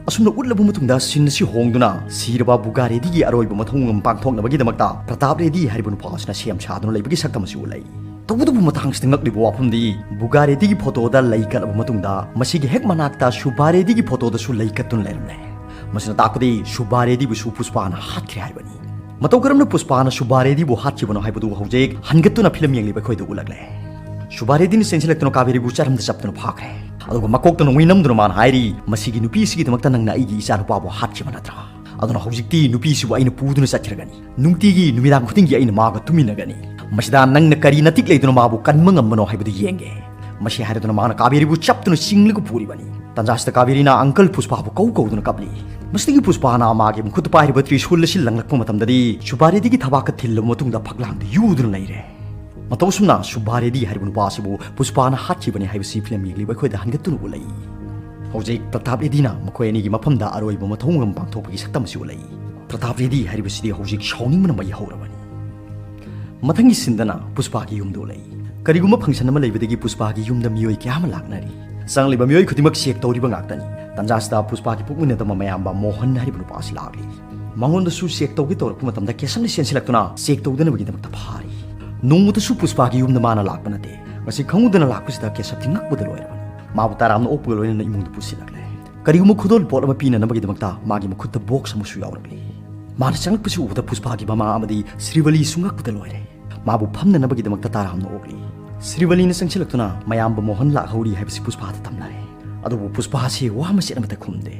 ꯑꯁꯨꯝꯅ ꯎꯠꯂꯕ ꯃꯇꯨꯡꯗ ꯁꯤꯟ ꯑꯁꯤ ꯍꯣꯡꯗꯨꯅ ꯁꯤꯔꯕ ꯕꯨꯒꯥꯔꯦꯗꯤꯒꯤ ꯑꯔꯣꯏꯕ ꯃꯊꯧ ꯃꯉꯝ ꯄꯥꯡꯊꯣꯛꯅꯕꯒꯤꯗꯃꯛꯇ ꯄ꯭ꯔꯇꯥꯞ ꯔꯦꯗꯤ ꯍꯥꯏꯔꯤꯕ ꯅꯨꯄꯥ ꯑꯁꯤꯅ ꯁꯦꯝ ꯁꯥꯗꯨꯅ ꯂꯩꯕꯒꯤ ꯁꯛꯇꯝ ꯑꯁꯤ ꯎꯠꯂꯛꯏ꯫ ꯇꯧꯕꯇꯕꯨ ꯃꯇꯥꯡꯁꯤꯗ ꯉꯛꯂꯤꯕ ꯋꯥꯐꯝꯗꯤ ꯕꯨꯒꯥꯔꯦꯗꯤꯒꯤ ꯐꯣꯇꯣꯗ ꯂꯩ ꯀꯠꯂꯕ ꯃꯇꯨꯡꯗ ꯃꯁꯤꯒꯤ ꯍꯦꯛ ꯃꯅꯥꯛꯇ ꯁꯨꯕꯥꯔꯦꯗꯤꯒꯤ ꯐꯣꯇꯣꯗꯁꯨ ꯂꯩ ꯀꯠꯇꯨꯅ ꯂꯩꯔꯝꯂꯦ꯫ ꯃꯁꯤꯅ ꯇꯥꯛꯄꯗꯤ ꯁꯨꯕꯥꯔꯦꯗꯤꯕꯨꯁꯨ ꯄꯨꯁꯄꯥꯅ ꯍꯥꯠꯈ꯭ꯔꯦ ꯍꯥꯏꯕꯅꯤ꯫ ꯃꯇꯧ ꯀꯔꯝꯅ ꯄꯨꯁꯄꯥꯅ ꯁꯨꯕꯥꯔꯦꯗꯤꯕꯨ ꯍꯥꯠꯈꯤꯕꯅꯣ ꯍꯥꯏꯕꯗꯨ ꯍꯧꯖꯤꯛ ꯍꯟꯒꯠꯇꯨꯅ ꯐꯤꯂꯝ ꯌꯦꯡꯂꯤꯕ ꯑꯩꯈꯣꯏꯗ ꯎꯠꯂꯛꯂꯦ꯫ ꯁꯨꯕꯥꯔꯦꯗꯤꯅ ꯆꯦꯟꯁꯤꯜꯂꯛꯇꯨꯅ ꯀꯥꯕꯦꯔꯤꯕꯨ ꯆꯔꯝꯗ ꯆꯞꯇꯨꯅ ꯐꯥꯈ꯭ꯔꯦ꯫ ꯑꯗꯨꯒ ꯃꯀꯣꯛꯇ ꯅꯣꯡꯃꯩ ꯅꯝꯗꯨꯅ ꯃꯥꯅ ꯍꯥꯏꯔꯤ, "ꯃꯁꯤꯒꯤ ꯅꯨꯄꯤꯁꯤꯒꯤꯗꯃꯛꯇ ꯅꯪꯅ ꯑꯩꯒꯤ ꯏꯆꯥ ꯅꯨꯄꯥꯕꯨ ꯍꯥꯠꯈꯤꯕ ꯅꯠꯇ꯭ꯔꯥ? ꯑꯗꯨꯅ ꯍꯧꯖꯤꯛꯇꯤ ꯅꯨꯄꯤꯁꯤꯕꯨ ꯑꯩꯅ ꯄꯨꯗꯨꯅ ꯆꯠꯈ꯭ꯔꯒꯅꯤ꯫ ꯅꯨꯡꯇꯤꯒꯤ ꯅꯨꯃꯤꯗꯥꯡ ꯈꯨꯗꯤꯡꯒꯤ ꯑꯩꯅ ꯃꯥꯒ ꯇꯨꯃꯤꯟꯅꯒꯅꯤ꯫ ꯃꯁꯤꯗ ꯅꯪꯅ ꯀꯔꯤ ꯅꯇꯤꯛ ꯂꯩꯗꯨꯅ ꯃꯥꯕꯨ ꯀꯟꯕ ꯉꯝꯕꯅꯣ ꯍꯥꯏꯕꯗꯨ ꯌꯦꯡꯒꯦ"꯫ ꯃꯁꯤ ꯍꯥꯏꯔꯗꯨꯅ ꯃꯥꯅ ꯀꯥꯕꯦꯔꯤꯕꯨ ꯆꯞꯇꯨꯅ ꯆꯤꯡꯂꯒ ꯄꯨꯔꯤꯕꯅꯤ꯫ ꯇꯟꯖꯥꯁꯤꯗ ꯀꯥꯕꯦꯔꯤꯅ ꯑꯪꯀꯜ ꯄꯨꯁꯄꯥꯕꯨ ꯀꯧ ꯀꯧꯗꯨꯅ ꯀꯞꯂꯤ꯫ ꯃꯁꯤꯗꯒꯤ ꯄꯨꯁꯄꯥꯅ ꯃꯥꯒꯤ ꯃꯈꯨꯠꯇ ꯄꯥꯏꯔꯤꯕ ꯇ꯭ꯔꯤꯁꯨꯜ ꯑꯁꯤ ꯂꯪꯂꯛꯄ ꯃꯇꯝꯗꯗꯤ ꯁꯨꯕꯥꯔꯦꯗꯤꯒꯤ ꯊꯕꯥꯛꯀ ꯊꯤꯜꯂꯕ ꯃꯇꯨꯡꯗ ꯐꯛꯂꯥꯡꯗ ꯌꯨꯗꯨꯅ ꯂꯩꯔꯦ꯫ ꯃꯇꯧ ꯑꯁꯨꯝꯅ ꯁꯨꯕꯥꯔꯦꯗꯤ ꯍꯥꯏꯔꯤꯕ ꯅꯨꯄꯥ ꯑꯁꯤꯕꯨ ꯄꯨꯁꯄꯥꯅ ꯍꯥꯠꯈꯤꯕꯅꯤ ꯍꯥꯏꯕꯁꯤ ꯐꯤꯂꯝ ꯌꯦꯡꯂꯤꯕ ꯑꯩꯈꯣꯏꯗ ꯍꯟꯒꯠꯇꯨꯅ ꯎꯠꯂꯛꯏ꯫ ꯍꯧꯖꯤꯛ ꯄ꯭ꯔꯇꯥꯞ ꯔꯦꯗꯤꯅ ꯃꯈꯣꯏ ꯑꯅꯤꯒꯤ ꯃꯐꯝꯗ ꯑꯔꯣꯏꯕ ꯃꯊꯧ ꯃꯉꯝ ꯄꯥꯡꯊꯣꯛꯄꯒꯤ ꯁꯛꯇꯝ ꯑꯁꯤ ꯎꯠꯂꯛꯏ꯫ ꯄ꯭ꯔꯇꯥꯞ ꯔꯦꯗꯤ ꯍꯥꯏꯔꯤꯕꯁꯤꯗꯤ ꯍꯧꯖꯤꯛ ꯁꯥꯎꯅꯤꯡꯕꯅ ꯃꯩ ꯍꯧꯔꯕꯅꯤ꯫ ꯃꯊꯪꯒꯤ ꯁꯤꯟꯗꯅ ꯄꯨꯁꯄꯥꯒꯤ ꯌꯨꯝꯗ ꯎꯠꯂꯛꯏ꯫ ꯀꯔꯤꯒꯨꯝꯕ ꯐꯪꯁꯟ ꯑꯃ ꯂꯩꯕꯗꯒꯤ ꯄꯨꯁꯄꯥꯒꯤ ꯌꯨꯝꯗ ꯃꯤꯑꯣꯏ ꯀꯌꯥ ꯑꯃ ꯂꯥꯛꯅꯔꯤ꯫ ꯆꯪꯂꯤꯕ ꯃꯤꯑꯣꯏ ꯈꯨꯗꯤꯡꯃꯛ ꯆꯦꯛ ꯇꯧꯔꯤꯕ ꯉꯥꯛꯇꯅꯤ꯫ ꯇꯟꯖꯥꯁꯤꯗ ꯄꯨꯁꯄꯥꯒꯤ ꯄꯣꯛꯃꯤꯟꯅꯗꯕ ꯃꯌꯥꯝꯕ ꯃꯣꯍꯟ ꯍꯥꯏꯔꯤꯕ ꯅꯨꯄꯥ ꯑꯁꯤ ꯂꯥꯛꯂꯤ꯫ ꯃꯉꯣꯟꯗꯁꯨ ꯆꯦꯛ ꯇꯧꯒꯦ ꯇꯧꯔꯛꯄ ꯃꯇꯝꯗ ꯀꯦꯁꯟꯅ ꯆꯦꯟꯁꯤꯜꯂꯛꯇꯨꯅ ꯆꯦꯛ ꯇꯧꯗꯅꯕꯒꯤꯗꯃꯛꯇ ꯐꯥꯔꯤ꯫ ꯅꯣꯡꯃꯇꯁꯨ ꯄꯨꯁꯄꯥꯒꯤ ꯌꯨꯝꯗ ꯃꯥꯅ ꯂꯥꯛꯄ ꯅꯠꯇꯦ꯫ ꯉꯁꯤ ꯈꯪꯍꯧꯗꯅ ꯂꯥꯛꯄꯁꯤꯗ ꯀꯦꯁꯞꯇꯤ ꯉꯛꯄꯗ ꯂꯣꯏꯔꯕꯅꯤ꯫ ꯃꯥꯕꯨ ꯇꯔꯥꯝꯅ ꯑꯣꯛꯄꯒ ꯂꯣꯏꯅꯅ ꯏꯃꯨꯡꯗ ꯄꯨꯁꯤꯜꯂꯛꯂꯦ꯫ ꯀꯔꯤꯒꯨꯝꯕ ꯈꯨꯗꯣꯜ ꯄꯣꯠ ꯑꯃ ꯄꯤꯅꯅꯕꯒꯤꯗꯃꯛꯇ ꯃꯥꯒꯤ ꯃꯈꯨꯠꯇ ꯕꯣꯛꯁ ꯑꯃꯁꯨ ꯌꯥꯎꯔꯛꯂꯤ꯫ ꯃꯥꯅ ꯆꯪꯂꯛꯄꯁꯤ ꯎꯕꯗ ꯄꯨꯁꯄꯥꯒꯤ ꯃꯃꯥ ꯑꯃꯗꯤ ꯁ꯭ꯔꯤꯕꯂꯤꯁꯨ ꯉꯛꯄꯗ ꯂꯣꯏꯔꯦ꯫ ꯃꯥꯕꯨ ꯐꯝꯅꯅꯕꯒꯤꯗꯃꯛꯇ ꯇꯔꯥꯝꯅ ꯑꯣꯛꯂꯤ꯫ ꯁ꯭ꯔꯤꯕꯂꯤꯅ ꯆꯪꯁꯤꯜꯂꯛꯇꯨꯅ ꯃꯌꯥꯝꯕ ꯃꯣꯍꯟ ꯂꯥꯛꯍꯧꯔꯤ ꯍꯥꯏꯕꯁꯤ ꯄꯨꯁꯄꯥꯗ ꯇꯝꯅꯔꯦ꯫ ꯑꯗꯨꯕꯨ ꯄꯨꯁꯄꯥꯁꯤ ꯋꯥ ꯃꯆꯦꯠ ꯑꯃꯠꯇ ꯈꯨꯝꯗꯦ꯫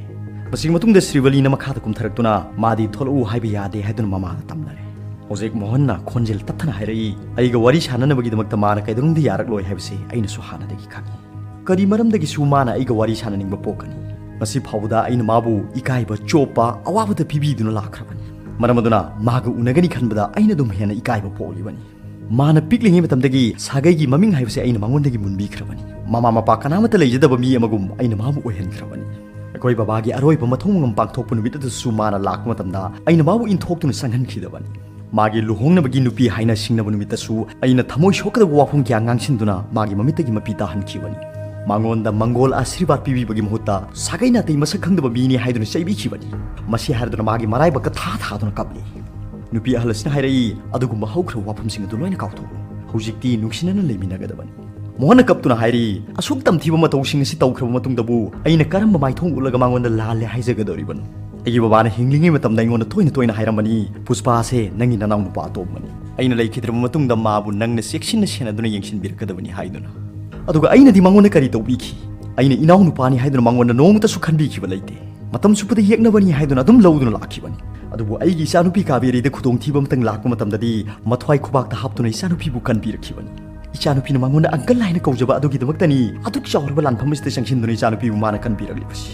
ꯃꯁꯤꯒꯤ ꯃꯇꯨꯡꯗ ꯁ꯭ꯔꯤꯕꯂꯤꯅ ꯃꯈꯥꯗ ꯀꯨꯝꯊꯔꯛꯇꯨꯅ ꯃꯥꯗꯤ ꯊꯣꯛꯂꯛꯎ ꯍꯥꯏꯕ ꯌꯥꯗꯦ ꯍꯥꯏꯗꯨꯅ ꯃꯃꯥꯗ ꯇꯝꯅꯔꯦ꯫ ꯍꯧꯖꯤꯛ ꯃꯣꯍꯟꯅ ꯈꯣꯟꯖꯦꯜ ꯇꯞꯊꯅ ꯍꯥꯏꯔꯛꯏ, "ꯑꯩꯒ ꯋꯥꯔꯤ ꯁꯥꯟꯅꯅꯕꯒꯤꯗꯃꯛꯇ ꯃꯥꯅ ꯀꯩꯗꯧꯅꯨꯡꯗ ꯌꯥꯔꯛꯂꯣꯏ ꯍꯥꯏꯕꯁꯤ ꯑꯩꯅꯁꯨ ꯍꯥꯟꯅꯗꯒꯤ ꯈꯪꯏ꯫ ꯀꯔꯤ ꯃꯔꯝꯗꯒꯤꯁꯨ ꯃꯥꯅ ꯑꯩꯒ ꯋꯥꯔꯤ ꯁꯥꯟꯅꯅꯤꯡꯕ ꯄꯣꯛꯀꯅꯤ? ꯉꯁꯤ ꯐꯥꯎꯕꯗ ꯑꯩꯅ ꯃꯥꯕꯨ ꯏꯀꯥꯏꯕ, ꯆꯣꯞꯄ, ꯑꯋꯥꯕꯗ ꯄꯤꯕꯤꯗꯨꯅ ꯂꯥꯛꯈ꯭ꯔꯕꯅꯤ꯫ ꯃꯔꯝ ꯑꯗꯨꯅ ꯃꯥꯒ ꯎꯅꯒꯅꯤ ꯈꯟꯕꯗ ꯑꯩꯅ ꯑꯗꯨꯝ ꯍꯦꯟꯅ ꯏꯀꯥꯏꯕ ꯄꯣꯛꯂꯤꯕꯅꯤ꯫ ꯃꯥꯅ ꯄꯤꯛꯂꯤꯉꯩ ꯃꯇꯝꯗꯒꯤ ꯁꯥꯒꯩꯒꯤ ꯃꯃꯤꯡ ꯍꯥꯏꯕꯁꯦ ꯑꯩꯅ ꯃꯉꯣꯟꯗꯒꯤ ꯃꯨꯟꯕꯤꯈ꯭ꯔꯕꯅꯤ꯫ ꯃꯃꯥ ꯃꯄꯥ ꯀꯅꯥꯃꯠꯇ ꯂꯩꯖꯗꯕ ꯃꯤ ꯑꯃꯒꯨꯝ ꯑꯩꯅ ꯃꯥꯕꯨ ꯑꯣꯏꯍꯟꯈ꯭ꯔꯕꯅꯤ꯫ ꯑꯩꯈꯣꯏ ꯕꯕꯥꯒꯤ ꯑꯔꯣꯏꯕ ꯃꯊꯧ ꯃꯉꯝ ꯄꯥꯡꯊꯣꯛꯄ ꯅꯨꯃꯤꯠ ꯑꯗꯨꯁꯨ ꯃꯥꯅ ꯂꯥꯛꯄ ꯃꯇꯝꯗ ꯑꯩꯅ ꯃꯥꯕꯨ ꯏꯟꯊꯣꯛꯇꯨꯅ ꯆꯪꯍꯟꯈꯤꯗꯕꯅꯤ꯫ ꯃꯥꯒꯤ ꯂꯨꯍꯣꯡꯅꯕꯒꯤ ꯅꯨꯄꯤ ꯍꯥꯏꯅ ꯁꯤꯡꯅꯕ ꯅꯨꯃꯤꯠꯇꯁꯨ ꯑꯩꯅ ꯊꯃꯣꯏ ꯁꯣꯛꯀꯗꯕ ꯋꯥꯐꯝ ꯀꯌꯥ ꯉꯥꯡꯁꯤꯟꯗꯨꯅ ꯃꯥꯒꯤ ꯃꯃꯤꯠꯇꯒꯤ ꯃꯄꯤ ꯇꯥꯍꯟꯈꯤꯕꯅꯤ꯫ ꯃꯉꯣꯟꯗ ꯃꯪꯒꯣꯜ ꯑꯥꯁꯤꯔꯕꯥꯗ ꯄꯤꯕꯤꯕꯒꯤ ꯃꯍꯨꯠꯇ ꯁꯥꯒꯩ ꯅꯥꯇꯩ ꯃꯁꯛ ꯈꯪꯗꯕ ꯃꯤꯅꯤ ꯍꯥꯏꯗꯨꯅ ꯆꯩꯕꯤꯈꯤꯕꯅꯤ꯫ ꯃꯁꯤ ꯍꯥꯏꯔꯗꯨꯅ ꯃꯥꯒꯤ ꯃꯔꯥꯏꯕꯛꯇ ꯊꯥ ꯊꯥꯗꯨꯅ ꯀꯞꯂꯤ꯫ ꯅꯨꯄꯤ ꯑꯍꯜ ꯑꯁꯤꯅ ꯍꯥꯏꯔꯛꯏ, "ꯑꯗꯨꯒꯨꯝꯕ ꯍꯧꯈ꯭ꯔꯕ ꯋꯥꯐꯝꯁꯤꯡ ꯑꯗꯨ ꯂꯣꯏꯅ ꯀꯥꯎꯊꯣꯛꯎ꯫ ꯍꯧꯖꯤꯛꯇꯤ ꯅꯨꯡꯁꯤꯅꯅ ꯂꯩꯃꯤꯟꯅꯒꯗꯕꯅꯤ꯫" ꯃꯣꯍꯟꯅ ꯀꯞꯇꯨꯅ ꯍꯥꯏꯔꯤ, "ꯑꯁꯨꯛ ꯇꯝꯊꯤꯕ ꯃꯇꯧꯁꯤꯡ ꯑꯁꯤ ꯇꯧꯈ꯭ꯔꯕ ꯃꯇꯨꯡꯗꯕꯨ ꯑꯩꯅ ꯀꯔꯝꯕ ꯃꯥꯏꯊꯣꯡ ꯎꯠꯂꯒ ꯃꯉꯣꯟꯗ ꯂꯥꯜꯂꯦ ꯍꯥꯏꯖꯒꯗꯧꯔꯤꯕꯅꯣ? ꯑꯩꯒꯤ ꯕꯕꯥꯅ ꯍꯤꯡꯂꯤꯉꯩ ꯃꯇꯝꯗ ꯑꯩꯉꯣꯟꯗ ꯇꯣꯏꯅ ꯇꯣꯏꯅ ꯍꯥꯏꯔꯝꯕꯅꯤ, 'ꯄꯨꯁꯄꯥꯁꯦ ꯅꯪꯒꯤ ꯅꯅꯥꯎ ꯅꯨꯄꯥ ꯑꯇꯣꯝꯕꯅꯤ꯫ ꯑꯩꯅ ꯂꯩꯈꯤꯗ꯭ꯔꯕ ꯃꯇꯨꯡꯗ ꯃꯥꯕꯨ ꯅꯪꯅ ꯆꯦꯛꯁꯤꯟꯅ ꯁꯦꯟꯅꯗꯨꯅ ꯌꯦꯡꯁꯤꯟꯕꯤꯔꯛꯀꯗꯕꯅꯤ' ꯍꯥꯏꯗꯨꯅ꯫ ꯑꯗꯨꯒ ꯑꯩꯅꯗꯤ ꯃꯉꯣꯟꯗ ꯀꯔꯤ ꯇꯧꯕꯤꯈꯤ? ꯑꯩꯅ ꯏꯅꯥꯎ ꯅꯨꯄꯥꯅꯤ ꯍꯥꯏꯗꯨꯅ ꯃꯉꯣꯟꯗ ꯅꯣꯡꯃꯇꯁꯨ ꯈꯟꯕꯤꯈꯤꯕ ꯂꯩꯇꯦ꯫ ꯃꯇꯝ ꯆꯨꯞꯄꯗ ꯌꯦꯛꯅꯕꯅꯤ ꯍꯥꯏꯗꯨꯅ ꯑꯗꯨꯝ ꯂꯧꯗꯨꯅ ꯂꯥꯛꯈꯤꯕꯅꯤ꯫ ꯑꯗꯨꯕꯨ ꯑꯩꯒꯤ ꯏꯆꯥꯅꯨꯄꯤ ꯀꯥꯕꯦꯔꯤꯗ ꯈꯨꯗꯣꯡꯊꯤꯕ ꯑꯃꯇꯪ ꯂꯥꯛꯄ ꯃꯇꯝꯗꯗꯤ ꯃꯊ꯭ꯋꯥꯏ ꯈꯨꯕꯥꯛꯇ ꯍꯥꯞꯇꯨꯅ ꯏꯆꯥꯅꯨꯄꯤꯕꯨ ꯀꯟꯕꯤꯔꯛꯈꯤꯕꯅꯤ꯫ ꯏꯆꯥꯅꯨꯄꯤꯅ ꯃꯉꯣꯟꯗ uncle ꯍꯥꯏꯅ ꯀꯧꯖꯕ ꯑꯗꯨꯒꯤꯗꯃꯛꯇꯅꯤ ꯑꯗꯨꯛ ꯆꯥꯎꯔꯕ ꯂꯥꯟꯐꯝ ꯑꯁꯤꯗ ꯆꯪꯁꯤꯟꯗꯨꯅ ꯏꯆꯥꯅꯨꯄꯤꯕꯨ ꯃꯥꯅ ꯀꯟꯕꯤꯔꯛꯂꯤꯕꯁꯤ꯫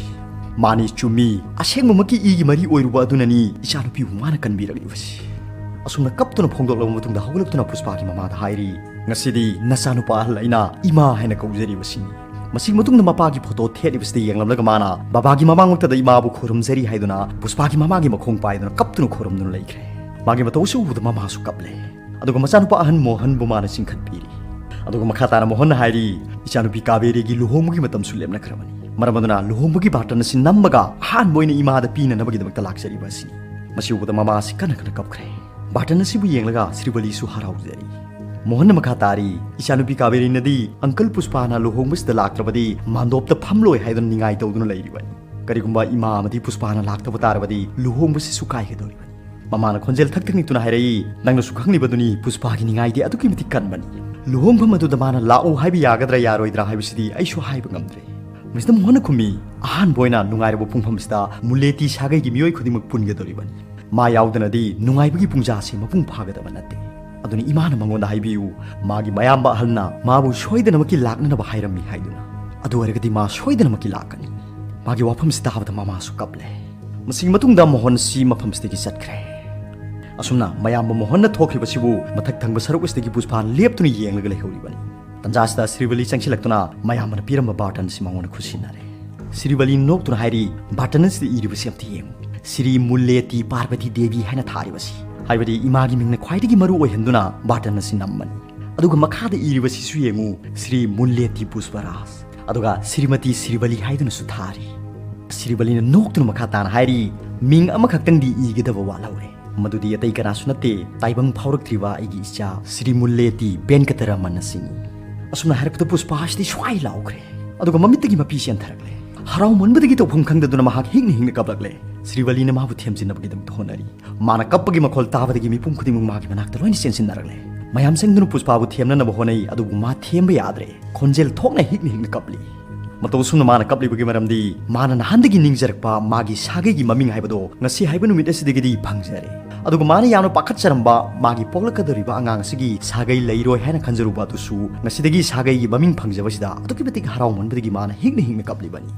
ꯃꯥꯅꯤ, ꯆꯨꯝꯃꯤ, ꯑꯁꯦꯡꯕꯃꯛꯀꯤ ꯏꯒꯤ ꯃꯔꯤ ꯑꯣꯏꯔꯨꯕ ꯑꯗꯨꯅꯅꯤ ꯏꯆꯥꯅꯨꯄꯤꯕꯨ ꯃꯥꯅ ꯀꯟꯕꯤꯔꯛꯂꯤꯕꯁꯤ꯫ ꯑꯁꯨꯝꯅ ꯀꯞꯇꯨꯅ ꯐꯣꯡꯗꯣꯛꯂꯕ ꯃꯇꯨꯡꯗ ꯍꯧꯒꯠꯂꯛꯇꯨꯅ ꯄꯨꯁꯄꯥꯒꯤ ꯃꯃꯥꯗ ꯍꯥꯏꯔꯤ, "ꯉꯁꯤꯗꯤ ꯅꯆꯥꯅꯨꯄꯥ ꯑꯍꯜ ꯑꯩꯅ ꯏꯃꯥ ꯍꯥꯏꯅ ꯀꯧꯖꯔꯤꯕꯁꯤꯅꯤ꯫" ꯃꯁꯤꯒꯤ ꯃꯇꯨꯡꯗ ꯃꯄꯥꯒꯤ ꯐꯣꯇꯣ ꯊꯦꯠꯂꯤꯕꯁꯤꯗ ꯌꯦꯡꯂꯝꯂꯒ ꯃꯥꯅ ꯕꯕꯥꯒꯤ ꯃꯃꯥꯡꯃꯛꯇꯗ ꯏꯃꯥꯕꯨ ꯈꯨꯔꯨꯝꯖꯔꯤ ꯍꯥꯏꯗꯨꯅ ꯄꯨꯁꯄꯥꯒꯤ ꯃꯃꯥꯒꯤ ꯃꯈꯣꯡ ꯄꯥꯏꯗꯨꯅ ꯀꯞꯇꯨꯅ ꯈꯨꯔꯨꯝꯗꯨꯅ ꯂꯩꯈ꯭ꯔꯦ꯫ ꯃꯥꯒꯤ ꯃꯇꯧ ꯑꯁꯤ ꯎꯕꯗ ꯃꯃꯥꯁꯨ ꯀꯞꯂꯦ꯫ ꯑꯗꯨꯒ ꯃꯆꯥꯅꯨꯄꯥ ꯑꯍꯟ ꯃꯣꯍꯟꯕꯨ ꯃꯥꯅ ꯆꯤꯡꯈꯠꯄꯤꯔꯤ꯫ ꯑꯗꯨꯒ ꯃꯈꯥ ꯇꯥꯅ ꯃꯣꯍꯟꯅ ꯍꯥꯏꯔꯤ, "ꯏꯆꯥꯅꯨꯄꯤ ꯀꯥꯕꯦꯔꯤꯒꯤ ꯂꯨꯍꯣꯡꯕꯒꯤ ꯃꯇꯝꯁꯨ ꯂꯦꯞꯅꯈ꯭ꯔꯕꯅꯤ꯫ ꯃꯔꯝ ꯑꯗꯨꯅ ꯂꯨꯍꯣꯡꯕꯒꯤ ꯕꯥꯔꯇꯟ ꯑꯁꯤ ꯅꯝꯃꯒ ꯑꯍꯥꯟꯕ ꯑꯣꯏꯅ ꯏꯃꯥꯗ ꯄꯤꯅꯅꯕꯒꯤꯗꯃꯛꯇ ꯂꯥꯛꯆꯔꯤꯕ ꯑꯁꯤꯅꯤ꯫" ꯃꯁꯤ ꯎꯕꯗ ꯃꯃꯥ ꯑꯁꯤ ꯀꯟꯅ ꯀꯟꯅ ꯀꯞꯈ꯭ꯔꯦ꯫ ꯕꯥꯔꯇꯟ ꯑꯁꯤꯕꯨ ꯌꯦꯡꯂꯒ ꯁ꯭ꯔꯤꯕꯂꯤꯁꯨ ꯍꯔꯥꯎꯖꯔꯤ꯫ ꯃꯣꯍꯟꯅ ꯃꯈꯥ ꯇꯥꯔꯤ, "ꯏꯆꯥꯅꯨꯄꯤ ꯀꯥꯕꯦꯔꯤꯅꯗꯤ uncle ꯄꯨꯁꯄꯥꯅ ꯂꯨꯍꯣꯡꯕꯁꯤꯗ ꯂꯥꯛꯇ꯭ꯔꯕꯗꯤ ꯃꯥꯟꯗꯣꯞꯇ ꯐꯝꯂꯣꯏ ꯍꯥꯏꯗꯨꯅ ꯅꯤꯡꯉꯥꯏ ꯇꯧꯗꯨꯅ ꯂꯩꯔꯤꯕꯅꯤ꯫ ꯀꯔꯤꯒꯨꯝꯕ ꯏꯃꯥ ꯑꯃꯗꯤ ꯄꯨꯁꯄꯥꯅ ꯂꯥꯛꯇꯕ ꯇꯥꯔꯕꯗꯤ ꯂꯨꯍꯣꯡꯕꯁꯤꯁꯨ ꯀꯥꯏꯒꯗꯧꯔꯤꯕꯅꯤ꯫" ꯃꯃꯥꯅ ꯈꯣꯟꯖꯦꯜ ꯊꯛ ꯊꯛ ꯅꯤꯛꯇꯨꯅ ꯍꯥꯏꯔꯛꯏ, "ꯅꯪꯅꯁꯨ ꯈꯪꯂꯤꯕꯗꯨꯅꯤ, ꯄꯨꯁꯄꯥꯒꯤ ꯅꯤꯡꯉꯥꯏꯗꯤ ꯑꯗꯨꯛꯀꯤ ꯃꯇꯤꯛ ꯀꯟꯕꯅꯤ꯫ ꯂꯨꯍꯣꯡꯐꯝ ꯑꯗꯨꯗ ꯃꯥꯅ ꯂꯥꯛꯎ ꯍꯥꯏꯕ ꯌꯥꯒꯗ꯭ꯔꯥ ꯌꯥꯔꯣꯏꯗ꯭ꯔꯥ ꯍꯥꯏꯕꯁꯤꯗꯤ ꯑꯩꯁꯨ ꯍꯥꯏꯕ ꯉꯝꯗ꯭ꯔꯦ꯫" ꯃꯁꯤꯗ ꯃꯣꯍꯟꯅ ꯈꯨꯝꯃꯤ, "ꯑꯍꯥꯟꯕ ꯑꯣꯏꯅ ꯅꯨꯡꯉꯥꯏꯔꯕ ꯄꯨꯡꯐꯝꯁꯤꯗ ꯃꯨꯂꯦꯇꯤ ꯁꯥꯒꯩꯒꯤ ꯃꯤꯑꯣꯏ ꯈꯨꯗꯤꯡꯃꯛ ꯄꯨꯟꯒꯗꯧꯔꯤꯕꯅꯤ꯫ ꯃꯥ ꯌꯥꯎꯗꯅꯗꯤ ꯅꯨꯡꯉꯥꯏꯕꯒꯤ ꯄꯨꯡꯖꯥꯁꯤ ꯃꯄꯨꯡ ꯐꯥꯒꯗꯕ ꯅꯠꯇꯦ꯫ ꯑꯗꯨꯅ ꯏꯃꯥꯅ ꯃꯉꯣꯟꯗ ꯍꯥꯏꯕꯤꯌꯨ, ꯃꯥꯒꯤ ꯃꯌꯥꯝꯕ ꯑꯍꯜꯅ ꯃꯥꯕꯨ ꯁꯣꯏꯗꯅꯃꯛꯀꯤ ꯂꯥꯛꯅꯅꯕ ꯍꯥꯏꯔꯝꯃꯤ ꯍꯥꯏꯗꯨꯅ꯫ ꯑꯗꯨ ꯑꯣꯏꯔꯒꯗꯤ ꯃꯥ ꯁꯣꯏꯗꯅꯃꯛꯀꯤ ꯂꯥꯛꯀꯅꯤ꯫" ꯃꯥꯒꯤ ꯋꯥꯐꯝꯁꯤ ꯇꯥꯕꯗ ꯃꯃꯥꯁꯨ ꯀꯞꯂꯦ꯫ ꯃꯁꯤꯒꯤ ꯃꯇꯨꯡꯗ ꯃꯣꯍꯟ ꯁꯤ ꯃꯐꯝꯁꯤꯗꯒꯤ ꯆꯠꯈ꯭ꯔꯦ꯫ ꯑꯁꯨꯝꯅ ꯃꯌꯥꯝꯕ ꯃꯣꯍꯟꯅ ꯊꯣꯛꯈ꯭ꯔꯤꯕꯁꯤꯕꯨ ꯃꯊꯛ ꯊꯪꯕ ꯁꯔꯨꯛ ꯑꯁꯤꯗꯒꯤ ꯄꯨꯁꯄꯥꯅ ꯂꯦꯞꯇꯨꯅ ꯌꯦꯡꯂꯒ ꯂꯩꯍꯧꯔꯤꯕꯅꯤ꯫ ꯇꯟꯖꯥꯁꯤꯗ ꯁ꯭ꯔꯤꯕꯂꯤ ꯆꯪꯁꯤꯜꯂꯛꯇꯨꯅ ꯃꯌꯥꯝꯕꯅ ꯄꯤꯔꯝꯕ ꯕꯥꯔꯇꯟ ꯑꯁꯤ ꯃꯉꯣꯟꯗ ꯈꯨꯠꯁꯤꯟꯅꯔꯦ꯫ ꯁ꯭ꯔꯤꯕꯂꯤ ꯅꯣꯛꯇꯨꯅ ꯍꯥꯏꯔꯤ, "ꯕꯥꯔꯇꯟ ꯑꯁꯤꯗ ꯏꯔꯤꯕꯁꯤ ꯑꯝꯇ ꯌꯦꯡꯉꯨ꯫ ꯁ꯭ꯔꯤ ꯃꯨꯜꯂꯦꯇꯤ ꯄꯥꯔꯕꯇꯤ ꯗꯦꯕꯤ ꯍꯥꯏꯅ ꯊꯥꯔꯤꯕꯁꯤ, ꯍꯥꯏꯕꯗꯤ ꯏꯃꯥꯒꯤ ꯃꯤꯡꯅ ꯈ꯭ꯋꯥꯏꯗꯒꯤ ꯃꯔꯨ ꯑꯣꯏꯍꯟꯗꯨꯅ ꯕꯥꯔꯇꯟ ꯑꯁꯤ ꯅꯝꯕꯅꯤ꯫ ꯑꯗꯨꯒ ꯃꯈꯥꯗ ꯏꯔꯤꯕꯁꯤꯁꯨ ꯌꯦꯡꯉꯨ, ꯁ꯭ꯔꯤ ꯃꯨꯜꯂꯦꯇꯤ ꯄꯨꯁꯄꯔꯥꯖ, ꯑꯗꯨꯒ ꯁ꯭ꯔꯤꯃꯇꯤ ꯁ꯭ꯔꯤꯕꯂꯤ ꯍꯥꯏꯗꯨꯅꯁꯨ ꯊꯥꯔꯤ꯫" ꯁ꯭ꯔꯤꯕꯂꯤꯅ ꯅꯣꯛꯇꯨꯅ ꯃꯈꯥ ꯇꯥꯅ ꯍꯥꯏꯔꯤ, "ꯃꯤꯡ ꯑꯃꯈꯛꯇꯪꯗꯤ ꯏꯒꯗꯕ ꯋꯥꯠꯍꯧꯔꯦ꯫ ꯃꯗꯨꯗꯤ ꯑꯇꯩ ꯀꯅꯥꯁꯨ ꯅꯠꯇꯦ, ꯇꯥꯏꯕꯪ ꯐꯥꯎꯔꯛꯇ꯭ꯔꯤꯕ ꯑꯩꯒꯤ ꯏꯆꯥ ꯁ꯭ꯔꯤ ꯃꯨꯜꯂꯦꯇꯤ ꯕꯦꯟꯀꯇꯔꯃꯟ ꯑꯁꯤꯅꯤ꯫" ꯑꯁꯨꯝꯅ ꯍꯥꯏꯔꯛꯄꯗ ꯄꯨꯁꯄꯥ ꯑꯁꯤꯗꯤ ꯁ꯭ꯋꯥꯏ ꯂꯥꯎꯈ꯭ꯔꯦ꯫ ꯑꯗꯨꯒ ꯃꯃꯤꯠꯇꯒꯤ ꯃꯄꯤ ꯆꯦꯟꯊꯔꯛꯂꯦ꯫ ꯍꯔꯥꯎꯃꯟꯕꯗꯒꯤ ꯇꯧꯐꯝ ꯈꯪꯗꯗꯨꯅ ꯃꯍꯥꯛ ꯍꯤꯛꯅ ꯍꯤꯛꯅ ꯀꯞꯂꯛꯂꯦ꯫ ꯁ꯭ꯔꯤꯕꯂꯤꯅ ꯃꯥꯕꯨ ꯊꯦꯝꯖꯤꯟꯅꯕꯒꯤꯗꯃꯛꯇ ꯍꯣꯠꯅꯔꯤ꯫ ꯃꯥꯅ ꯀꯞꯄꯒꯤ ꯃꯈꯣꯜ ꯇꯥꯕꯗꯒꯤ ꯃꯤꯄꯨꯝ ꯈꯨꯗꯤꯡꯃꯛ ꯃꯥꯒꯤ ꯃꯅꯥꯛꯇ ꯂꯣꯏꯅ ꯆꯦꯟꯁꯤꯟꯅꯔꯛꯂꯦ꯫ ꯃꯌꯥꯝ ꯆꯪꯗꯨꯅ ꯄꯨꯁꯄꯥꯕꯨ ꯊꯦꯝꯅꯅꯕ ꯍꯣꯠꯅꯩ, ꯑꯗꯨꯕꯨ ꯃꯥ ꯊꯦꯝꯕ ꯌꯥꯗ꯭ꯔꯦ꯫ ꯈꯣꯟꯖꯦꯜ ꯊꯣꯛꯅ ꯍꯤꯛꯅ ꯍꯤꯛꯅ ꯀꯞꯂꯤ꯫ ꯃꯇꯧ ꯑꯁꯨꯝꯅ ꯃꯥꯅ ꯀꯞꯂꯤꯕꯒꯤ ꯃꯔꯝꯗꯤ ꯃꯥꯅ ꯅꯍꯥꯟꯗꯒꯤ ꯅꯤꯡꯖꯔꯛꯄ ꯃꯥꯒꯤ ꯁꯥꯒꯩꯒꯤ ꯃꯃꯤꯡ ꯍꯥꯏꯕꯗꯣ ꯉꯁꯤ ꯍꯥꯏꯕ ꯅꯨꯃꯤꯠ ꯑꯁꯤꯗꯒꯤꯗꯤ ꯐꯪꯖꯔꯦ꯫ ꯑꯗꯨꯒ ꯃꯥꯅ ꯌꯥꯝꯅ ꯄꯥꯈꯠꯆꯔꯝꯕ ꯃꯥꯒꯤ ꯄꯣꯛꯂꯛꯀꯗꯧꯔꯤꯕ ꯑꯉꯥꯡ ꯑꯁꯤꯒꯤ ꯁꯥꯒꯩ ꯂꯩꯔꯣꯏ ꯍꯥꯏꯅ ꯈꯟꯖꯔꯨꯕ ꯑꯗꯨꯁꯨ ꯉꯁꯤꯗꯒꯤ ꯁꯥꯒꯩꯒꯤ ꯃꯃꯤꯡ ꯐꯪꯖꯕꯁꯤꯗ ꯑꯗꯨꯛꯀꯤ ꯃꯇꯤꯛ ꯍꯔꯥꯎꯃꯟꯕꯗꯒꯤ ꯃꯥꯅ ꯍꯤꯡꯅ ꯍꯤꯡꯅ ꯀꯞꯂꯤꯕꯅꯤ꯫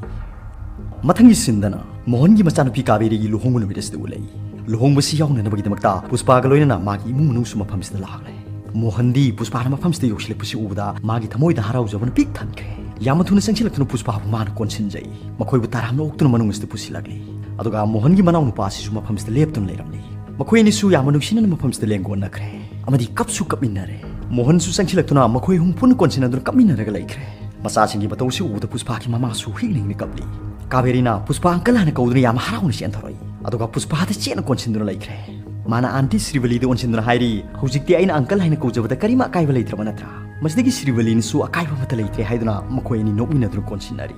ꯃꯊꯪꯒꯤ ꯁꯤꯟꯗꯅ ꯃꯣꯍꯟꯒꯤ ꯃꯆꯥꯅꯨꯄꯤ ꯀꯥꯕꯦꯔꯤꯒꯤ ꯂꯨꯍꯣꯡꯕ ꯅꯨꯃꯤꯠ ꯑꯁꯤꯗ ꯎꯠꯂꯛꯏ꯫ ꯂꯨꯍꯣꯡꯕꯁꯤ ꯌꯥꯎꯅꯅꯕꯒꯤꯗꯃꯛꯇ ꯄꯨꯁꯄꯥꯒ ꯂꯣꯏꯅꯅ ꯃꯥꯒꯤ ꯏꯃꯨꯡ ꯃꯅꯨꯡꯁꯨ ꯃꯐꯝꯁꯤꯗ ꯂꯥꯛꯂꯦ꯫ ꯃꯣꯍꯟꯗꯤ ꯄꯨꯁꯄꯥꯅ ꯃꯐꯝꯁꯤꯗ ꯌꯧꯁꯤꯜꯂꯛꯄꯁꯤ ꯎꯕꯗ ꯃꯥꯒꯤ ꯊꯃꯣꯏꯗ ꯍꯔꯥꯎꯖꯕꯅ ꯄꯤꯛ ꯊꯟꯈ꯭ꯔꯦ꯫ ꯌꯥꯝꯅ ꯊꯨꯅ ꯆꯪꯁꯤꯜꯂꯛꯇꯨꯅ ꯄꯨꯁꯄꯥꯕꯨ ꯃꯥꯅ ꯀꯣꯟꯁꯤꯟꯖꯩ꯫ ꯃꯈꯣꯏꯕꯨ ꯇꯔꯥꯝꯅ ꯑꯣꯛꯇꯨꯅ ꯃꯅꯨꯡ ꯑꯁꯤꯗ ꯄꯨꯁꯤꯜꯂꯛꯂꯤ꯫ ꯑꯗꯨꯒ ꯃꯣꯍꯟꯒꯤ ꯃꯅꯥꯎꯅꯨꯄꯥ ꯑꯁꯤꯁꯨ ꯃꯐꯝꯁꯤꯗ ꯂꯦꯞꯇꯨꯅ ꯂꯩꯔꯝꯂꯤ꯫ ꯃꯈꯣꯏ ꯑꯅꯤꯁꯨ ꯌꯥꯝꯅ ꯅꯨꯡꯁꯤꯅꯅ ꯃꯐꯝꯁꯤꯗ ꯂꯦꯡꯒꯣꯟꯅꯈ꯭ꯔꯦ ꯑꯃꯗꯤ ꯀꯞꯁꯨ ꯀꯞꯃꯤꯟꯅꯔꯦ꯫ ꯃꯣꯍꯟꯁꯨ ꯆꯪꯁꯤꯜꯂꯛꯇꯨꯅ ꯃꯈꯣꯏ ꯑꯍꯨꯝ ꯄꯨꯟꯅ ꯀꯣꯟꯁꯤꯟꯅꯗꯨꯅ ꯀꯞꯃꯤꯟꯅꯔꯒ ꯂꯩꯈ꯭ꯔꯦ꯫ ꯃꯆꯥꯁꯤꯡꯒꯤ ꯃꯇꯧꯁꯤ ꯎꯕꯗ ꯄꯨꯁꯄꯥꯒꯤ ꯃꯃꯥꯁꯨ ꯍꯤꯡꯅ ꯍꯤꯡꯅ ꯀꯞꯂꯤ꯫ ꯀꯥꯕꯦꯔꯤꯅ ꯄꯨꯁꯄꯥ uncle ꯍꯥꯏꯅ ꯀꯧꯗꯨꯅ ꯌꯥꯝ ꯍꯔꯥꯎꯅ ꯆꯦꯟꯊꯣꯔꯛꯏ꯫ ꯑꯗꯨꯒ ꯄꯨꯁꯄꯥꯗ ꯆꯦꯠꯅ ꯀꯣꯟꯁꯤꯟꯗꯨꯅ ꯂꯩꯈ꯭ꯔꯦ꯫ ꯃꯥꯅ aunty ꯁ꯭ꯔꯤꯕꯂꯤꯗ ꯑꯣꯟꯁꯤꯟꯗꯨꯅ ꯍꯥꯏꯔꯤ, "ꯍꯧꯖꯤꯛꯇꯤ ꯑꯩꯅ uncle ꯍꯥꯏꯅ ꯀꯧꯖꯕꯗ ꯀꯔꯤꯝ ꯑꯀꯥꯏꯕ ꯂꯩꯇ꯭ꯔꯕ ꯅꯠꯇ꯭ꯔꯥ? ꯃꯁꯤꯗꯒꯤ ꯁ꯭ꯔꯤꯕꯂꯤꯅꯁꯨ ꯑꯀꯥꯏꯕ ꯑꯃꯠꯇ ꯂꯩꯇ꯭ꯔꯦ" ꯍꯥꯏꯗꯨꯅ ꯃꯈꯣꯏ ꯑꯅꯤ ꯅꯣꯛꯃꯤꯟꯅꯗꯨꯅ ꯀꯣꯟꯁꯤꯟꯅꯔꯤ꯫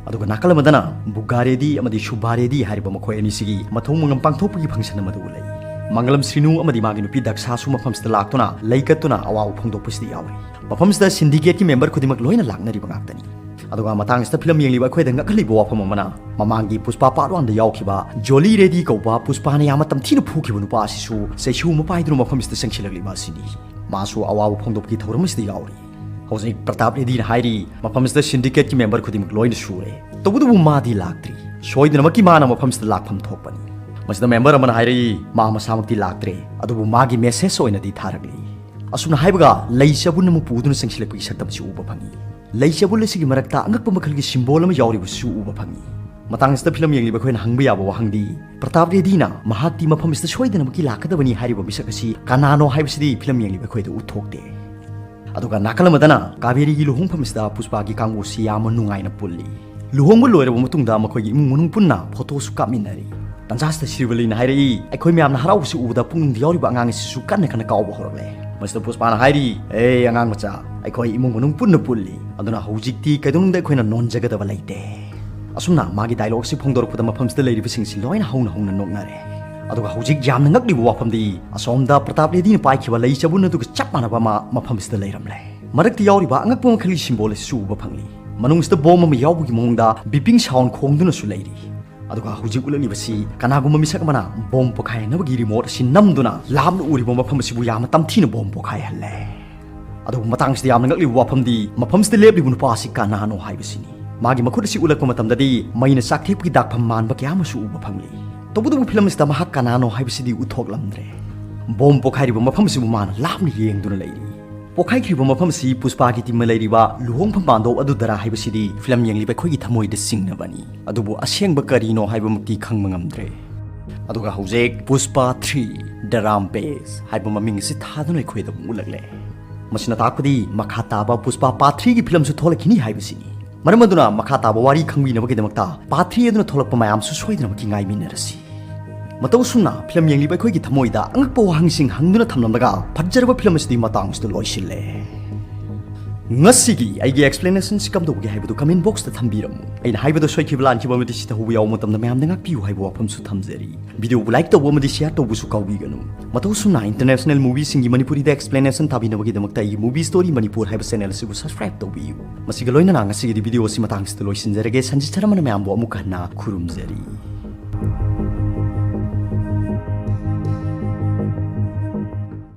ꯑꯗꯨꯒ ꯅꯥꯀꯜ ꯑꯃꯗꯅ ꯕꯨꯒꯥ ꯔꯦꯗꯤ ꯑꯃꯗꯤ ꯁꯨꯕꯥ ꯔꯦꯗꯤ ꯍꯥꯏꯔꯤꯕ ꯃꯈꯣꯏ ꯑꯅꯤꯁꯤꯒꯤ ꯃꯊꯧ ꯃꯉꯝ ꯄꯥꯡꯊꯣꯛꯄꯒꯤ function ꯑꯃꯗ ꯎꯠꯂꯛꯏ꯫ ꯃꯪꯒꯂꯝ ꯁ꯭ꯔꯤꯅꯨ ꯑꯃꯗꯤ ꯃꯥꯒꯤ ꯅꯨꯄꯤ ꯗꯛꯁꯥꯁꯨ ꯃꯐꯝꯁꯤꯗ ꯂꯥꯛꯇꯨꯅ ꯂꯩꯀꯠꯇꯨꯅ ꯑꯋꯥꯕ ꯐꯣꯡꯗꯣꯛꯄꯁꯤꯗ ꯌꯥꯎꯔꯤ꯫ ꯃꯐꯝꯁꯤꯗ syndicateꯀꯤ member ꯈꯨꯗꯤꯡꯃꯛ ꯂꯣꯏꯅ ꯂꯥꯛꯅꯔꯤꯕ ꯉꯥꯛꯇꯅꯤ꯫ ꯑꯗꯨꯒ ꯃꯇꯥꯡꯁꯤꯗ ꯐꯤꯂꯝ ꯌꯦꯡꯂꯤꯕ ꯑꯩꯈꯣꯏꯗ ꯉꯛꯍꯜꯂꯤꯕ ꯋꯥꯐꯝ ꯑꯃꯅ, ꯃꯃꯥꯡꯒꯤ ꯄꯨꯁꯄꯥ part oneꯗ ꯌꯥꯎꯈꯤꯕ ꯖꯣꯂꯤ ꯔꯦꯗꯤ ꯀꯧꯕ ꯄꯨꯁꯄꯥꯅ ꯌꯥꯝꯅ ꯇꯝꯊꯤꯅ ꯐꯨꯈꯤꯕ ꯅꯨꯄꯥ ꯑꯁꯤꯁꯨ ꯆꯩꯁꯨ ꯑꯃ ꯄꯥꯏꯗꯨꯅ ꯃꯐꯝꯁꯤꯗ ꯆꯪꯁꯤꯜꯂꯛꯂꯤꯕ ꯑꯁꯤꯅꯤ꯫ ꯃꯥꯁꯨ ꯑꯋꯥꯕ ꯐꯣꯡꯗꯣꯛꯄꯒꯤ ꯊꯧꯔꯝ ꯑꯁꯤꯗ ꯌꯥꯎꯔꯤ꯫ ꯍꯧꯖꯤꯛ ꯄ꯭ꯔꯇꯥꯞ ꯔꯦꯗꯤꯅ ꯍꯥꯏꯔꯤ, ꯃꯐꯝꯁꯤꯗ syndicateꯀꯤ member ꯈꯨꯗꯤꯡꯃꯛ ꯂꯣꯏꯅ ꯁꯨꯔꯦ, ꯇꯧꯕꯇꯕꯨ ꯃꯥꯗꯤ ꯂꯥꯛꯇ꯭ꯔꯤ꯫ ꯁꯣꯏꯗꯅꯃꯛꯀꯤ ꯃꯥꯅ ꯃꯐꯝꯁꯤꯗ ꯂꯥꯛꯐꯝ ꯊꯣꯛꯄꯅꯤ꯫ ꯃꯁꯤꯗ member ꯑꯃꯅ ꯍꯥꯏꯔꯛꯏ, ꯃꯥ ꯃꯁꯥꯃꯛꯇꯤ ꯂꯥꯛꯇ꯭ꯔꯦ, ꯑꯗꯨꯕꯨ ꯃꯥꯒꯤ message ꯑꯣꯏꯅꯗꯤ ꯊꯥꯔꯛꯂꯤ꯫ ꯑꯁꯨꯝꯅ ꯍꯥꯏꯕꯒ ꯂꯩ ꯆꯕꯨꯟ ꯑꯃ ꯄꯨꯗꯨꯅ ꯆꯪꯁꯤꯜꯂꯛꯄꯒꯤ ꯁꯛꯇꯝꯁꯨ ꯎꯕ ꯐꯪꯏ꯫ ꯂꯩ ꯆꯕꯨꯟ ꯑꯁꯤꯒꯤ ꯃꯔꯛꯇ ꯑꯉꯛꯄ ꯃꯈꯜꯒꯤ symbol ꯑꯃ ꯌꯥꯎꯔꯤꯕꯁꯨ ꯎꯕ ꯐꯪꯏ꯫ ꯃꯇꯥꯡ ꯑꯁꯤꯗ ꯐꯤꯂꯝ ꯌꯦꯡꯂꯤꯕ ꯑꯩꯈꯣꯏꯅ ꯍꯪꯕ ꯌꯥꯕ ꯋꯥꯍꯪꯗꯤ, ꯄ꯭ꯔꯇꯥꯞ ꯔꯦꯗꯤꯅ ꯃꯍꯥꯛꯇꯤ ꯃꯐꯝ ꯑꯁꯤꯗ ꯁꯣꯏꯗꯅꯃꯛꯀꯤ ꯂꯥꯛꯀꯗꯕꯅꯤ ꯍꯥꯏꯔꯤꯕ ꯃꯤꯁꯛ ꯑꯁꯤ ꯀꯅꯥꯅꯣ ꯍꯥꯏꯕꯁꯤꯗꯤ ꯐꯤꯂꯝ ꯌꯦꯡꯂꯤꯕ ꯑꯩꯈꯣꯏꯗ ꯎꯠꯊꯣꯛꯇꯦ꯫ ꯑꯗꯨꯒ ꯅꯥꯀꯜ ꯑꯃꯗꯅ ꯀꯥꯕꯦꯔꯤꯒꯤ ꯂꯨꯍꯣꯡꯐꯝ ꯑꯁꯤꯗ ꯄꯨꯁꯄꯥꯒꯤ ꯀꯥꯡꯕꯨꯁꯤ ꯌꯥꯝꯅ ꯅꯨꯡꯉꯥꯏꯅ ꯄꯨꯜꯂꯤ꯫ ꯂꯨꯍꯣꯡꯕ ꯂꯣꯏꯔꯕ ꯃꯇꯨꯡꯗ ꯃꯈꯣꯏꯒꯤ ꯏꯃꯨꯡ ꯃꯅꯨꯡ ꯄꯨꯟꯅ photoꯁꯨ ꯀꯥꯞꯃꯤꯟꯅꯔꯤ꯫ ꯇꯟꯖꯥꯁꯤꯗ ꯁꯤꯔꯤꯕꯂꯤꯅ ꯍꯥꯏꯔꯛꯏ, "ꯑꯩꯈꯣꯏ ꯃꯌꯥꯝꯅ ꯍꯔꯥꯎꯕꯁꯤ ꯎꯕꯗ ꯄꯨꯛꯅꯤꯡꯗ ꯌꯥꯎꯔꯤꯕ ꯑꯉꯥꯡ ꯑꯁꯤꯁꯨ ꯀꯟꯅ ꯀꯟꯅ ꯀꯥꯎꯕ ꯍꯧꯔꯛꯂꯦ꯫" ꯃꯁꯤꯗ ꯄꯨꯁꯄꯥꯅ ꯍꯥꯏꯔꯤ, "ꯑꯦ ꯑꯉꯥꯡ ꯃꯆꯥ, ꯑꯩꯈꯣꯏ ꯏꯃꯨꯡ ꯃꯅꯨꯡ ꯄꯨꯟꯅ ꯄꯨꯜꯂꯤ, ꯑꯗꯨꯅ ꯍꯧꯖꯤꯛꯇꯤ ꯀꯩꯗꯧꯅꯨꯡꯗ ꯑꯩꯈꯣꯏꯅ ꯅꯣꯟꯖꯒꯗꯕ ꯂꯩꯇꯦ꯫" ꯑꯁꯨꯝꯅ ꯃꯥꯒꯤ dialogue ꯑꯁꯤ ꯐꯣꯡꯗꯣꯔꯛꯄꯗ ꯃꯐꯝꯁꯤꯗ ꯂꯩꯔꯤꯕꯁꯤꯡꯁꯤ ꯂꯣꯏꯅ ꯍꯧꯅ ꯍꯧꯅ ꯅꯣꯛꯅꯔꯦ꯫ ꯑꯗꯨꯒ ꯍꯧꯖꯤꯛ ꯌꯥꯝꯅ ꯉꯛꯂꯤꯕ ꯋꯥꯐꯝꯗꯤ, ꯑꯁꯣꯝꯗ ꯄ꯭ꯔꯇꯥꯞ ꯔꯦꯗꯤꯅ ꯄꯥꯏꯈꯤꯕ ꯂꯩ ꯆꯕꯨꯟ ꯑꯗꯨꯒ ꯆꯞ ꯃꯥꯟꯅꯕ ꯑꯃ ꯃꯐꯝꯁꯤꯗ ꯂꯩꯔꯝꯂꯦ꯫ ꯃꯔꯛꯇ ꯌꯥꯎꯔꯤꯕ ꯑꯉꯛꯄ ꯃꯈꯜꯒꯤ symbol ꯑꯁꯤꯁꯨ ꯎꯕ ꯐꯪꯂꯤ꯫ ꯃꯅꯨꯡꯁꯤꯗ bomb ꯑꯃ ꯌꯥꯎꯕꯒꯤ ꯃꯑꯣꯡꯗ beeping sound ꯈꯣꯡꯗꯨꯅꯁꯨ ꯂꯩꯔꯤ꯫ ꯑꯗꯨꯒ ꯍꯧꯖꯤꯛ ꯎꯠꯂꯛꯂꯤꯕꯁꯤ ꯀꯅꯥꯒꯨꯝꯕ ꯃꯤꯁꯛ ꯑꯃꯅ ꯕꯣꯝ ꯄꯣꯈꯥꯏꯅꯕꯒꯤ ꯔꯤꯃꯣꯠ ꯑꯁꯤ ꯅꯝꯗꯨꯅ ꯂꯥꯞꯅ ꯎꯔꯤꯕ ꯃꯐꯝ ꯑꯁꯤꯕꯨ ꯌꯥꯝꯅ ꯇꯝꯊꯤꯅ ꯕꯣꯝ ꯄꯣꯈꯥꯏꯍꯜꯂꯦ꯫ ꯑꯗꯨꯕꯨ ꯃꯇꯥꯡꯁꯤꯗ ꯌꯥꯝꯅ ꯉꯛꯂꯤꯕ ꯋꯥꯐꯝꯗꯤ ꯃꯐꯝꯁꯤꯗ ꯂꯦꯞꯂꯤꯕ ꯅꯨꯄꯥ ꯑꯁꯤ ꯀꯅꯥꯅꯣ ꯍꯥꯏꯕꯁꯤꯅꯤ꯫ ꯃꯥꯒꯤ ꯃꯈꯨꯠ ꯑꯁꯤ ꯎꯠꯂꯛꯄ ꯃꯇꯝꯗꯗꯤ ꯃꯩꯅ ꯆꯥꯛꯊꯦꯛꯄꯒꯤ ꯗꯥꯛꯐꯝ ꯃꯥꯟꯕ ꯀꯌꯥ ꯑꯃꯁꯨ ꯎꯕ ꯐꯪꯂꯤ꯫ ꯇꯧꯕꯇꯕꯨ ꯐꯤꯂꯝ ꯑꯁꯤꯗ ꯃꯍꯥꯛ ꯀꯅꯥꯅꯣ ꯍꯥꯏꯕꯁꯤꯗꯤ ꯎꯠꯊꯣꯛꯂꯝꯗ꯭ꯔꯦ꯫ ꯕꯣꯝ ꯄꯣꯈꯥꯏꯔꯤꯕ ꯃꯐꯝ ꯑꯁꯤꯕꯨ ꯃꯥꯅ ꯂꯥꯞꯅ ꯌꯦꯡꯗꯨꯅ ꯂꯩꯔꯤ꯫ ꯄꯣꯈꯥꯏꯈ꯭ꯔꯤꯕ ꯃꯐꯝ ꯑꯁꯤ ꯄꯨꯁꯄꯥꯒꯤ ꯇꯤꯝꯅ ꯂꯩꯔꯤꯕ ꯂꯨꯍꯣꯡꯐꯝ ꯃꯥꯟꯗꯣꯞ ꯑꯗꯨꯗꯔꯥ ꯍꯥꯏꯕꯁꯤꯗꯤ ꯐꯤꯂꯝ ꯌꯦꯡꯂꯤꯕ ꯑꯩꯈꯣꯏꯒꯤ ꯊꯃꯣꯏꯗ ꯆꯤꯡꯅꯕꯅꯤ꯫ ꯑꯗꯨꯕꯨ ꯑꯁꯦꯡꯕ ꯀꯔꯤꯅꯣ ꯍꯥꯏꯕꯃꯛꯇꯤ ꯈꯪꯕ ꯉꯝꯗ꯭ꯔꯦ꯫ ꯑꯗꯨꯒ ꯍꯧꯖꯤꯛ ꯄꯨꯁꯄꯥ ꯊ꯭ꯔꯤ ꯗ ꯔꯥꯝꯄꯦꯖ ꯍꯥꯏꯕ ꯃꯃꯤꯡ ꯑꯁꯤ ꯊꯥꯗꯨꯅ ꯑꯩꯈꯣꯏꯗ ꯑꯃꯨꯛ ꯎꯠꯂꯛꯂꯦ꯫ ꯃꯁꯤꯅ ꯇꯥꯛꯄꯗꯤ ꯃꯈꯥ ꯇꯥꯕ ꯄꯨꯁꯄꯥ ꯄꯥꯔꯠ ꯊ꯭ꯔꯤꯒꯤ ꯐꯤꯂꯝꯁꯨ ꯊꯣꯛꯂꯛꯈꯤꯅꯤ ꯍꯥꯏꯕꯁꯤꯅꯤ꯫ ꯃꯔꯝ ꯑꯗꯨꯅ ꯃꯈꯥ ꯇꯥꯕ ꯋꯥꯔꯤ ꯈꯪꯕꯤꯅꯕꯒꯤꯗꯃꯛꯇ ꯄꯥꯔꯠ ꯊ꯭ꯔꯤ ꯑꯗꯨꯅ ꯊꯣꯛꯂꯛꯄ ꯃꯌꯥꯝꯁꯨ ꯁꯣꯏꯗꯅꯃꯛꯀꯤ ꯉꯥꯏꯃꯤꯟꯅꯔꯁꯤ꯫ ꯃꯇꯧ ꯑꯁꯨꯝꯅ ꯐꯤꯂꯝ ꯌꯦꯡꯂꯤꯕ ꯑꯩꯈꯣꯏꯒꯤ ꯊꯃꯣꯏꯗ ꯑꯉꯛꯄ ꯋꯥꯍꯪꯁꯤꯡ ꯍꯪꯗꯨꯅ ꯊꯝꯂꯝꯂꯒ ꯐꯖꯔꯕ ꯐꯤꯂꯝ ꯑꯁꯤꯗꯤ ꯃꯇꯥꯡꯁꯤꯗ ꯂꯣꯏꯁꯤꯜꯂꯦ꯫ ꯉꯁꯤꯒꯤ ꯑꯩꯒꯤ ꯑꯦꯛꯁꯄ꯭ꯂꯦꯅꯦꯁꯟꯁꯤ ꯀꯝꯗꯧꯒꯦ ꯍꯥꯏꯕꯗꯨ ꯀꯃꯦꯟ ꯕꯣꯛꯁꯇ ꯊꯝꯕꯤꯔꯝꯃꯨ꯫ ꯑꯩꯅ ꯍꯥꯏꯕꯗ ꯁꯣꯏꯈꯤꯕ ꯂꯥꯟꯈꯤꯕ ꯑꯃꯗꯤ ꯁꯤꯊꯍꯧꯕ ꯌꯥꯎꯕ ꯃꯇꯝꯗ ꯃꯌꯥꯝꯗ ꯉꯥꯛꯄꯤꯌꯨ ꯍꯥꯏꯕ ꯋꯥꯐꯝꯁꯨ ꯊꯝꯖꯔꯤ꯫ ꯚꯤꯗꯤꯑꯣꯕꯨ ꯂꯥꯏꯛ ꯇꯧꯕ ꯑꯃꯗꯤ ꯁꯤꯌꯥꯔ ꯇꯧꯕꯁꯨ ꯀꯥꯎꯕꯤꯒꯅꯨ꯫ ꯃꯇꯧ ꯑꯁꯨꯝꯅ ꯏꯟꯇꯔꯅꯦꯁꯅꯦꯜ ꯃꯨꯚꯤꯁꯤꯡꯒꯤ ꯃꯅꯤꯄꯨꯔꯤꯗ ꯑꯦꯛꯁꯄ꯭ꯂꯦꯅꯦꯁꯟ ꯊꯥꯕꯤꯅꯕꯒꯤꯗꯃꯛꯇ ꯑꯩꯒꯤ ꯃꯨꯚꯤ ꯁ꯭ꯇꯣꯔꯤ ꯃꯅꯤꯄꯨꯔ ꯍꯥꯏꯕ ꯆꯦꯅꯦꯜ ꯑꯁꯤꯕꯨ ꯁꯕꯁꯀ꯭ꯔꯥꯏꯕ ꯇꯧꯕꯤꯌꯨ꯫ ꯃꯁꯤꯒ ꯂꯣꯏꯅꯅ ꯉꯁꯤꯒꯤꯗꯤ ꯚꯤꯗꯤꯑꯣ ꯑꯁꯤ ꯃꯇꯥꯡꯁꯤꯗ ꯂꯣꯏꯁꯤꯟꯖꯔꯒꯦ꯫ ꯁꯟꯖꯤꯠ ꯁꯔꯃꯅ ꯃꯌꯥꯝꯕꯨ ꯑꯃꯨꯛ ꯍꯟꯅ ꯈꯨꯔꯨꯝꯖꯔꯤ꯫